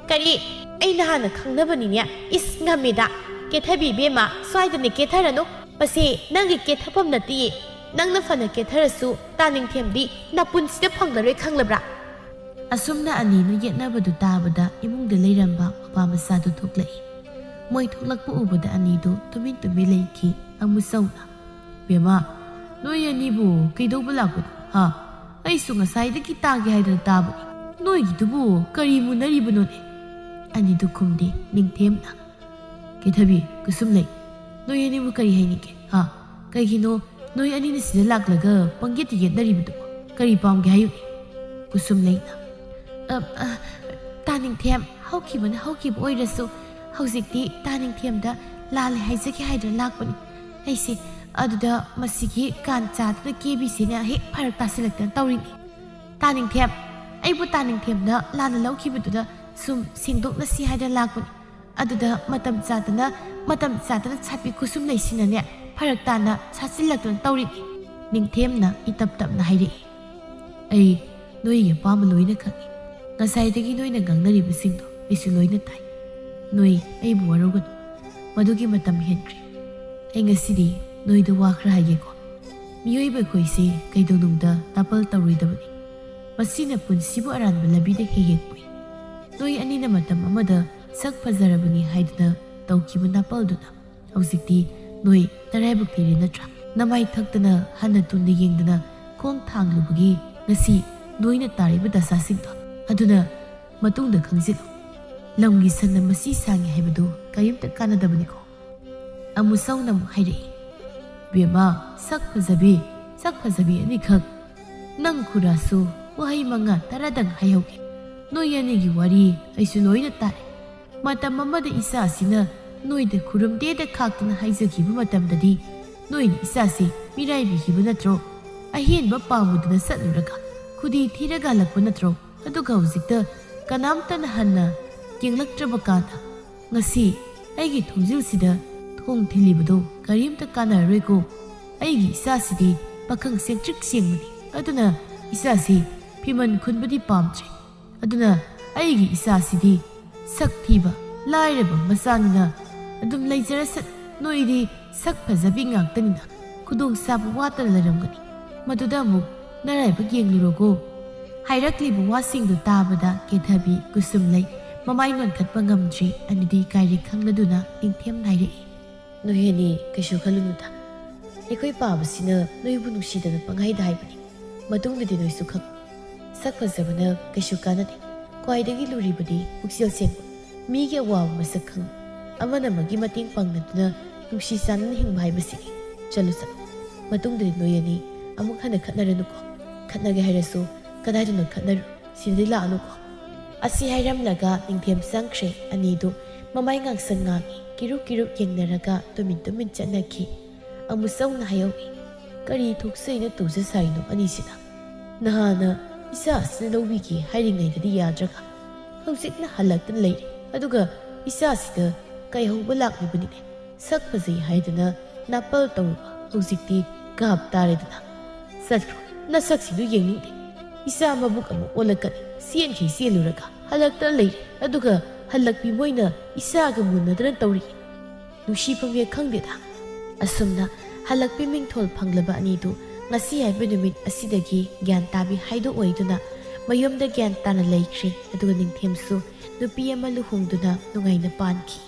ꯀꯔꯤ? ꯑꯩꯅ ꯍꯥꯟꯅ ꯈꯪꯅꯕꯅꯤꯅꯦ꯫ ꯏꯁ, ꯉꯝꯃꯦꯗ꯫ ꯀꯦꯊꯕꯤ ꯏꯕꯦꯝꯃ, ꯁ꯭ꯋꯥꯏꯗꯅꯦ ꯀꯦꯊꯔꯅꯨ꯫ ꯃꯁꯤ ꯅꯪꯒꯤ ꯀꯦꯊꯐꯝ ꯅꯠꯇꯤꯌꯦ꯫ ꯅꯪꯅ ꯐꯅ ꯀꯦꯊꯔꯁꯨ ꯇꯥ ꯅꯤꯡꯊꯦꯝꯗꯤ ꯅꯄꯨꯟꯁꯤꯗ ꯐꯪꯂꯔꯣꯏ, ꯈꯪꯂꯕ꯭ꯔꯥ? ꯑꯁꯨꯝꯅ ꯑꯅꯤꯅ ꯌꯦꯠꯅꯕꯗꯨ ꯇꯥꯕꯗ ꯏꯃꯨꯡꯗ ꯂꯩꯔꯝꯕ ꯃꯄꯥ ꯃꯆꯥꯗꯨ ꯊꯣꯛꯂꯛꯏ꯫ ꯃꯣꯏ ꯊꯣꯛꯂꯛꯄ ꯎꯕꯗ ꯑꯅꯤꯗꯨ ꯇꯨꯃꯤꯟ ꯇꯨꯃꯤꯟ ꯂꯩꯈꯤ꯫ ꯑꯃꯨꯆꯧꯅ, "ꯕꯦꯝꯃ, ꯅꯣꯏ ꯑꯅꯤꯕꯨ ꯀꯩꯗꯧꯕ ꯂꯥꯛꯄꯅꯣ, ꯍꯥ? ꯑꯩꯁꯨ ꯉꯁꯥꯏꯗꯒꯤ ꯇꯥꯒꯦ ꯍꯥꯏꯗꯅ ꯇꯥꯕꯅꯤ꯫ ꯅꯣꯏꯒꯤꯗꯨꯕꯨ ꯀꯔꯤ ꯃꯨꯟꯅꯔꯤꯕꯅꯣꯅꯦ?" ꯑꯅꯤꯗꯨ ꯈꯨꯝꯗꯦ꯫ ꯅꯤꯡꯊꯦꯝꯅ, "ꯀꯦꯊꯕꯤ, ꯀꯨꯁꯨꯝꯂꯩ, ꯅꯣꯏ ꯑꯅꯤꯕꯨ ꯀꯔꯤ ꯍꯥꯏꯅꯤꯡꯒꯦ, ꯍꯥ? ꯀꯩꯒꯤꯅꯣ ꯅꯣꯏ ꯑꯅꯤꯅ ꯁꯤꯗ ꯂꯥꯛꯂꯒ ꯄꯪꯌꯦꯠꯇ ꯌꯦꯠꯅꯔꯤꯕꯗꯨꯕꯨ? ꯀꯔꯤ ꯄꯥꯝꯒꯦ ꯍꯥꯏꯌꯨꯅꯦ?" ꯀꯨꯁꯨꯝꯂꯩꯅ, "ꯑ, ꯑ, ꯇꯥ ꯅꯤꯡꯊꯦꯝ, ꯍꯧꯈꯤꯕꯅ ꯍꯧꯈꯤꯕ ꯑꯣꯏꯔꯁꯨ ꯍꯧꯖꯤꯛꯇꯤ ꯇꯥ ꯅꯤꯡꯊꯦꯝꯗ ꯂꯥꯜꯂꯦ ꯍꯥꯏꯖꯒꯦ ꯍꯥꯏꯗꯨꯅ ꯂꯥꯛꯄꯅꯤ꯫ ꯑꯩꯁꯦ ꯑꯗꯨꯗ ꯃꯁꯤꯒꯤ ꯀꯥꯟ ꯆꯥꯗꯨꯅ ꯀꯦꯕꯤꯁꯤꯅ ꯍꯦꯛ ꯐꯔꯛ ꯇꯥꯁꯤꯜꯂꯛꯇꯅ ꯇꯧꯔꯤꯅꯤ꯫ ꯇꯥ ꯅꯤꯡꯊꯦꯝ, ꯑꯩꯕꯨ ꯇꯥ ꯅꯤꯡꯊꯦꯝꯅ ꯂꯥꯟꯅ ꯂꯧꯈꯤꯕꯗꯨꯗ ꯁꯨꯝ ꯁꯦꯡꯗꯣꯛꯅꯁꯤ ꯍꯥꯏꯗꯅ ꯂꯥꯛꯄꯅꯤ꯫ ꯑꯗꯨꯗ ꯃꯇꯝ ꯆꯥꯗꯅ, ꯃꯇꯝ ꯆꯥꯗꯅ ꯁꯥꯠꯄꯤ ꯀꯨꯁꯨꯝꯂꯩꯁꯤꯅꯅꯦ ꯐꯔꯛ ꯇꯥꯅ ꯁꯥꯠꯆꯤꯜꯂꯛꯇꯨꯅ ꯇꯧꯔꯤꯅꯤ꯫" ꯅꯤꯡꯊꯦꯝꯅ ꯏꯇꯞ ꯇꯞꯅ ꯍꯥꯏꯔꯛꯏ꯫ "ꯑꯩ ꯅꯣꯏꯒꯤ ꯑꯄꯥꯝꯕ ꯂꯣꯏꯅ ꯈꯪꯏ꯫ ꯉꯁꯥꯏꯗꯒꯤ ꯅꯣꯏꯅ ꯉꯥꯡꯅꯔꯤꯕꯁꯤꯡꯗꯣ ꯑꯩꯁꯨ ꯂꯣꯏꯅ ꯇꯥꯏ꯫ ꯅꯣꯏ ꯑꯩꯕꯨ ꯋꯥꯔꯧꯒꯅꯨ꯫ ꯃꯗꯨꯒꯤ ꯃꯇꯝ ꯍꯦꯟꯈ꯭ꯔꯦ꯫ ꯑꯩ ꯉꯁꯤꯗꯤ ꯅꯣꯏꯗ ꯋꯥ ꯈꯔ ꯍꯥꯏꯒꯦꯀꯣ꯫ ꯃꯤꯑꯣꯏꯕ ꯑꯩꯈꯣꯏꯁꯦ ꯀꯩꯗꯧꯅꯨꯡꯗ ꯅꯥꯄꯜ ꯇꯧꯔꯣꯏꯗꯕꯅꯤ꯫ ꯃꯁꯤꯅ ꯄꯨꯟꯁꯤꯕꯨ ꯑꯔꯥꯟꯕ ꯂꯝꯕꯤꯗ ꯍꯦꯛ ꯍꯦꯛ ꯄꯨꯏ꯫ ꯅꯣꯏ ꯑꯅꯤꯅ ꯃꯇꯝ ꯑꯃꯗ ꯁꯛ ꯐꯖꯔꯕꯅꯤ ꯍꯥꯏꯗꯨꯅ ꯇꯧꯈꯤꯕ ꯅꯥꯄꯜꯗꯨꯅ ꯍꯧꯖꯤꯛꯇꯤ ꯅꯣꯏ ꯅꯔꯥꯏꯕꯛ ꯊꯤꯔꯦ ꯅꯠꯇ꯭ꯔꯥ? ꯅꯃꯥꯏ ꯊꯛꯇꯅ ꯍꯟꯅ ꯇꯨꯟꯅ ꯌꯦꯡꯗꯅ ꯈꯣꯡ ꯊꯥꯡꯂꯨꯕꯒꯤ ꯉꯁꯤ ꯅꯣꯏꯅ ꯇꯥꯔꯤꯕ ꯗꯁꯥꯁꯤꯡꯗꯣ꯫ ꯑꯗꯨꯅ ꯃꯇꯨꯡꯗ ꯈꯪꯖꯤꯜꯂꯨ꯫ ꯂꯝꯒꯤ ꯁꯟꯅ ꯃꯁꯤ ꯁꯥꯡꯉꯤ ꯍꯥꯏꯕꯗꯨ ꯀꯔꯤꯝꯇ ꯀꯥꯟꯅꯗꯕꯅꯤꯀꯣ꯫" ꯑꯃꯨꯆꯧꯅ ꯑꯃꯨꯛ ꯍꯥꯏꯔꯛꯏ꯫ "ꯕꯦꯝꯃ, ꯁꯛ ꯐꯖꯕꯤ, ꯁꯛ ꯐꯖꯕꯤ ꯑꯅꯤꯈꯛ꯫ ꯅꯪ ꯈꯨꯔꯥꯁꯨ ꯋꯥꯍꯩ ꯃꯉꯥ ꯇꯔꯥꯗꯪ ꯍꯥꯏꯍꯧꯒꯦ꯫ ꯅꯣꯏ ꯑꯅꯤꯒꯤ ꯋꯥꯔꯤ ꯑꯩꯁꯨ ꯂꯣꯏꯅ ꯇꯥꯔꯦ꯫ ꯃꯇꯝ ꯑꯃꯗ ꯏꯆꯥꯁꯤꯅ ꯅꯣꯏꯗ ꯈꯨꯔꯨꯝꯗꯦꯗ ꯈꯥꯛꯇꯅ ꯍꯥꯏꯖꯈꯤꯕ ꯃꯇꯝꯗꯗꯤ ꯅꯣꯏꯅ ꯏꯆꯥꯁꯤ ꯃꯤꯔꯥꯏꯕꯤꯈꯤꯕ ꯅꯠꯇ꯭ꯔꯣ? ꯑꯍꯦꯟꯕ ꯄꯥꯝꯃꯨꯗꯅ ꯆꯠꯂꯨꯔꯒ ꯈꯨꯗꯤ ꯊꯤꯔꯒ ꯍꯜꯂꯛꯄ ꯅꯠꯇ꯭ꯔꯣ? ꯑꯗꯨꯒ ꯍꯧꯖꯤꯛꯇ ꯀꯅꯥꯝꯇꯅ ꯍꯟꯅ ꯌꯦꯡꯂꯛꯇ꯭ꯔꯕ ꯀꯥꯟꯗ ꯉꯁꯤ ꯑꯩꯒꯤ ꯊꯣꯡꯖꯤꯜꯁꯤꯗ ꯊꯣꯡ ꯊꯤꯜꯂꯤꯕꯗꯣ ꯀꯔꯤꯝꯇ ꯀꯥꯟꯅꯔꯔꯣꯏꯀꯣ꯫ ꯑꯩꯒꯤ ꯏꯆꯥꯁꯤꯗꯤ ꯄꯥꯈꯪ ꯁꯦꯡꯇ꯭ꯔꯤꯛ ꯁꯦꯡꯕꯅꯤ꯫ ꯑꯗꯨꯅ ꯏꯆꯥꯁꯤ ꯐꯤꯃꯟ ꯈꯨꯟꯕꯗꯤ ꯄꯥꯝꯗ꯭ꯔꯦ꯫ ꯑꯗꯨꯅ ꯑꯩꯒꯤ ꯏꯆꯥꯁꯤꯗꯤ ꯁꯛ ꯊꯤꯕ ꯂꯥꯏꯔꯕ ꯃꯆꯥꯅꯤꯅ ꯑꯗꯨꯝ ꯂꯩꯖꯔꯁꯠ꯫ ꯅꯣꯏꯗꯤ ꯁꯛ ꯐꯖꯕꯤ ꯉꯥꯛꯇꯅꯤꯅ ꯈꯨꯗꯣꯡꯆꯥꯕ ꯋꯥꯠꯇꯅ ꯂꯩꯔꯝꯒꯅꯤ꯫ ꯃꯗꯨꯗ ꯑꯃꯨꯛ ꯅꯔꯥꯏꯕꯛ ꯌꯦꯡꯂꯨꯔꯣꯀꯣ꯫ ꯍꯥꯏꯔꯛꯂꯤꯕ ꯋꯥꯁꯤꯡꯗꯨ ꯇꯥꯕꯗ ꯀꯦꯊꯕꯤ ꯀꯨꯁꯨꯝꯂꯩ ꯃꯃꯥꯏ ꯅꯣꯟꯈꯠꯄ ꯉꯝꯗ꯭ꯔꯤ꯫ ꯑꯅꯤꯗꯤ ꯀꯥꯏꯔꯦ ꯈꯪꯂꯗꯨꯅ ꯅꯤꯡꯊꯦꯝ ꯅꯥꯏꯔꯛꯏ꯫ ꯅꯣꯏ ꯑꯅꯤ ꯀꯩꯁꯨ ꯈꯜꯂꯨꯅꯨꯗ꯫ ꯑꯩꯈꯣꯏ ꯄꯥꯕꯁꯤꯅ ꯅꯣꯏꯕꯨ ꯅꯨꯡꯁꯤꯗꯅ ꯄꯪꯍꯥꯏꯗ ꯍꯥꯏꯕꯅꯤ꯫ ꯃꯇꯨꯡꯗꯗꯤ ꯅꯣꯏꯁꯨ ꯈꯪ꯫ ꯁꯛ ꯐꯖꯕꯅ ꯀꯩꯁꯨ ꯀꯥꯟꯅꯗꯦ꯫ ꯈ꯭ꯋꯥꯏꯗꯒꯤ ꯂꯨꯔꯤꯕꯗꯤ ꯄꯨꯛꯆꯦꯜ ꯁꯦꯡꯕ, ꯃꯤꯒꯤ ꯑꯋꯥꯕ ꯃꯁꯛ ꯈꯪꯕ, ꯑꯃꯅ ꯑꯃꯒꯤ ꯃꯇꯦꯡ ꯄꯥꯡꯅꯗꯨꯅ ꯅꯨꯡꯁꯤ ꯆꯥꯟꯅꯅ ꯍꯤꯡꯕ ꯍꯥꯏꯕꯁꯤꯅꯤ꯫ ꯆꯠꯂꯨ ꯆꯠꯂꯨ꯫ ꯃꯇꯨꯡꯗꯗꯤ ꯅꯣꯏ ꯑꯅꯤ ꯑꯃꯨꯛ ꯍꯟꯅ ꯈꯠꯅꯔꯅꯨꯀꯣ꯫ ꯈꯠꯅꯒꯦ ꯍꯥꯏꯔꯁꯨ ꯀꯗꯥꯏꯗꯅꯣ ꯈꯠꯅꯔꯨ꯫ ꯁꯤꯗꯗꯤ ꯂꯥꯛꯑꯅꯨꯀꯣ꯫ ꯑꯁꯤ ꯍꯥꯏꯔꯝꯂꯒ ꯅꯤꯡꯊꯦꯝ ꯆꯪꯈ꯭ꯔꯦ꯫ ꯑꯅꯤꯗꯨ ꯃꯃꯥꯏ ꯉꯥꯡꯁꯪ ꯉꯥꯡꯉꯤ꯫ ꯀꯤꯔꯨꯛ ꯀꯤꯔꯨꯛ ꯌꯦꯡꯅꯔꯒ ꯇꯨꯃꯤꯟ ꯇꯨꯃꯤꯟ ꯆꯠꯅꯈꯤ꯫ ꯑꯃꯨꯛ ꯆꯧꯅ ꯍꯥꯏꯍꯧꯏ꯫ ꯀꯔꯤ ꯊꯣꯛꯆꯩꯅ ꯇꯨꯖ ꯁꯥꯏꯅꯣ ꯑꯅꯤꯁꯤꯅ? ꯅꯍꯥꯟꯅ ꯏꯆꯥꯁꯤꯅ ꯂꯧꯕꯤꯒꯦ ꯍꯥꯏꯔꯤꯉꯩꯗꯗꯤ ꯌꯥꯗ꯭ꯔꯒ ꯍꯧꯖꯤꯛꯅ ꯍꯜꯂꯛꯇꯅ ꯂꯩꯔꯦ꯫ ꯑꯗꯨꯒ ꯏꯆꯥꯁꯤꯗ ꯀꯥꯏꯍꯧꯕ ꯂꯥꯛꯂꯤꯕꯅꯤꯅꯦ꯫ ꯁꯛ ꯐꯖꯩ ꯍꯥꯏꯗꯅ ꯅꯥꯄꯜ ꯇꯧꯔꯨꯕ ꯍꯧꯖꯤꯛꯇꯤ ꯒꯥꯞ ꯇꯥꯔꯦꯗꯅ꯫ ꯆꯠꯈ꯭ꯔꯣ, ꯅꯁꯛꯁꯤꯡꯗꯨ ꯌꯦꯡꯅꯤꯡꯗꯦ꯫ ꯏꯆꯥ ꯃꯕꯨꯛ ꯑꯃ ꯑꯣꯜꯂꯛꯀꯅꯤ꯫ ꯆꯦꯟꯈꯤ ꯆꯦꯜꯂꯨꯔꯒ ꯍꯜꯂꯛꯇꯅ ꯂꯩꯔꯦ꯫ ꯑꯗꯨꯒ ꯍꯜꯂꯛꯄꯤ ꯃꯣꯏꯅ ꯏꯆꯥꯒ ꯃꯨꯟꯅꯗꯅ ꯇꯧꯔꯤ꯫ ꯅꯨꯡꯁꯤꯐꯝ ꯍꯦꯛ ꯈꯪꯗꯦꯗ꯫ ꯑꯁꯨꯝꯅ ꯍꯜꯂꯛꯄꯤ ꯃꯤꯡꯊꯣꯜ ꯐꯪꯂꯕ ꯑꯅꯤꯗꯨ ꯉꯁꯤ ꯍꯥꯏꯕ ꯅꯨꯃꯤꯠ ꯑꯁꯤꯗꯒꯤ ꯒ꯭ꯌꯥꯟ ꯇꯥꯕꯤ ꯍꯥꯏꯗꯣ ꯑꯣꯏꯗꯨꯅ ꯃꯌꯨꯝꯗ ꯒ꯭ꯌꯥꯟ ꯇꯥꯅ ꯂꯩꯈ꯭ꯔꯦ꯫ ꯑꯗꯨꯒ ꯅꯤꯡꯊꯦꯝꯁꯨ ꯅꯨꯄꯤ ꯑꯃ ꯂꯨꯍꯣꯡꯗꯨꯅ ꯅꯨꯡꯉꯥꯏꯅ ꯄꯥꯟꯈꯤ꯫